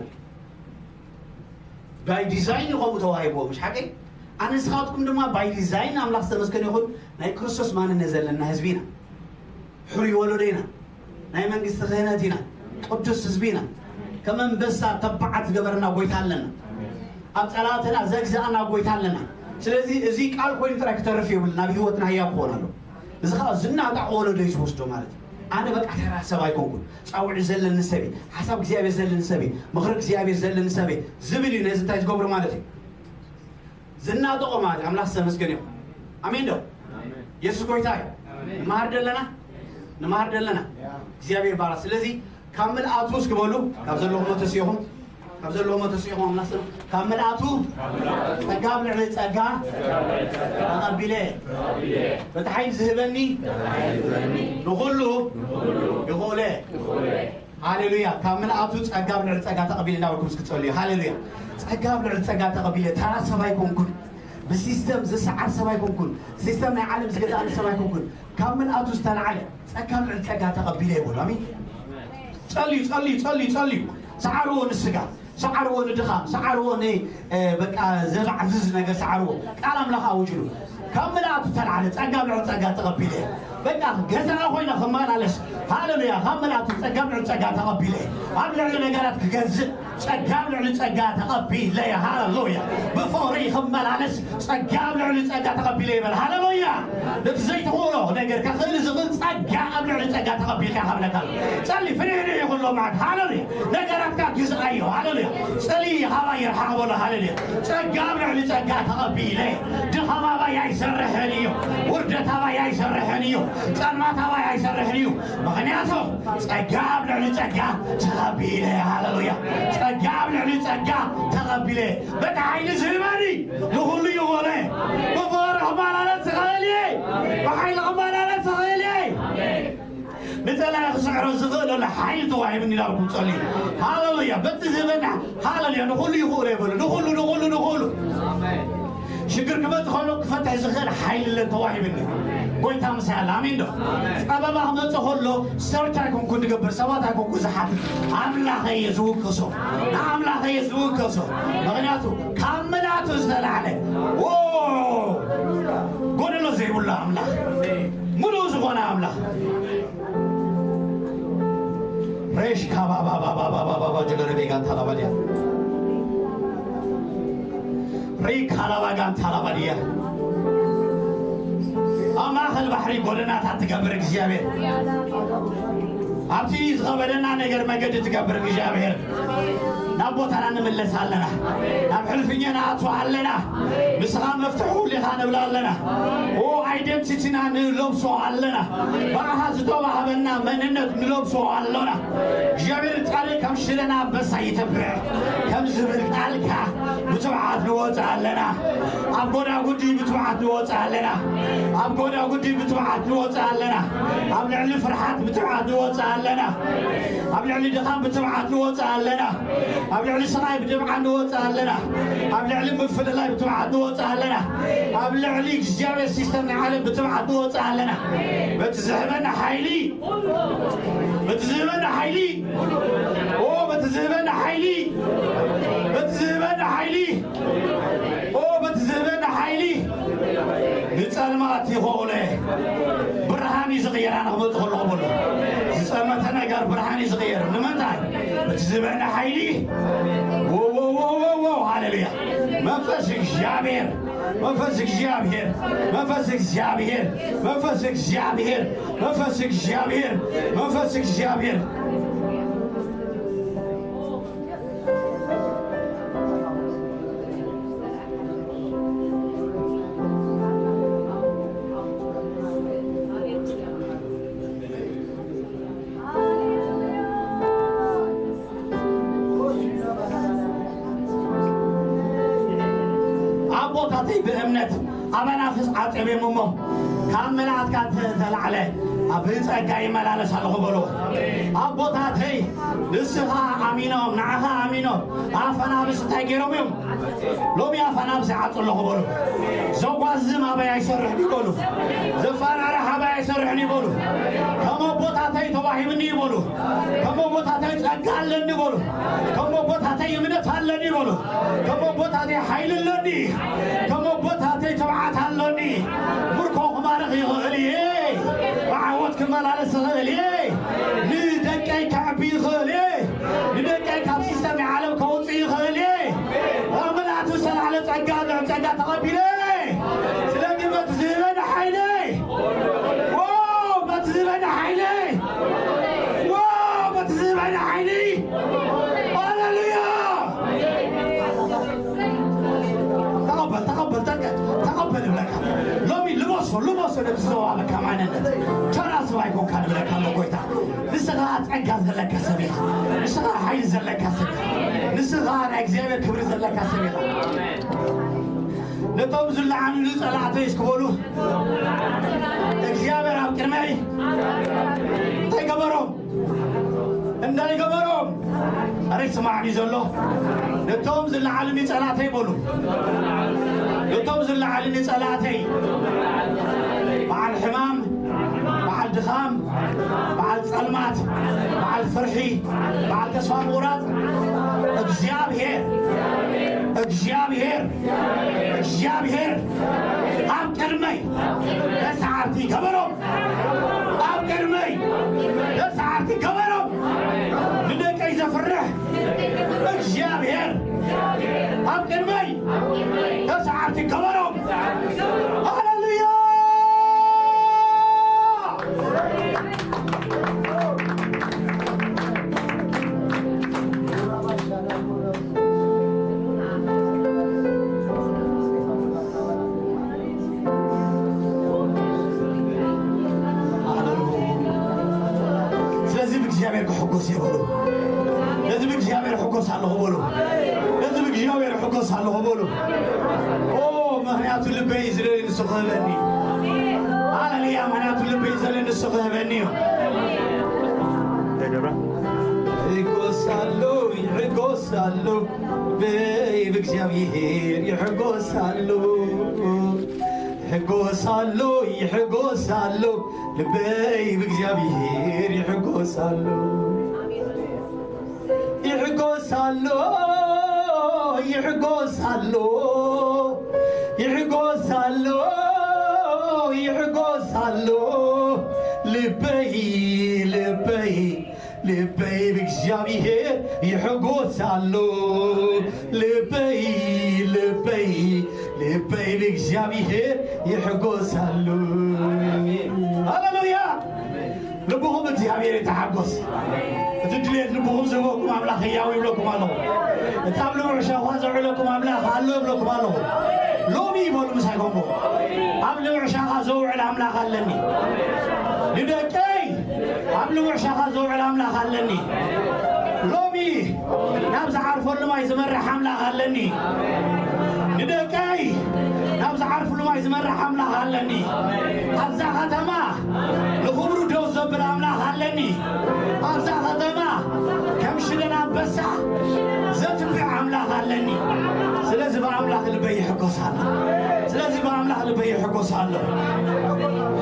ባይ ዲዛይን ይኸው ተዋሂብዎ፣ ምሽ ሓቀይ? ኣነ ንስኻትኩም ድማ ባይ ዲዛይን፣ ኣምላኽ ዝተመስገነ ይኹን፣ ናይ ክርስቶስ ማንነት ዘለና ህዝቢ ኢና። ሕሩይ ወለዶ ኢና። ናይ መንግስቲ ክህነት ኢና። ቅዱስ ህዝቢ ኢና። ከም ኣንበሳ ተባዓት ዝገበረና ጎይታ ኣለና። ኣብ ጸላእትና ዘግዛእና ጎይታ ኣለና። ስለዚ እዚ ቃል ኮይኑ ጥራይ ክተርፍ የብሉ፣ ናብ ህይወትና ህያው ክኾን ኣሎ። እዚ ከዓ ዝናጣቕ ወለዶ እዩ ዝወስዶ ማለት እዩ። ኣነ በቃ ተራ ሰብ ኣይኮንኩን። ጻውዒት ዘለኒ ሰብ እየ፣ ሓሳብ እግዚኣብሔር ዘለኒ ሰብ እየ፣ ምኽሪ እግዚኣብሔር ዘለኒ ሰብ እየ ዝብል እዩ ነዚ እንታይ ዝገብሮ ማለት እዩ። ዝናጠቆ ማለት ኣምላኽ ዝተመስገን ይኹን። ኣሜን ዶ? የሱስ ጎይታ እዩ። ንመሃር ደለና፣ ንመሃር ደለና። እግዚኣብሔር ባራ። ስለዚ ካብ ምልኣቱ እስኪ በሉ፣ ካብ ዘለኹሞ ተሲኹም፣ ካብ ዘለኹሞ ተሲኹም ኣምላኽ ስም፣ ካብ ምልኣቱ ጸጋ ኣብ ልዕሊ ጸጋ ተቐቢለ፣ በቲ ሓይሊ ዝህበኒ ንኹሉ ይኽእለ። ሃሌሉያ። ካብ ምልኣቱ ጸጋ ኣብ ልዕሊ ጸጋ ተቐቢለ እናበልኩም እስኪ ጸልዩ። ሃሌሉያ። ጸጋ ኣብ ልዕሊ ጸጋ ተቐቢለ። ተራ ሰብ ኣይኮንኩን። ብሲስተም ዝሰዓር ሰብ ኣይኮንኩን። ሲስተም ናይ ዓለም ዝገዛእኒ ሰብ ኣይኮንኩን። ካብ ምልኣቱ ዝተላዓለ ጸጋ ኣብ ልዕሊ ጸጋ ተቐቢለ ይበሉ። ኣሜን። ጸልዩ፣ ጸልዩ፣ ጸልዩ፣ ጸልዩ። ሰዓርዎ ንስጋ፣ ሰዓርዎ ንድኻም፣ ሰዓርዎ ን-፣ እ፣ በቃ ዘባዕዝዝ ነገር ሰዓርዎ። ቃል ኣምላኽ ኣውጅሉ። ካብ ምልኣቱ ተላዓለ ጸጋ ኣብ ልዕሊ ጸጋ ተቐቢለ። በቃ ገዛ ኮይነ ክመላለስ። ሃሌሉያ። ካብ ምልኣቱ ጸጋ ኣብ ልዕሊ ጸጋ ተቐቢለ። ኣብ ልዕሊ ነገራት ክገዝእ ጸጋ ኣብ ልዕሊ ጸጋ ተቐቢለ። ሃሌሉያ። ብፍቕሪ ክመላለስ ጸጋ ኣብ ልዕሊ ጸጋ ተቐቢለ ይበል። ሃሌሉያ። ነቲ ዘይትኽእሎ ነገር ከኽእል ዝኽእል ጸጋ ኣብ ልዕሊ ጸጋ ተቐቢልካ ይሃብለካ። ጸሊ ፍንሕንሕ ይኹን ሎማዓት። ሃሌሉያ። ነገራትካ ግዝኣዮ። ሃሌሉያ። ጸሊ ካባይ ይርሓቕ በሎ። ሃሌሉያ። ጸጋ ኣብ ልዕሊ ጸጋ ተቐቢለ። ድኻም ኣባይ ኣይሰርሕን እዩ። ውርደት ኣባይ ኣይሰርሕን እዩ። ጸልማት ኣባይ ኣይሰርሕን እዩ። ምኽንያቱ ጸጋ ኣብ ልዕሊ ጸጋ ተቐቢለ። ሃሌሉያ። ጸጋ ኣብ ልዕሊ ጸጋ ተቐቢለ። በቲ ሓይሊ ዝህበኒ ንኹሉ ይኾነ። ብፍቕሪ ክመላለስ ዝኽእል እየ። ብሓይሊ ክመላለስ ዝኽእል እየ። ንጸላኢ ክስዕሮ ዝኽእል ዘሎ ሓይሊ ተዋሂብኒ ኢላልኩም ጸልዩ። ሃሌሉያ። በቲ ዝህበና፣ ሃሌሉያ። ንኹሉ ይኽእሎ ይበሉ። ንኹሉ፣ ንኹሉ፣ ንኹሉ። ሽግር ክመጽእ ከሎ ክፈትሕ ዝኽእል ሓይሊ ለ ተዋሂብኒ። ጎይታ ምሳይ ኣለ። ኣሜን ዶ? ጸበባ ክመጽእ ከሎ ሰርች ኣይኮንኩን ዝገብር፣ ሰባት ኣይኮንኩን ዝሓትት። ኣምላኸ እየ ዝውከሶ። ንኣምላኸ እየ ዝውከሶ። ምኽንያቱ ካብ ምልኣቱ ዝተላዕለ፣ ዎ፣ ጎደሎ ዘይብሉ ኣምላኽ፣ ምሉእ ዝኾነ ኣምላኽ። ሬሽ ካባባባባባባባ ጀለረቤ ጋንታ ላባድያ። ሪካ ላባ ጋንታ ላባድያ። ኣብ ማእከል ባሕሪ ጎደናታት ትገብር እግዚኣብሔር። ኣብቲ ዝኸበደና ነገር መገዲ ትገብር እግዚኣብሔር። ናብ ቦታና ንምለስ ኣለና። ናብ ሕልፍኛ ንኣቱ ኣለና። ንስኻ መፍትሒ ኩሉ ኢኻ ንብል ኣለና። ኦ፣ ኣይደንቲቲና ንለብሶ ኣለና። ብኣኻ ዝተዋህበና መንነት ንለብሶ ኣሎና። እግዚኣብሔር ቃል ከም ሽለ ኣንበሳ ይተብዕ ከም ዝብል ቃልካ ብትብዓት ንወፅእ ኣለና። ኣብ ጎዳጉዲ ብትብዓት ንወፅእ ኣለና። ኣብ ጎዳጉዲ ብትብዓት ንወፅእ ኣለና። ኣብ ልዕሊ ፍርሓት ብትብዓት ንወፅእ ኣለና። ኣብ ልዕሊ ድኻም ብትብዓት ንወፅእ ኣለና። ኣብ ልዕሊ ስቓይ ብትብዓት ንወፅእ ኣለና። ኣብ ልዕሊ ምፍልላይ ብትብዓት ንወፅእ ኣለና። ኣብ ልዕሊ እግዚኣብሔር ሲስተም ናይ ዓለም ብትብዓት ንወፅእ ኣለና። በቲ ዝህበና ሓይሊ፣ በቲ ዝህበና ሓይሊ፣ ኦ፣ በቲ ዝህበና ሓይሊ፣ በቲ ዝህበና ሓይሊ፣ ኦ፣ በቲ ዝህበና ሓይሊ ንጸልማት ይኸውለ ብርሃን እዩ ዝቕየር። ኣነ ክመጽእ ከለኹ በሎ፣ ዝጸልመተ ነገር ብርሃን እዩ ዝቕየር። ንምንታይ? በቲ ዝህበና ሓይሊ። ዎ፣ ዎ፣ ዎ፣ ዎ፣ ዎ፣ ሃሌሉያ። መንፈስ እግዚኣብሔር፣ መንፈስ እግዚኣብሔር፣ መንፈስ እግዚኣብሔር፣ መንፈስ እግዚኣብሔር፣ መንፈስ እግዚኣብሔር፣ መንፈስ እግዚኣብሔር። ኣቦታተይ ብእምነት ኣብ ኣናፍስ ዓጸብዮም እሞ፣ ካብ መላእክትካ ተላዕለ፣ ኣብ ጸጋ ይመላለስ ኣለኹ በልዎ። ኣቦታተይ ንስኻ ኣሚኖም፣ ንዓኻ ኣሚኖም፣ ኣፈናብስ እንታይ ገይሮም እዮም? ሎሚ ኣፈናብስ ይዓጹ ኣለኹ በሉ። ዘጓዝም ኣበይ ኣይሰርሕ ድዩ በሉ። ዘፈራርሕ ኣበይ ይሰርሕን እዩ በሉ። ከም ኣቦታተይ ተዋሂብኒ እዩ በሉ። ከም ኣቦታተይ ጸጋ ኣለኒ በሉ። ከም ኣቦታተይ እምነት ኣለኒ በሉ። ከም ኣቦታተይ ሓይሊ ኣለኒ። ከም ኣቦታተይ ትብዓት ኣለኒ። ምርኮ ክማርኽ ይኽእል እየ። ብዓወት ክመላለስ ይኽእል እየ። ንደቀይ ከዕቢ ይኽእል እየ። ንደቀይ ካብ ሲስተም ዓለም ከውፅእ ይኽእል እየ። ኣብ ምልኣቱ ዝተላዕለ ጸጋ፣ ልዑል ጸጋ ተቐቢለ። ስለዚ በቲ ዝህበኒ ሓይሊ፣ ዋው፣ በቲ ዝህበኒ ሓይሊ፣ ዋው፣ በቲ ዝህበኒ ሓይሊ። ሃሌሉያ! ተቐበል፣ ተቐበል፣ ተቀ-፣ ተቐበል እብለካ። ሎሚ ልበሶ፣ ልበሶ ነቲ ዝተዋሃበካ ማንነት። ተራ ሰብ ኣይኮንካ ንብለካ ኣሎ ጎይታ። ንስኻ ጸጋ ዘለካ ሰብ ኢኻ። ንስኻ ሓይሊ ዘለካ ሰብ ኢኻ። ንስኻ ናይ እግዚኣብሔር ክብሪ ዘለካ ሰብ ኢኻ። ነቶም ዝለዓኑኒ ጸላእተይ እስኪ በሉ፣ እግዚኣብሔር ኣብ ቅድመይ እንታይ ገበሮም? እንታይ ገበሮም? ኣረ ይስማዕኒ ዘሎ። ነቶም ዝለዓሉኒ ጸላእተይ በሉ። ነቶም ዝለዓሉኒ ጸላእተይ፣ በዓል ሕማም፣ በዓል ድኻም፣ በዓል ጸልማት፣ በዓል ፍርሒ፣ በዓል ተስፋ ምቑራጽ፣ እግዚኣብሔር፣ እግዚኣብሔር፣ እግዚኣብሔር ኣብ ቅድመይ ተሰዓርቲ ገበሮም። ኣብ ቅድመይ ተሰዓርቲ ገበሮም። ንደቀይ ዘፍርሕ እግዚኣብሔር ኣብ ቅድመይ ተሰዓርቲ ገበሮም። ሃሌሉያ! ስለዚ ብእግዚኣብሔር ክሕጎስ እየ በሉ። ነዚ ብእግዚኣብሔር ሕጎስ ኣለኹ በሉ። ነዚ ብእግዚኣብሔር ሕጎስ ኣለኹ በሉ። ኦ፣ ምኽንያቱ ልበይ እዩ ዝደሊ ንሱ ክህበኒ። ሃሌሉያ፣ ምኽንያቱ ልበይ እዩ ዝደሊ ንሱ ክህበኒ እዩ። ይጎሳሉ፣ ይጎሳሉ፣ በይ ብእግዚኣብሔር ይሕጎሳሉ። ይሕጎሳሉ፣ ይሕጎሳሉ፣ ልበይ ብእግዚኣብሔር ይሕጎሳሉ። ይሕጎሳሉ፣ ይሕጎሳሉ፣ ይሕጎሳሉ፣ ይሕጎሳሉ፣ ልበይ፣ ልበይ ልበይ ብእግዚኣብሔር ይሕጎስ ኣሎ። ልበይ፣ ልበይ፣ ልበይ ብእግዚኣብሔር ይሕጎስ ኣሎ። ሃሌሉያ! ልብኹም እግዚኣብሔር ይተሓጎስ። እቲ ድሌት ልብኹም ዝህበኩም ኣምላኽ ህያው ይብለኩም ኣለኹ። እቲ ኣብ ልቡዕ ሸኻ ዘውዕለኩም ኣምላኽ ኣሎ ይብለኩም ኣለኹ። ሎሚ ይበሉ ምሳይ ኮንኩም፣ ኣብ ልቡዕ ሸኻ ዘውዕል ኣምላኽ ኣለኒ። ንደቀይ ኣብ ልቡዕ ሸኻ ዘውዕል ኣምላኽ ኣለኒ። ሎሚ ናብ ዝዓርፈሉ ማይ ዝመርሕ ኣምላኽ ኣለኒ። ንደቀይ ናብ ዝዓርፍሉ ማይ ዝመርሕ ኣምላኽ ኣለኒ። ኣብዛ ከተማ ንኽብሩ ደው ዘብል ኣምላኽ ኣለኒ። ኣብዛ ከተማ ከም ሽደን ኣንበሳ ዘትብዕ ኣምላኽ ኣለኒ። ስለዚ ብኣምላኽ ልበይ ይሕጎስ ኣሎ። ስለዚ ብኣምላኽ ልበይ ይሕጎስ ኣሎ።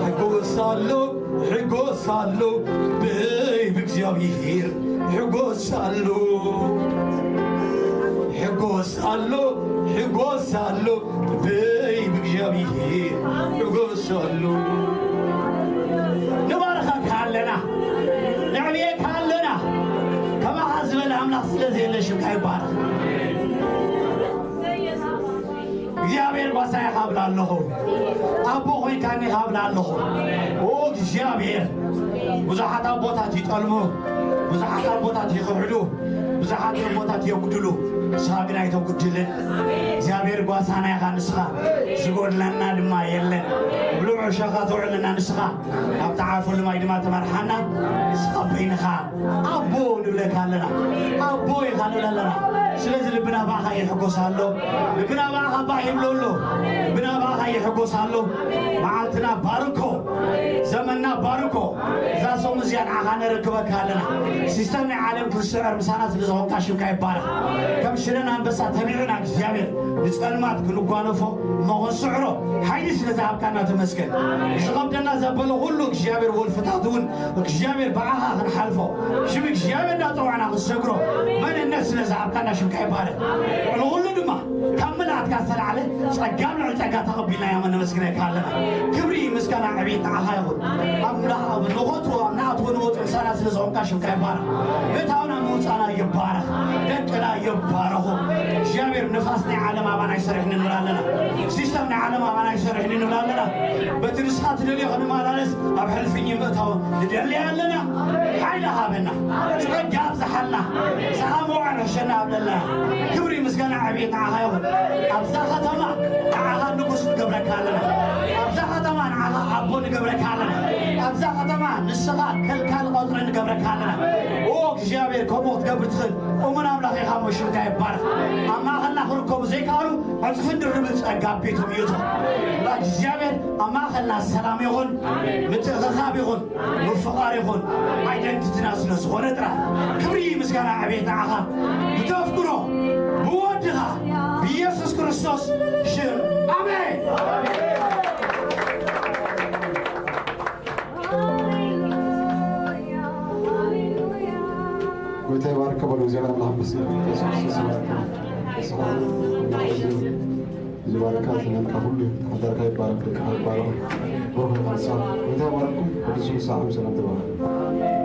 ሕጎስ ኣሎ። ሕጎስ ኣሎ በይ ብእግዚኣብሔር ሕጎስ ኣሎ። ሕጎስ ኣሎ፣ ሕጎስ ኣሎ በይ ብእግዚኣብሔር ሕጎስ ኣሎ። ንባርኸካ ኣለና፣ ነዕብየካ ኣለና። ከማኻ ዝበለ ኣምላኽ ስለ ዘየለ ሽምካ ይባረኽ። እግዚኣብሔር ጓሳይ ኢኻ እብል ኣለኹ። ኣቦ ኮይንካኒ ኢኻ እብል ኣለኹ። ኦ እግዚኣብሔር፣ ብዙሓት ኣቦታት ይጠልሙ፣ ብዙሓት ኣቦታት ይኽሕዱ፣ ብዙሓት ኣቦታት የጉድሉ። ንስኻ ግን ኣይተጉድልን። እግዚኣብሔር ጓሳና ኢኻ ንስኻ። ዝጎድለና ድማ የለን። ብልዑ ሸኻ ተውዕልና ንስኻ። ኣብ ተዓርፈሉ ማይ ድማ ትመርሓና። ንስኻ በይንኻ ኣቦ ንብለካ ኣለና። ኣቦ ኢኻ ንብል ኣለና። ስለዚ ልብና ብኣኻ ይሕጎስ ኣሎ። ልብና ብኣኻ ባህ ይብሎ ኣሎ። ልብና ብኣኻ ይሕጎስ ኣሎ። መዓልትና ባርኮ፣ ዘመንና ባርኮ። እዛ ሶም እዚኣ ንዓኻ ነረክበካ ኣለና። ሲስተም ናይ ዓለም ክስዕር ምሳና ስለ ዝኾንካ ሽምካ ይባረኽ። ከም ሽደን ኣንበሳ ተቢዕና እግዚኣብሔር ንጸልማት ክንጓነፎ እሞ ክንስዕሮ ሓይሊ ስለ ዝሃብካና ተመስገን። ዝኸብደና ዘበለ ኩሉ እግዚኣብሔር ወልፍታት እውን እግዚኣብሔር ብዓኻ ክንሓልፎ ሽም እግዚኣብሔር እናፀዋዕና ክንሰግሮ መንነት ስለ ዝሃብካና ሽምካ ይባረክ። ንኹሉ ድማ ካብ ምልኣትካ ዝተላዕለ ጸጋ ኣብ ልዕሊ ጸጋ ተቐቢልና ኢና ነመስግነካ ኣለና። ክብሪ ምስጋና ዕቤት ንዓኻ ይኹን። ኣምላኽ ኣብ ንኸትዎ ኣብ ንኣትዎ ንወፅእ ምሳና ስለ ዝኾንካ ሽምካ ይባረኽ። ምእታውና ምውፃእና ይባረኽ። ደቅና ይባረኹ። እግዚኣብሔር ንፋስ ናይ ዓለም ኣባና ይሰርሕ ንብል ኣለና። ሲስተም ናይ ዓለም ኣባና ይሰርሕ ንብል ኣለና። በቲ ንስኻ ትደልዮ ክንመላለስ ኣብ ሕልፍኝ ምእታው ንደሊ ኣለና። ሓይሊ ሃበና። ጸጋ ኣብዝሓልና። ዝሃመዋ ንሕሸና ኣብለና። ክብሪ ምስጋና ዕቤት ንዓኻ ይኹን። ኣብዛ ከተማ ንዓኻ ንጉስ ንገብረካ ኣለና። ኣብዛ ከተማ ንዓኻ ኣቦ ንገብረካ ኣለና። ኣብዛ ከተማ ንስኻ ከልካል ቐፅሪ ንገብረካ ኣለና። ኦ እግዚኣብሔር ከምኡ ክትገብር ትኽእል እሙን ኣምላኽ ኢኻ እሞ ሽምካ ይባረኽ። ኣብ ማእኸልና ክርከቡ ዘይከኣሉ ዕፅፍን ድርብን ጸጋ ኣቢቱ ምይቱ። እምባ እግዚኣብሔር ኣብ ማእኸልና ሰላም ይኹን፣ ምትእኽኻብ ይኹን፣ ምፍቓር ይኹን። ኣይደንቲቲና ስለ ዝኾነ ጥራሕ ክብሪ ምስጋና ዕቤት ንዓኻ። ብተፍቅሮ ብወድኻ ብኢየሱስ ክርስቶስ ሽም ኣሜን። ጎይታ ይባርክ በሉ። እግዚኣብሔር ኣምላኽ ይመስገን። ኢየሱስ ክርስቶስ ይባርክ። ዝባርካ ዘመንካ ሁሉ ተሓዳርካ ይባረክ፣ ደቅኻ ይባረክ። ብሩኽ ኢኻ ንስኻ። ጎይታ ይባርኩም። ቅዱስ ንስኻ ዓም ሰላም ተባረክ።